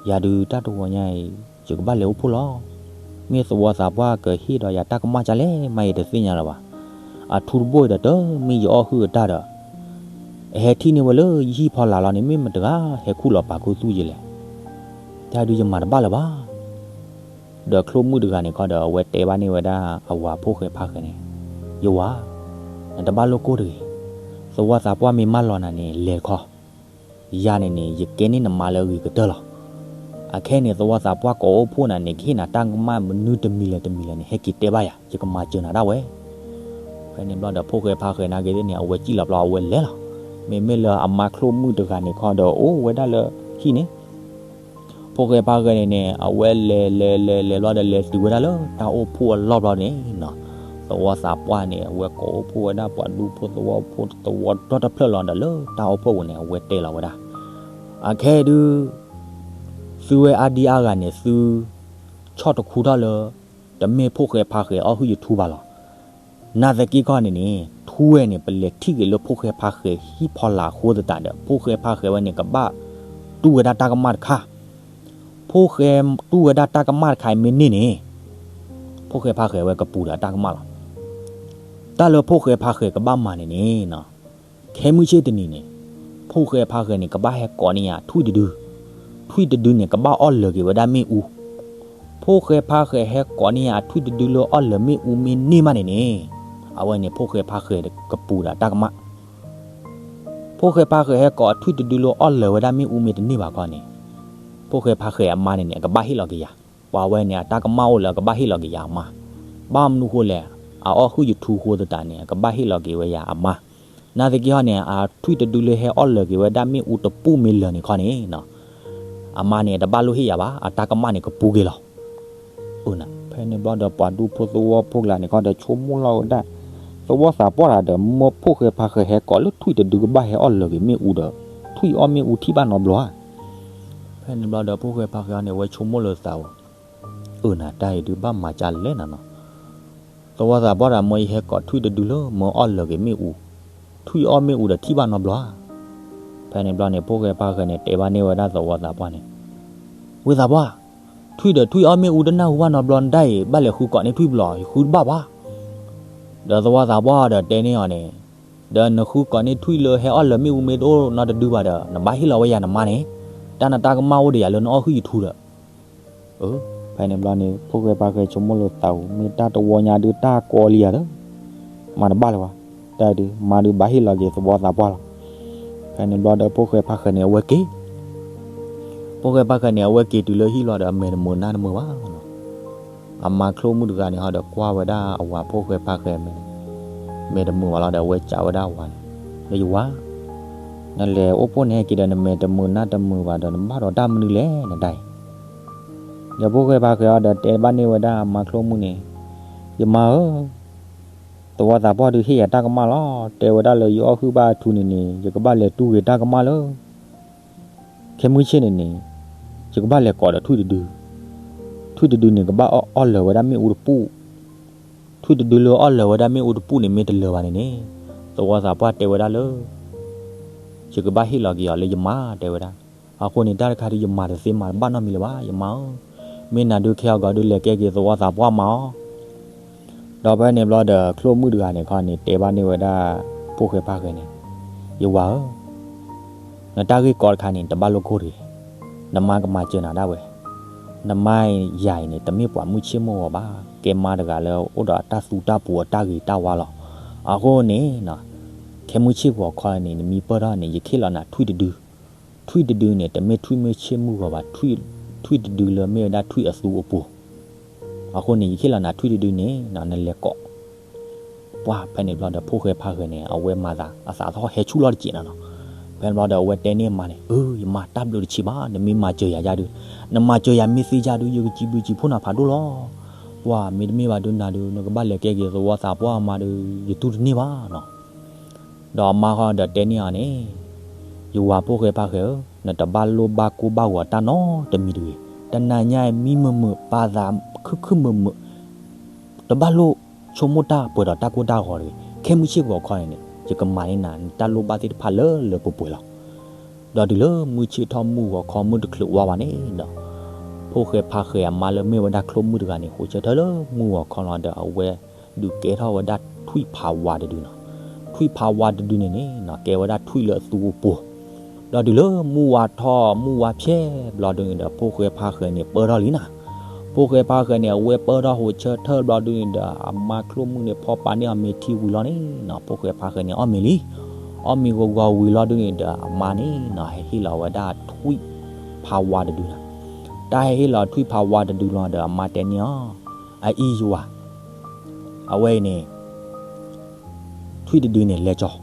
ယၤဒုးတၢ်တဝီညါအံၤ ယကဘၣ်လဲၤအိၣ်ဖှိၣ်လီၤ. မ့ၢ်သဝီသးပှၢ်ကဟ့ၣ်ဒီးယၤတၢ်ကမၣ်ကလဲၣ် မ့ၢ်ယတသ့ၣ်ညါလၢၤဘၣ်. အထူတဘိၣ်အံၤဒီး တမ့ၢ်ယအီၣ်ဟုၣ်အတၢ်ဒီး အဟဲထံၣ်န့ၢ်ဝဲလၢယဟံၣ်ဖီလာ်လီၤန့ၣ် မ့ၢ်မတဂၤဟဲခူၣ်လီၤပာ်ခူသူၣ်ယလဲၣ်. တၢ်ဒုးယမၤတဘၣ်လၢၤဘၣ်. ဒီးချိၣ်မုၣ်တဂၤန့ၣ်ခီဒီး အဝဲတဲဘၣ်န့ၢ်ဝဲဒၣ်အဝၤဖိၣ်ဃဲဖါဃဲန့ၣ်, ယဝၤ, နတဘၣ်လိၣ်ကိၢ်တဂ့ၤ. သဝီသးပှၢ်မ့ၢ်မၢလီၤနၤန့ၣ် လဲၤတခီ, ယၤန့ၣ်န့ၣ် ယကဲန့ၢ်နမါလၢအဂ့ၤကတၢၢ်လီၤ. အခဲန့ၣ် သဝီသးပှၢ်ကိးအိၣ်ဖှိၣ်နၤန့ၣ် ကဟ့ၣ်နၤတၢ်ကမၣ်မနုၤတမံၤလဲၣ်တမံၤလဲၣ်န့ၣ် ဟဲက့ၤတဲဘၣ်ယၤ ယကမၤစၢၤနၤဒၣ်ဝဲ. ဖဲန့ၣ်ဘျီဒီး ဖိၣ်ဃဲဖါဃဲနာ်က့သ့ၣ်န့ၣ် အဝဲစံၣ်လီၤဘျီ အဝဲလဲၤလီၤ. မ့မ့ၢ်လၢအမါချိၣ်မုၣ်တဂၤန့ၣ်ခီဒီး အိၣ်ဝဲဒၣ်လၢဟံၣ်န့ၣ် ဖိၣ်ဃဲဖါဃဲန့ၣ်န့ၣ် အဝဲလဲၤလဲၤလဲၤလဲၤဘျီဒီး လဲၤတုၤဝဲဒၣ်လၢတၢ်အိၣ်ဖှိၣ်အလီၢ်ဘျီန့ၣ်နီၤ, သဝီသးပှၢ်န့ၣ် အဝဲကိးအိၣ်ဖှိၣ်ဝဲဒၣ်ပှၤဒူဖိသဝီဖိသဝီဒီတဖျၢၣ်လီၤဒီး လၢတၢ်အိၣ်ဖှိၣ်ပူၤန့ၣ် အဝဲတဲလီၤဝဲဒၣ်, အခဲဒုး သုဝဲအါဒံအါဂၤန့ၣ် သုဆီၣ်တခူထီၣ်လၢ တမ့ၢ်ဖိၣ်ဃဲဖါဃဲအီၣ်ဟုၣ်ယထူဘၣ်လီၤ. နာ်သက့ခီန့ၣ်န့ၣ် ထူဝဲန့ၣ် ပလဲၤထံၣ်က့ၤလၢဖိၣ်ဃဲဖါဃဲဟံၣ်ဖီလာ်အဃိသတးဒီး ဖိၣ်ဃဲဖါဃဲဝဲန့ၣ် ကဘၣ်တူၢ်ဝဲဒၣ်တၢ်ကမၣ်တခါ, ဖိၣ်ဃဲတူၢ်ဝဲဒၣ်တၢ်ကမၣ်တခါအံၤမ့ၢ်န့ၢ်န့ၣ် ဖိၣ်ဃဲဖါဃဲဝဲကပူၤဒီးတၢ်ကမၣ်လီၤ. တၢ်လၢဖိၣ်ဃဲဖါဃဲကဘၣ်မၤန့ၣ်န့ၣ် ခဲမုၢ်ဆ့ၣ်တနံၤန့ၣ် ဖိၣ်ဃဲဖါဃဲန့ၣ် ကဘၣ်ဟဲကိးန့ၢ်ယၤထွံၣ်တဒု, ထွံၣ်တဒုန့ၣ် ကဘၣ်အီၣ်လၢာ်က့ၤဝဲဒၣ်မ့ၣ်အူ, ဖိၣ်ဃဲဖါဃဲဟဲကိးန့ၢ်ယၤထွံၣ်တဒုလၢအီၣ်လၢာ်မ့ၣ်အူမ့ၢ်န့ၢ်မးန့ၣ်န့ၣ် အဝဲန့ၣ် ဖိၣ်ဃဲဖါဃဲကပူၤဒီးတၢ်ကမၣ် ဖိၣ်ဃဲဖါဃဲဟဲကိးအထွံၣ်တဒုလၢအီၣ်လၢာ်ဝဲဒၣ်မ့ၣ်အူမ့ၢ်တန့ၢ်ဘၣ်ခီန့ၣ် ဖိၣ်ဃဲဖါဃဲအမါန့ၣ်န့ၣ် အကဘၣ်ဟ့ၣ်လီၤက့ၤယၤ, ပှၤဝဲန့ၣ် အတၢ်ကမၣ်အိၣ်လၢအကဘၣ်ဟ့ၣ်လီၤက့ၤယၤအမါ, ဘၣ်မနုၤဃိလဲၣ်, အအီၣ်ဟုၣ်ယထူအဃိသတးန့ၣ် အကဘၣ်ဟ့ၣ်လီၤက့ၤဝဲယၤအမါ, နာ်သက့ဟီန့ၣ် အထွံၣ်တဒုလၢဟဲအီၣ်လၢာ်က့ၤဝဲဒၣ်မ့ၣ်အူတပူၤမ့ၢ်လၢာ်န့ၣ်ခီန့ၣ် အမါန့ၣ် တဘၣ်လိၣ်ဟ့ၣ်ယၤဘၣ်, အတၢ်ကမၣ်န့ၣ် ကပူၤက့ၤလီၤ. ဖဲန့ၣ်ဘျီဒီး ပှၤဒူဖိသဝီဖိကျါန့ၣ်ခီဒီး ဆိကမိၣ်လီၤဝဲဒၣ်, သဝီသးပှၢ်တဂၤဒီး မၢဖိၣ်ဃဲဖါဃဲဟဲကိးလၢထွံၣ်တဒုကဘၣ်ဟဲအီၣ်လၢာ်က့ၤမ့ၣ်အူဒီး ထွံၣ်အီၣ်မ့ၣ်အူထံၣ်ဘၣ်နီတဘျီဧါ. ဖဲန့ၣ်ဘျီဒီး ဖိၣ်ဃဲဖါဃဲန့ၣ် အဝဲဆိကမိၣ်လၢသးဧိၤ, အၢနၤ တၢ်အံၤဒုးဘၣ်မၤကၢ်လဲၣ်နၤနီၤ, သဝီသးပှၢ်တဂၤ မၢယဟဲကိးထွံၣ်တဒုလၢ မၢအီၣ်လၢာ်က့ၤမ့ၣ်အူ, ထွံၣ်အီၣ်မ့ၣ်အူဒီးထံၣ်ဘၣ်နီတဘျီဧါ. ဖဲန့ၣ်ဘျီန့ၣ် ဖိၣ်ဃဲဖါဃဲန့ၣ် တဲဘၣ်န့ၢ်ဝဲဒၣ်သဝီသးပှၢ်န့ၣ်, ဝ့ၢ်သးပှၢ်, ထွံၣ်ဒီးထွံၣ်အီၣ်မ့ၣ်အူတနၢ်ဟူဘၣ်နီတဘျီ နဒၣ်အံၤ ဘၣ်လဲၤဃုကိးန့ၢ်ထွံၣ်ဘျီ ယဃုတဘၣ်ဘၣ်. ဒီးသဝီသးပှၢ်ဒီးတဲန့ၢ်အီၤန့ၣ်, ဒီးနဃုကိးန့ၢ်ထွံၣ်လၢဟဲအီၣ်လၢာ်မ့ၣ်အူမ့ၢ်တအိၣ်နီတဒုဘၣ်ဒီး နဘၣ်ဟ့ၣ်လီၤဝဲယၤနမါန့ၣ်, တၢ်နတၢ်ကမၣ်အိၣ်ဒီးယၤလၢနအီၣ်ဟုၣ်ယထူဒီး ဖဲန့ၣ်ဘျီန့ၣ် ဖိၣ်ဃဲဖါဃဲဆိကမိၣ်လၢသးဧိၤ မ့ၢ်တၢ်တဝီညါဒုးတၢ်ကီလံယၤဒီး မၤတဘၣ်လၢၤဘၣ်, တၢ်ဒုး မါဒုးဘၣ်ဟ့ၣ်လီၤက့ၤသဝီသးပှၢ်လီၤ. ဖဲန့ၣ်ဘျီဒီး ဖိၣ်ဃဲဖါဃဲန့ၣ် အဝဲက့ၤ ဖိၣ်ဃဲဖါဃဲန့ၣ် အဝဲက့ၤတုၤလၢဟံၣ်လီၤဒီး အမဲာ်တမုာ်နါတမုာ်ဘၣ်. အမါချိၣ်မုၣ်တဂၤန့ၣ်ဟီဒီး ကွၢ်ဝဲဒၣ်အဝၤဖိၣ်ဃဲဖါဃဲ မဲာ်တမုာ်ဘၣ်လီၤဒီး အဝဲစံးဝဲဒၣ်အဝၤန့ၣ်, ဒီးယဝၤ, နလဲၤအိၣ်ဖှိၣ်န့ၣ်ဟဲက့ၤဒီး နမဲာ်တမုာ်နါတမုာ်ဘၣ်ဒီး နဘၣ်ဒီးတၢ်မနုၤလဲၣ်နဒၣ်အံၤ. ဒီးဖိၣ်ဃဲဖါဃဲအီၤဒီး တဲဘၣ်န့ၢ်ဝဲဒၣ်အမါချိၣ်မုၣ်န့ၣ်, ယမါဧၢ, သဝီသးပှၢ်ဒုးဟ့ၣ်ယၤတၢ်ကမၣ်လီၤ. တဲဝဲဒၣ်လၢယအီၣ်ဟုၣ်ဘၣ်အထူန့ၣ်န့ၣ် ယကဘၣ်လဲၤတူၢ်ဂ့ၤတၢ်ကမၣ်လၢ ခဲမုၢ်ဆ့ၣ်န့ၣ်န့ၣ် ယကဘၣ်လဲၤကိးဒီးထွံၣ်တဒု, ထွံၣ်တဒုန့ၣ် ကဘၣ်အီၣ်လၢာ်ဝဲဒၣ်မ့ၣ်အူတပူၤ, ထွံၣ်တဒုလၢအီၣ်လၢာ်ဝဲဒၣ်မ့ၣ်အူတပူၤန့ၣ် မ့ၢ်တလၢာ်ဘၣ်န့ၣ်န့ၣ်, သဝီသးပှၢ်တဲဝဲဒၣ်လၢ ယကဘၣ်ဟ့ၣ်လီၤက့ၤအီၤလၢယမါ တဲဝဲဒၣ်. အဃိန့ၣ် တၢ်တခါဒုး ယမၤတသ့မၤတဘၣ်နီတမံၤလၢၤဘၣ် ယမါဧၢ, မ့ၢ်နၤဒုးခဲအဂီၤဒုး လဲၤကဲက့ၤသဝီသးပှၢ်မါအီၤ. ဒီးဖဲန့ၣ်ဘျီဒီး ချိၣ်မုၣ်တဂၤန့ၣ်ခီန့ၣ် တဲဘၣ်န့ၢ်ဝဲဒၣ် ဖိၣ်ဃဲဖါဃဲန့ၣ်, ယဝၤဧၢ, နတၢ်ဂ့ၢ်ကီတခါန့ၣ် တဘၣ်လိၣ်ကိၢ်တဂ့ၤ, နမါကမၤစၢၤနၤဒၣ်ဝဲ, နမါယၤအံၤန့ၣ် တမ့ၢ်ပှၤမုၢ်ဆ့ၣ်မုၢ်ဂီၤဘၣ်, ကဲမါတဂၤလၢအိၣ်ဒီးအတၢ်သူတၢ်ပူၤအတၢ်ဂ့ၤတၢ်ဝါလီၤ. အဃိန့ၣ် ခဲမုၢ်ဆ့ၣ်ဂီၤခီန့ၣ် နမံပၢၢ်ထီၣ်န့ၣ် ယခ့ၣ်လီၤနၤထွံၣ်တဒု, ထွံၣ်တဒုန့ၣ် တမ့ၢ်ထွံၣ်မုၢ်ဆ့ၣ်မုၢ်ဂီၤဘၣ်, ထွံၣ်တဒုလၢမ့ၢ်ဝဲဒၣ်ထွံၣ်အသူအပူၤ, အဃိန့ၣ် ယခ့ၣ်လီၤနၤထွံၣ်တဒုန့ၣ် နလဲၤကိး ပှၢ်ဖဲန့ၣ်ဘျီဒီး ဖိၣ်ဃဲဖါဃဲန့ၣ် အဝဲမၤသးအသးသဟီၣ်ဟဲဆူၣ်လီၤတစဲးနီၤနီၤ. ဖဲန့ၣ်ဘျီဒီး အဝဲတဲန့ၢ်အမါန့ၣ်, အၢ ယမါ တၢ်ဘျုးတဆံးဘၣ်, နမ့ၢ်မၤစၢၤယၤယါဒုး, နမၤစၢၤယၤမ့ၢ်သ့ယါဒုး ယကစံးဘျုးစံးဖှိၣ်နၤဖးဒိၣ်လီၤ. ပှၢ်မ့တမ့ၢ်ဘၣ်ဒုးနၤဒုး နကဘၣ်လဲၤကဲက့ၤသဝီသးပှၢ်မါဒုး ယတူၢ်တန့ၢ်ဘၣ်နီၤ. ဒီးအမါဃီဒီးတဲန့ၢ်အီၤန့ၣ်, ယဝၤဖိၣ်ဃဲဖါဃဲဧၢ, နတဘၣ်လိၣ်ဘၣ်ကိၢ်ဘၣ်ဂီၤတၢ်နီတမံၤတဂ့ၤ. တနၤညါအံၤမံမုာ်မုာ် ပာ်သးခုခုမုာ်မုာ် တဘၣ်လိၣ်ဆိကမိၣ်တၢ်ပှဲၤဒီးတၢ်ကိၢ်တၢ်ဂီၤတဂ့ၤ. ခဲမုၢ်ဆ့ၣ်ဂီၤခီန့ၣ်န့ၣ် ယကမၤန့ၢ်နၤ နတၢ်လိၣ်ဘၣ်သ့ၣ်တဖၣ်လၢလၢပှဲၤပှဲၤလီၤ. ဒီးတုၤလၢမုၢ်ဆ့ၣ်ထီၣ်မုၢ်ဂီၤခီမုၢ်တချုးဝါဘၣ်န့ၣ်ဒီး ဖိၣ်ဃဲဖါဃဲအမါလၢမ့ၢ်ဝဲဒၣ်ချိၣ်မုၣ်တဂၤန့ၣ် ဟိးဆၢထၢၣ်လၢမုၢ်ဂီၤခီလီၤဒီး အဝဲဒုးကဲထီၣ်ဝဲဒၣ်ထွံၣ်ဖးဝါတဒုနီၤ. ထွံၣ်ဖးဝါတဒုန့ၣ်န့ၣ်နီၤ ကဲဝဲဒၣ်ထွံၣ်လၢအသူအိၣ်ပှိၤ ဒီးတုၤလၢမုၢ်ဝါထီၣ်မုၢ်ဝါဖျဲၣ်ဘျီဒုန့ၣ်ဒီး ဖိၣ်ဃဲဖါဃဲန့ၣ်ပၢၢ်ထီၣ်လံနီၤ. ဖိၣ်ဃဲဖါဃဲန့ၣ် အဝဲပၢၢ်ထီၣ်ဟိးဆၢထၢၣ်ဘျီဒုန့ၣ်ဒီး အမါချိၣ်မုၣ်န့ၣ် ဖီပာ်န့ၢ်အီၤမ့ၤထံဝံၤလီၤန့ၣ်နီၤ ဖိၣ်ဃဲဖါဃဲန့ၣ်အီၣ်မ့ၤလံ. အီၣ်မ့ၤဂီၤဂီၤဝံၤလီၤဒုန့ၣ်ဒီး အမါန့ၣ်နီၤ ဟဲဟ့ၣ်လီၤဝဲဒၣ်ထွံၣ်ဖးဝါတဒုနီၤ. တၢ်ဟဲဟ့ၣ်လီၤထွံၣ်ဖးဝါတဒုလီၤဒီး အမါတဲန့ၢ်အီၤ အအံၤယဝၤ အဝဲအံၤန့ၣ် ထွံၣ်တဒုန့ၣ်လဲၤကၠီ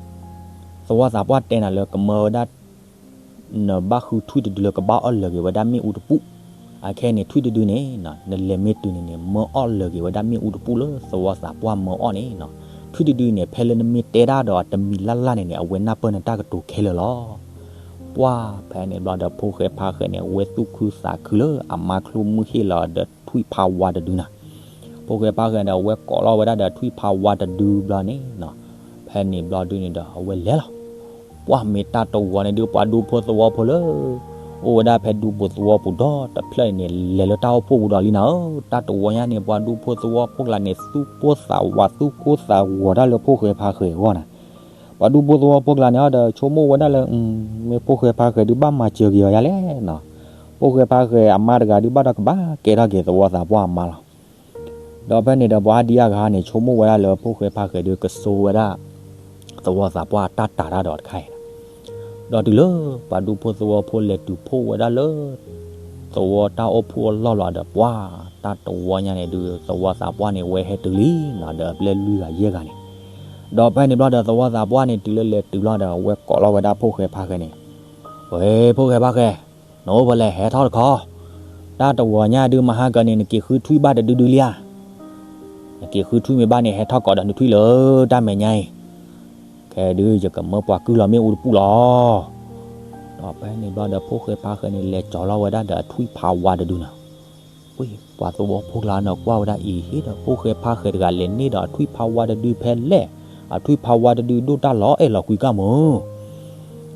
ၤ, သဝီသးပှၢ်တဲနၤလၢကမၢဝဲဒၣ် နဘၣ်ဃုထွံၣ်တဒုလၢကဘၣ်အီၣ်လၢာ်က့ၤဝဲဒၣ်မ့ၣ်အူတပူၤ, အခဲအံၤန့ၣ် ထွံၣ်တဒုန့ၣ် နလဲၤမ့ၢ်တုၤန့ၣ်န့ၣ် မၢအီၣ်လၢာ်က့ၤဝဲဒၣ်မ့ၣ်အူတပူၤလၢသဝီသးပှၢ်မၢအီၣ်န့ၣ်နီၤ. ထွံၣ်တဒုန့ၣ် ဖဲလၢနမ့ၢ်တဲဒၣ်ဒီးတမံၤလၢ်လၢ်န့ၣ်န့ၣ် အဝဲနၢ်ပၢၢ်နတၢ်ကတိၤခဲလၢာ်လီၤ. ပှၢ်ဖဲန့ၣ်ဘျီဒီး ဖိၣ်ဃဲဖါဃဲန့ၣ် အဝဲသူၣ်ခုသးခုလၢအမါချိၣ်မုၣ်ဟ့ၣ်လီၤဒီးထွံၣ်ဖးဝါတဒုနီၤ. ဖိၣ်ဃဲဖါဃဲန့ၣ် အဝဲကိးလီၤဝဲဒၣ်ဒီးထွံၣ်ဖးဝါတဒုဘျီန့ၣ်နီၤ, ဖဲန့ၣ်ဘျီဒုန့ၣ်ဒီး အဝဲလဲၤလီၤ. ပှၢ်မ့ၢ်တၢ်တဝီန့ၣ်ဒုး ပှၤဒူဖိသဝီဖိလၢ အိၣ်ဝဲဒၣ်ဖဲဒူပူၤသဝီပူၤဒီတဖျၢၣ်န့ၣ်န့ၣ် လဲၤလၢတၢ်အိၣ်ဖှိၣ်ပူၤဒီးလံနၤဧၢ. တၢ်တဝီညါန့ၣ် ပှၤဒူဖိသဝီဖိကျါန့ၣ် သူၣ်ကိၢ်သးဝး သူၣ်ကိၢ်သးဂီၤတၢ်လၢဖိၣ်ဃဲဖါဃဲအဂီၢ်နၤ. ပှၤဒူဖိသဝီဖိကျါန့ၣ်ဒီး ဆိကမိၣ်ဝဲဒၣ်လၢ မ့ၢ်ဖိၣ်ဃဲဖါဃဲဒုးဘၣ်မၤစၢၤက့ၤအီၤယါလဲၣ်နီၤ. ဖိၣ်ဃဲဖါဃဲအမါတဂၤဒုးဘၣ်ဒီးကဘၣ်ကဲထီၣ်က့ၤသဝီသးပှၢ်အမါလီၤ. ဒီးဖဲန့ၣ်ဒီး ပှၤအါဒံအါဂၤန့ၣ် ဆိကမိၣ်ဝဲဒၣ်လၢဖိၣ်ဃဲဖါဃဲဒုးကစိဝဲဒၣ် သဝီသးပှၢ်အတၢ်တာ်တၢ်ဒီးတခါအံၤ, ဒီးတုၤလၢ ပှၤဒူဖိသဝီဖိလဲၤတုၤဖှိၣ်ဝဲဒၣ်လၢ သဝီတၢ်အိၣ်ဖှိၣ်အလီၢ်လီၤဒီး ပှၢ်တၢ်တဝီညါန့ၣ်ဒုး သဝီသးပှၢ်န့ၣ် အဝဲဟဲတုၤလံနီၤ ဒီးအပျဲၢ်လွံၢ်ဂၤယဲၢ်ဂၤန့ၣ်, ဒီးဖဲန့ၣ်ဘျီဒီး သဝီသးပှၢ်န့ၣ် တုၤလၢလဲၤတုၤလီၤဒီး အဝဲကိးလီၤဝဲဒၣ်ဖိၣ်ဃဲဖါဃဲန့ၣ်, ဝဲ ဖိၣ်ဃဲဖါဃဲ, နအိၣ်ဖဲလဲၣ် ဟဲထီၣ်တခီ, တၢ်တဝီညါဒုးမဟါကၢန့ၣ် နက့ၤဃုထွံၣ်ဘၣ်တဒုဒုလံဧါ. နက့ၤဃုထွံၣ်မ့ၢ်ဘၣ်န့ၣ် ဟဲထီၣ်ကိးဒီးနထွံၣ်လၢတၢ်မဲာ်ညါအံၤ, ခဲဒုးယကမၢပှၤကုၢ်လီၤမ့ၣ်အူတပူၤလီၤ. ဒီးဖဲန့ၣ်ဘျီဒီး ဖိၣ်ဃဲဖါဃဲန့ၣ် လဲၤကၠီၤလီၤဝဲဒၣ်ဒီးအထွံၣ်ဖးဝါတဒုနီၤ. ဝ့ၢ် ပှၤသဝီဖိကျါန့ၣ် ကွၢ်ဝဲဒၣ်အံၤ ဟ့ၣ်ဒီးဖိၣ်ဃဲဖါဃဲတဂၤလဲၤန့ၢ်ဒီးအထွံၣ်ဖးဝါတဒုဖဲလဲၣ်, အထွံၣ်ဖးဝါတဒုဒိၣ်တၢ်လီၤအဲၣ်လီၤကွံကၢ်မုၢ်,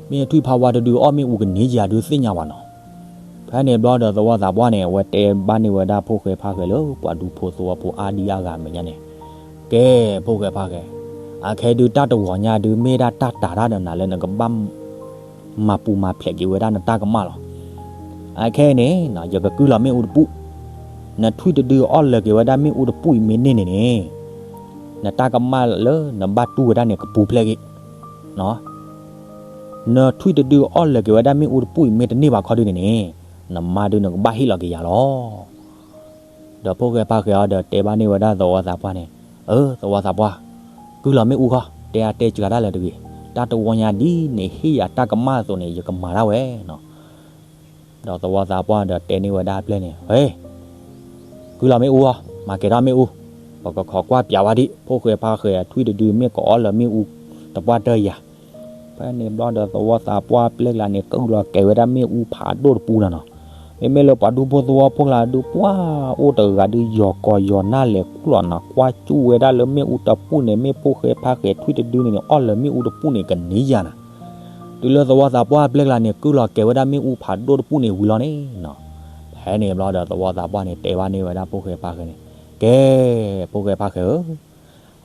မ့ၢ်ထွံၣ်ဖးဝါတဒုအီၣ်မ့ၣ်အူကန့ၢ်ယၤဒုးသ့ၣ်ညါဘၣ်နီၤ. ဖဲန့ၣ်ဘျီဒီး သဝီသးပှၢ်န့ၣ် အဝဲတဲဘၣ်န့ၢ်ဝဲဒၣ်ဖိၣ်ဃဲဖါဃဲလၢ ပှၤဒူဖိသဝီဖိအါဒံအါဂၤမဲာ်ညါန့ၣ်, ကဲ ဖိၣ်ဃဲဖါဃဲ, အခဲဒုးတၢ်တဝီညါဒုး မ့ၢ်ဒၣ်တၢ်တာ်တၢ်ဒီးနၤလၢနကဘၣ် မၤပူၤမၤဖျဲးက့ၤဝဲဒၣ်နတၢ်ကမၣ်လီၤ. အခဲအံၤန့ၣ် ယကကုၢ်လီၤမ့ၣ်အူတပူၤ, နထွံၣ်တဒုအီၣ်လၢာ်က့ၤဝဲဒၣ်မ့ၣ်အူတပူၤအံၤမ့ၢ်န့ၢ်န့ၣ်န့ၣ်, နတၢ်ကမၣ်လၢနဘၣ်တူၢ်ဝဲဒၣ်န့ၣ် ကပူၤဖျဲးက့ၤ နထွံၣ်တဒုအီၣ်လၢာ်က့ၤဝဲဒၣ်မ့ၣ်အူတပူၤအံၤမ့ၢ်တန့ၢ်ဘၣ်ခီဒုန့ၣ်န့ၣ်, နမါဒုးနကဘၣ်ဟ့ၣ်လီၤက့ၤယၤလီၤ. ဒီးဖိၣ်ဃဲဖါဃဲအီၤဒီးတဲဘၣ်န့ၢ်ဝဲဒၣ်သဝီသးပှၢ်န့ၣ်, အၢ သဝီသးပှၢ်, ကုၢ်လီၤမ့ၣ်အူခီ, တဲအါတဲစှၤတၢ်လၢတဂ့ၤ, တၢ်တဝီညါဒ်န့ၣ်ဟ့ၣ်ယၤတၢ်ကမၣ်အသိးန့ၣ် ယကမၤဒၣ်ဝဲနီၤ. ဒီးသဝီသးပှၢ်ဒီးတဲန့ၢ်ဝဲဒၣ်အပျဲၢ်န့ၣ်, ဟဲ ကုၢ်လီၤမ့ၣ်အူအီၤ, မၤကဲၤထီၣ်မ့ၣ်အူ, ပကခိးကွၢ်ပၠးဝဲဒံး ဖိၣ်ဃဲဖါဃဲအထွံၣ်တဒုမ့ၢ်ကအီၣ်လၢာ်မ့ၣ်အူတပှၢ်တၢၢ်ယၤ. ဖဲန့ၣ်ဘျီဒီးသဝီသးပှၢ်အပျဲၢ်ကျါန့ၣ် ကုၢ်လီၤကဲၤဝဲဒၣ်မ့ၣ်အူဖးဒိၣ်တပူၤနီၤနီၤ. မ့မ့ၢ်လၢပှၤဒူဖိသဝီဖိကျါဒုး ပှၢ်အိၣ်တဂၤဒုး ယီၤကီၤယီၤနၢ်လဲၤကူၣ်လီၤနီၤ, ကွၢ်စူၣ်ဝဲဒၣ်လၢမ့ၣ်အူတပူၤန့ၣ် မ့ၣ်ဖိၣ်ဃဲဖါဃဲထွံၣ်တဒုန့ၣ်န့ၣ် အီၣ်လၢာ်မ့ၣ်အူတပူၤန့ၣ် ကန့ၢ်ယၤနီၤ. တုၤလၢသဝီသးပှၢ်အပျဲၢ်ကျါန့ၣ် ကုၢ်လီၤကဲၤဝဲဒၣ်မ့ၣ်အူဖးဒိၣ်တပူၤန့ၣ်ဝံၤလီၤန့ၣ်နီၤ. ဖဲန့ၣ်ဘျီဒီးသဝီသးပှၢ်န့ၣ် တဲဘၣ်န့ၢ်ဝဲဒၣ်ဖိၣ်ဃဲဖါဃဲန့ၣ်, ကဲ ဖိၣ်ဃဲဖါဃဲဧၢ,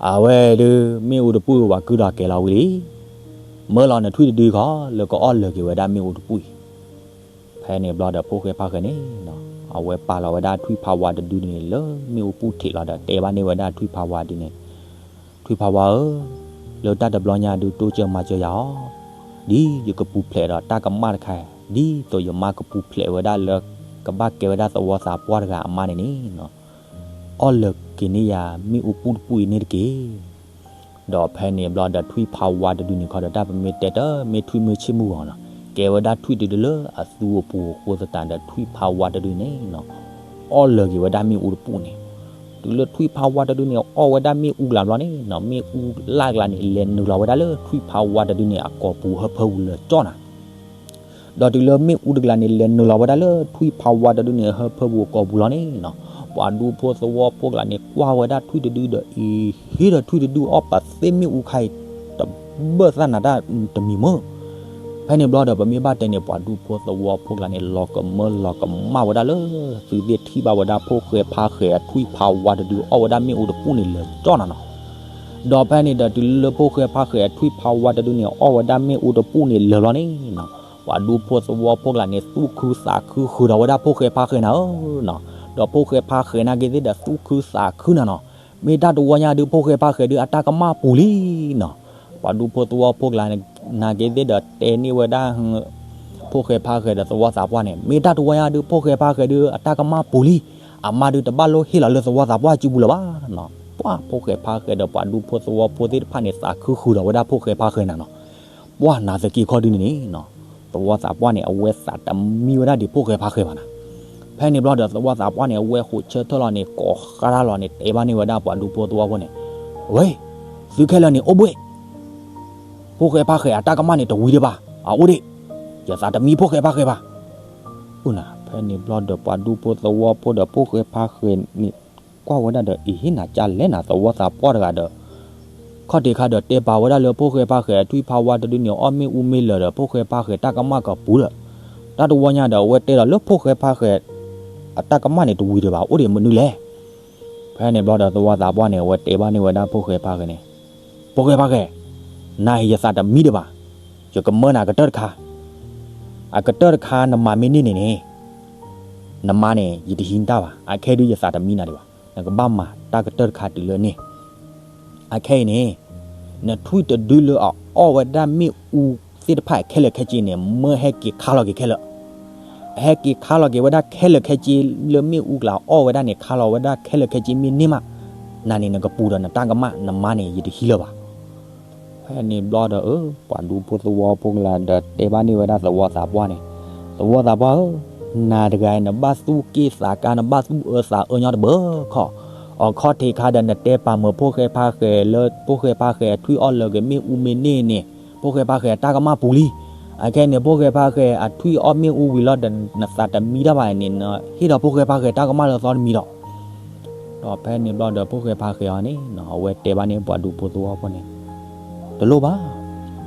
အဝဲဒုး မ့ၣ်အူတပူၤဝဲကုၢ်လီၤကဲၤလီၤဝံၤလံ. မၢလီၤနထွံၣ်တဒုခီ လၢကအီၣ်လၢာ်က့ၤဝဲဒၣ်မ့ၣ်အူတပူၤအံၤ. ဖဲန့ၣ်ဘျီဒီးဖိၣ်ဃဲဖါဃဲန့ၣ်နီၤ အဝဲပာ်လီၤဝဲဒၣ်ထွံၣ်ဖးဝါတဒုန့ၣ် လၢမ့ၣ်အူပူၤထံးလီၤဒီး တဲဘၣ်န့ၢ်ဝဲဒၣ်ထွံၣ်ဖးဝါဒုန့ၣ်, ထွံၣ်ဖးဝါဧၢ, လၢတၢ်တဘျီညါဒုး တိစၢၤမၤစၢၤယၤအီၤ, ဒ်ယကပူၤဖျဲးဒီးတၢ်ကမၣ်တခါ, ဒ်သိးယမါကပူၤဖျဲးဝဲဒၣ်လၢ ကဘၣ်ကဲဝဲဒၣ်သဝီသးပှၢ်တဂၤအမါန့ၣ်န့ၣ်နီၤ, အီၣ်လၢာ်က့ၤန့ၢ်ယၤမ့ၣ်အူပူၤတပူၤအံၤန့ၣ်တက့ၢ်. ဒီးဖဲန့ၣ်ဘျီဒီးထွံၣ်ဖးဝါတဒုန့ၣ်ခီဒီး တၢ်ပမ့ၢ်တဲတၢ် မ့ၢ်ထွံၣ်မုၢ်ဆ့ၣ်မုၢ်ဂီၤနီၤ, ကဲဝဲဒၣ်ထွံၣ်တဒုလၢအသူအပူၤအဃိသတးဒီး ထွံၣ်ဖးဝါတဒုန့ၣ်နီၤ အီၣ်လၢာ်က့ၤဝဲဒၣ်မ့ၣ်အူတပူၤန့ၣ်, တုၤလၢထွံၣ်ဖးဝါတဒုန့ၣ် အီၣ်ဝဲဒၣ်မ့ၣ်အူကျါဘျီန့ၣ်နီၤ မ့ၣ်အူလၢ်ကျါန့ၣ် လဲၤနုာ်လီၤဝဲဒၣ်လၢထွံၣ်ဖးဝါတဒုန့ၣ် အကိာ်ပူၤဟၢဖၢပူၤလၢာ်ကၠီနီၤ. ဒီးတုၤလၢမ့ၣ်အူတကျါန့ၣ် လဲၤနုာ်လီၤဝဲဒၣ်လၢထွံၣ်ဖးဝါတဒုန့ၣ် ဟၢဖၢပူၤကိာ်ပူၤလီၤန့ၣ်နီၤ, ပှၤဒူဖိသဝီဖိကျါန့ၣ် ကွၢ်ဝဲဒၣ်ထွံၣ်တဒုဒီး အံၤ ဟ့ၣ်ဒီးထွံၣ်တဒုအီၣ်ပသ့ၣ်မ့ၣ်အူခါအံၤ တဘၢၣ်သၣ်နၤတၢ်တမံၤမ့ၢ်. ဖဲန့ၣ်ဘျီဒီး ပမ့ၢ်ဘၣ်တဲန့ၣ် ပှၤဒူဖိသဝီဖိကျါန့ၣ် လီၤကမၢလီၤကမၣ်ဝဲဒၣ်လၢ သုသ့ၣ်ထံၣ်ဘၣ်ဝဲဒၣ်ဖိၣ်ဃဲဖါဃဲအထွံၣ်ဖးဝါတဒုအီၣ်ဝဲဒၣ်မ့ၣ်အူတပူၤန့ၣ်လၢာ်ကၠီၣ်နၤနီၤ. ဒီးဖဲန့ၣ်ဒီး တုၤလၢဖိၣ်ဃဲဖါဃဲအထွံၣ်ဖးဝါတဒုန့ၣ် အီၣ်ဝဲဒၣ်မ့ၣ်အူတပူၤန့ၣ်လၢာ်လီၤန့ၣ်နီၤ, ပှၤဒူဖိသဝီဖိကျါန့ၣ် သူၣ်ခုသးခုဃုာ်ဒီးဝဲဒၣ်ဖိၣ်ဃဲဖါဃဲနၤဧၢနီၤ, ဒီးဖိၣ်ဃဲဖါဃဲနာ်က့သ့ၣ်ဒီး သူၣ်ခုသးခုနၤနီၤ, မ့ၢ်တၢ်တဝီညါဒုး ဖိၣ်ဃဲဖါဃဲဒုးအတၢ်ကမၣ်ပူၤလံနီၤ. ပှၤဒူဖိသဝီဖိကျါနာ်က့သ့ၣ်ဒီး တဲန့ၢ်ဝဲဒၣ် ဖိၣ်ဃဲဖါဃဲဒီးသဝီသးပှၢ်န့ၣ် မ့ၢ်တၢ်တဝီညါဒုး ဖိၣ်ဃဲဖါဃဲဒုးအတၢ်ကမၣ်ပူၤလံ, အမါဒုးတဘၣ်လိၣ်ဟ့ၣ်လီၤလၢသဝီသးပှၢ်စုပူၤလၢၤဘၣ်နီၤ. ပှၢ်ဖိၣ်ဃဲဖါဃဲဒီးပှၤဒူဖိသဝီဖိသ့ၣ်တဖၣ်န့ၣ် သးခုဃုာ်ဒီးဝဲဒၣ်ဖိၣ်ဃဲဖါဃဲနၤနီၤ. ပှၢ်နာ်သက့ခီဒုန့ၣ်န့ၣ်နီၤ, သဝီသးပှၢ်န့ၣ် အဝဲသးတမံဝဲဒၣ်ဒံးဖိၣ်ဃဲဖါဃဲဘၣ်နၤ. ဖဲန့ၣ်ဘျီဒီး သဝီသးပှၢ်န့ၣ် အဝဲဃိးဆၢထၢၣ်လီၤန့ၣ် ကိးဃါတၢ်လီၤန့ၣ် တဲဘၣ်န့ၢ်ဝဲဒၣ်ပှၤဒူဖိသဝီဖိန့ၣ်, ဝဲ, သုခဲလၢာ်န့ၣ် အိၣ်ဘှ့ၣ် ဖိၣ်ဃဲဖါဃဲအတၢ်ကမၣ်န့ၣ် တဝံၤဒံးဘၣ်, အအိၣ်ဒံး, ယသးတမံဖိၣ်ဃဲဖါဃဲဘၣ်. ဖဲန့ၣ်ဘျီဒီး ပှၤဒူဖိသဝီဖိဒီးဖိၣ်ဃဲဖါဃဲန့ၣ် ကွၢ်ဝဲဒၣ်ဒီး အံၤ ဟ့ၣ်နၤကၢ်လဲၣ်နၤ သဝီသးပှၢ်တဂၤဒီး ခီၣ်ထံးခါဒီး တဲပာ်ဝဲဒၣ်လၢဖိၣ်ဃဲဖါဃဲအထွံၣ်ဖးဝါတဒုန့ၣ် အီၣ်မ့ၣ်အူမ့ၢ်လၢာ်ဒီး ဖိၣ်ဃဲဖါဃဲတၢ်ကမၣ်ကပူၤလၢာ်, တၢ်တဝီညါဒီး အဝဲတဲဒီးလၢဖိၣ်ဃဲဖါဃဲ အတၢ်ကမၣ်န့ၣ် တဝံၤဒံးဘၣ် အိၣ်ဒံးမနုၤလဲၣ်. ဖဲန့ၣ်ဘျီဒီး သဝီသးပှၢ်န့ၣ် အဝဲတဲဘၣ်န့ၢ်ဝဲဒၣ်ဖိၣ်ဃဲဖါဃဲန့ၣ်, ဖိၣ်ဃဲဖါဃဲ, နၤအံၤယသးတမံဒံးဘၣ်, ယကမၢနၤကတၢၢ်တခါ, အကတၢၢ်တခါနမၤမ့ၢ်န့ၢ်န့ၣ်န့ၣ် နမါန့ၣ် ယတဟံးနတၢ်ဘၣ်, အခဲဒုးယသးတမံနၤဒံးဘၣ်, နကဘၣ်မၤတၢ်ကတၢၢ်တခါတုၤလၢန့ၣ်. အခဲအံၤန့ၣ် နထွံၣ်တဒုလၢအအီၣ်ဝဲဒၣ်မ့ၣ်အူသ့ၣ်တဖၣ်ခဲလၢာ်ခဲဆ့န့ၣ် မၢဟဲက့ၤခါလီၤက့ၤခဲလၢာ်, ဟဲက့ၤခါလီၤက့ၤဝဲဒၣ်ခဲလၢာ်ခဲဆ့လၢမ့ၣ်အူကျါအီၣ်ဝဲဒၣ်န့ၣ် ခါလီၤဝဲဒၣ်ခဲလၢာ်ခဲဆ့မ့ၢ်န့ၢ်မး, နၤန့ၣ်နကပူၤဒီးနတၢ်ကမၣ် နမါန့ၣ် ယတဟံးလၢၤဘၣ်. ဖဲန့ၣ်ဘျီဒီး အၢ ပှၤဒူဖိသဝီဖိကျါဒီးတဲဘၣ်န့ၢ်ဝဲဒၣ်သဝီသးပှၢ်န့ၣ်, သဝီသးပှၢ်ဧၢ, နၤတဂၤအံၤ နဘၣ်သူၣ်က့ၣ်သးကါ နဘၣ်သူၣ်အၢသးအၢညီတဘၢခီ, အခီၣ်ထံးခါဒီး နတဲပာ်မုာ်ဖိၣ်ဃဲဖါဃဲလၢ ဖိၣ်ဃဲဖါဃဲအထွံၣ်အီၣ်လၢာ်က့ၤမ့ၣ်အူမ့ၢ်န့ၢ်န့ၣ် ဖိၣ်ဃဲဖါဃဲအတၢ်ကမၣ်ပူၤလံ. အခဲအံၤန့ၣ် ဖိၣ်ဃဲဖါဃဲအထွံၣ်အီၣ်မ့ၣ်အူဝံၤလီၤဒီး နသးတမံတၢ်ဘၣ်န့ၣ် နဟ့ၣ်ဒီးဖိၣ်ဃဲဖါဃဲတၢ်ကမၣ်လၢအသီတမံၤဒီး ဒီးဖဲန့ၣ်ဘျီဒီး ဖိၣ်ဃဲဖါဃဲအံၤန့ၣ် အဝဲတဲဘၣ်န့ၢ်ပှၤဒူဖိသဝီဖိန့ၣ်, တလိၣ်ဘၣ်,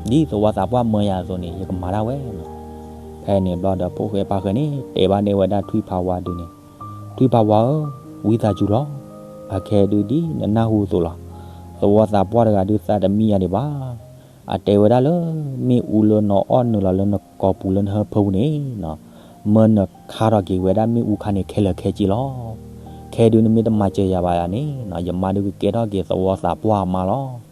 ဒ်သဝီသးပှၢ်မၢယၤအသိးန့ၣ် ယကမၤဒၣ်ဝဲနီၤ. ဖဲန့ၣ်ဘျီဒီး ဖိၣ်ဃဲဖါဃဲန့ၣ် တဲဘၣ်န့ၢ်ဝဲဒၣ်ထွံၣ်ဖးဝါဒုန့ၣ်, ထွံၣ်ဖးဝါဧၢ, ဝံသးစူၤလီၤ. အခဲဒုးဒ်နနၢ်ဟူအသိးလီၤ. သဝီသးပှၢ်တဂၤဒုးသးတမံယၤဒံးဘၣ်. အတဲဝဲဒၣ်လၢ မ့ၣ်အူလၢနအီၣ်နုာ်လီၤလၢနကိာ်ပူၤလၢနဟၢဖၢပူၤန့ၣ်နီၤ, မၢနခါထီၣ်က့ၤဝဲဒၣ်မ့ၣ်အူခါန့ၣ်ခဲလၢာ်ခဲဆ့လီၤ. ခဲဒုးနမ့ၢ်တမၤစၢၤယၤဘၣ်ယၤန့ၣ်နီၤ, ယမါဒုးကကဲထီၣ်က့ၤသဝီသးပှၢ်အမါလီၤ.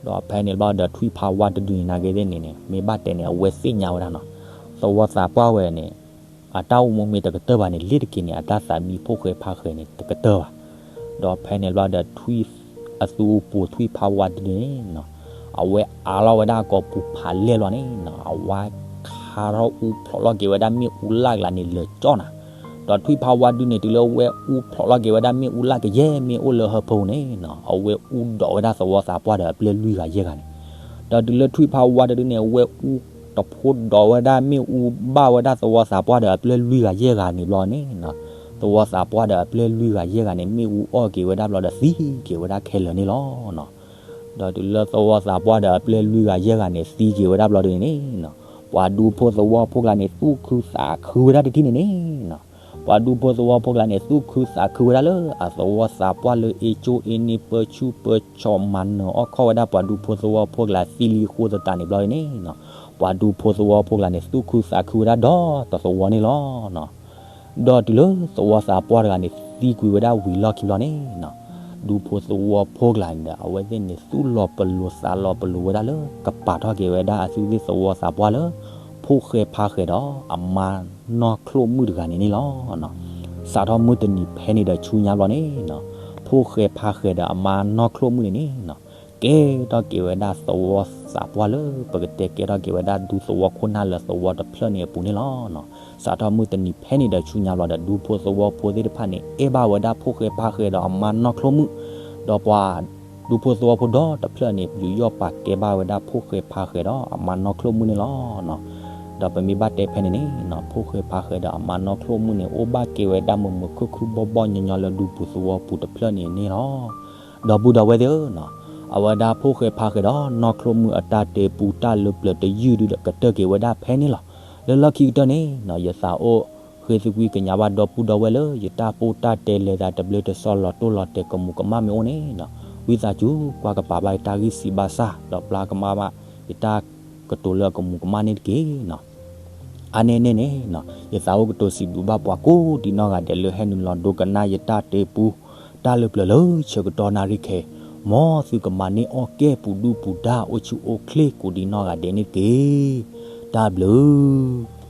ဒီးဖဲန့ၣ်ဘျီဒီး ထွံၣ်ဖးဝါတဒုန့ၣ် နာ်က့သ့ၣ်န့ၣ်န့ၣ် မ့ၢ်ဘၣ်တဲန့ၣ် အဝဲသ့ၣ်ညါဝဲဒၣ်နီၤ, သဝီသးပှၢ်ဝဲန့ၣ် အတၢ်အိၣ်မူမ့ၢ်တကတၢၢ်ဘၣ်န့ၣ် လ့ၤတက့ၤန့ၣ် အတၢ်သးမံဖိၣ်ဃဲဖါဃဲန့ၣ် တကတၢၢ်ဘၣ်. ဒီးဖဲန့ၣ်ဘျီဒီး ထွံၣ်အသူအပူၤ ထွံၣ်ဖးဝါတဒုန့ၣ်နီၤ, အဝဲအါလီၤဝဲဒၣ်အကိာ်ပူၤဖးလဲၢ်လီၤန့ၣ်နီၤ, အဝဲခါထီၣ်အူဖျိးလီၤက့ၤဝဲဒၣ်မ့ၣ်အူလၢ်ကျါန့ၣ်လၢာ်ကၠီၣ်နၤ. ဒီးထွံၣ်ဖးဝါဒုန့ၣ် တုၤလၢအဝဲအူဖျိးလီၤက့ၤဝဲဒၣ်မ့ၣ်အူလၢ်ကယဲၢ်မ့ၢ်အိၣ်လၢဟၢဖၢပူၤန့ၣ်နီၤ, အဝဲအူဒိးဝဲဒၣ်သဝီသးပှၢ်ဒီးအပျဲၢ်လွံၢ်ဂၤယဲၢ်ဂၤန့ၣ်. ဒီးတုၤလၢထွံၣ်ဖးဝါတဒုန့ၣ် အဝဲအူတဖိဒိးဝဲဒၣ်မ့ၣ်အူဘၣ်ဝဲဒၣ်သဝီသးပှၢ်ဒီးအပျဲၢ်လွံၢ်ဂၤယဲၢ်ဂၤန့ၣ်ဘျီန့ၣ်နီၤ, သဝီသးပှၢ်ဒီးအပျဲၢ်လွံၢ်ဂၤယဲၢ်ဂၤန့ၣ် မ့ၣ်အူအီၣ်က့ၤဝဲဒၣ်ဘျီဒီးသံက့ၤဝဲဒၣ်ခဲလၢာ်န့ၣ်လီၤနီၤ. ဒီးတုၤလၢသဝီသးပှၢ်ဒီးအပျဲၢ်လွံၢ်ဂၤယဲၢ်ဂၤန့ၣ် သံက့ၤဝဲဒၣ်ဘျီဒုန့ၣ်နီၤ, ပှၤဒူဖိသဝီဖိကျါန့ၣ် သူၣ်ခုသးခုဝဲဒၣ်တထံၣ်န့ၣ်န့ၣ်နီၤ, ပှၤဒူဖိသဝီဖိကျါန့ၣ် သူၣ်ခုသးခုဝဲဒၣ်လၢအသဝီသးပှၢ်လၢအ့ၣ်ကၠိအ့ၣ်နံၣ် ပၢဆူၣ်ပၢဆီၣ်မၤနၢၤအီၣ်ခီၣ်ဝဲဒၣ်ပှၤဒူဖိသဝီဖိကျါသံလံအဃိသတးန့ၣ်ဘျီန့ၣ်နီၤ, ပှၤဒူဖိသဝီဖိကျါန့ၣ် သူၣ်ခုသးခုဝဲဒၣ်ဒီတသဝီန့ၣ်လီၤနီၤ. ဒီးတုၤလၢသဝီသးပှၢ်တဂၤန့ၣ် သံကွံာ်ဝဲဒၣ်ဝံၤလီၢ်ခံဘျီန့ၣ်နီၤ, ဒူဖိသဝီဖိကျါန့ၣ်ဒီး အဝဲသ့ၣ်န့ၣ် သူၣ်လီၤပလိာ်သးလီၤပလိာ်ဝဲဒၣ်လၢ ကပာ်ထီၣ်က့ၤဝဲဒၣ်အသုးသ့ၣ်သဝီသးပှၢ်လၢ ဖိၣ်ဃဲဖါဃဲဒီးအမါနီၢ်ချိၣ်မုၣ်တဂၤန့ၣ်န့ၣ်လီၤနီၤ. စးထီၣ်မုၢ်တနံၤဖဲန့ၣ်ဒီးဆူညါဘျီန့ၣ်နီၤ, ဖိၣ်ဃဲဖါဃဲဒီးအမါနီၢ်ချိၣ်မုၣ်န့ၣ်န့ၣ်နီၤ, ကဲထီၣ်က့ၤဝဲဒၣ်သဝီသးပှၢ်လၢ ပကတဲကဲထီၣ်က့ၤဝဲဒၣ်ဒူသဝီခိၣ်နၢ်လၢသဝီတဖျၢၣ်န့ၣ်အပူၤန့ၣ်လီၤနီၤ. စးထီၣ်မုၢ်တနံၤဖဲန့ၣ်ဒီးဆူညါဘျီဒီး ဒူဖိသဝီဖိသ့ၣ်တဖၣ်န့ၣ် အဲၣ်ဘၣ်ဝဲဒၣ်ဖိၣ်ဃဲဖါဃဲဒီးအမါနီၢ်ချိၣ်မုၣ်, ဒီးပှၤဒူဖိသဝီဖိဒီတဖျၢၣ်န့ၣ် ယူးယီၣ်ပာ်ကဲဘၣ်ဝဲဒၣ်ဖိၣ်ဃဲဖါဃဲဒီးအမါနီၢ်ချိၣ်မုၣ်န့ၣ်လီၤနီၤ. ဒီးပမ့ၢ်ဘၣ်တဲဖဲန့ၣ်န့ၣ်နီၤ ဖိၣ်ဃဲဖါဃဲဒီးအမါနီၢ်ချိၣ်မုၣ်န့ၣ် အိၣ်ဘၣ်က့ၤဝဲဒၣ်မုာ်မုာ်ခုၣ်ခုၣ်ဘီၣ်ဘီၣ်ညီညီလၢဒူပူၤသဝီပူၤတဖျၢၣ်န့ၣ်န့ၣ်လီၤ. ဒီပုၢ်ဒီဝဲၢ်သ့ၣ်ဧၢနီၤ, အဝဲဒၣ်ဖိၣ်ဃဲဖါဃဲဒီးနီၢ်ချိၣ်မုၣ်အတၢ်တဲပူတၢ်လၢပျၢၤတယုၢ်ဒုဒီးကတၢၢ်က့ၤဝဲဒၣ်ဖဲန့ၣ်လီၤ. လၢလီၢ်ခံကတၢၢ်န့ၣ်နီၤ ယသးအိၣ်ဃ့သကွံၢ်ကညးဘၣ်ဒီပုၢ်ဒီဝဲၢ်လၢ ယတၢ်ပိၢ်တၢ်တဲလဲၤသးတဘျ့တစီလီၤတိၢ်လီၤတဲာ်ကမူးကမၣ်မ့ၢ်အိၣ်န့ၣ်နီၤ ဝံသးစူၤကွၢ်ကပာ်ဘၣ်ယတၢ်ဂံၢ်စံးဘၣ်ဆၣ် ဒီးပျၢ်ကမၣ်ဘၣ်ယတၢ်ကတိၤလၢအကမူးကမၣ်န့ၣ်တက့ၢ်နီၤ. အါန့ၢ်န့ၣ်န့ၣ်နီၤ ယသးအိၣ်ကတိၤစံးဘျုးဘၣ်ပှၤကိးဒံးနီၢ်ဂၤဒဲးလၢဟဲနုာ်လီၤဒိကနၣ်ယတၢ်တဲပူ တၢ်လၢပျၢၤလၢဆၢကတီၢ်နၣ်ရံၣ်ခဲအံၤ, မ်သုကမၤန့ၢ်အီၣ်ကဲၣ်ပူၤဒုၣ်ပူၤဒါအိၣ်ဆူၣ်အိၣ်ချ့ကိးဒံးနီၢ်ဂၤဒဲးန့ၣ်တက့ၢ်. တၢ်ဘျုး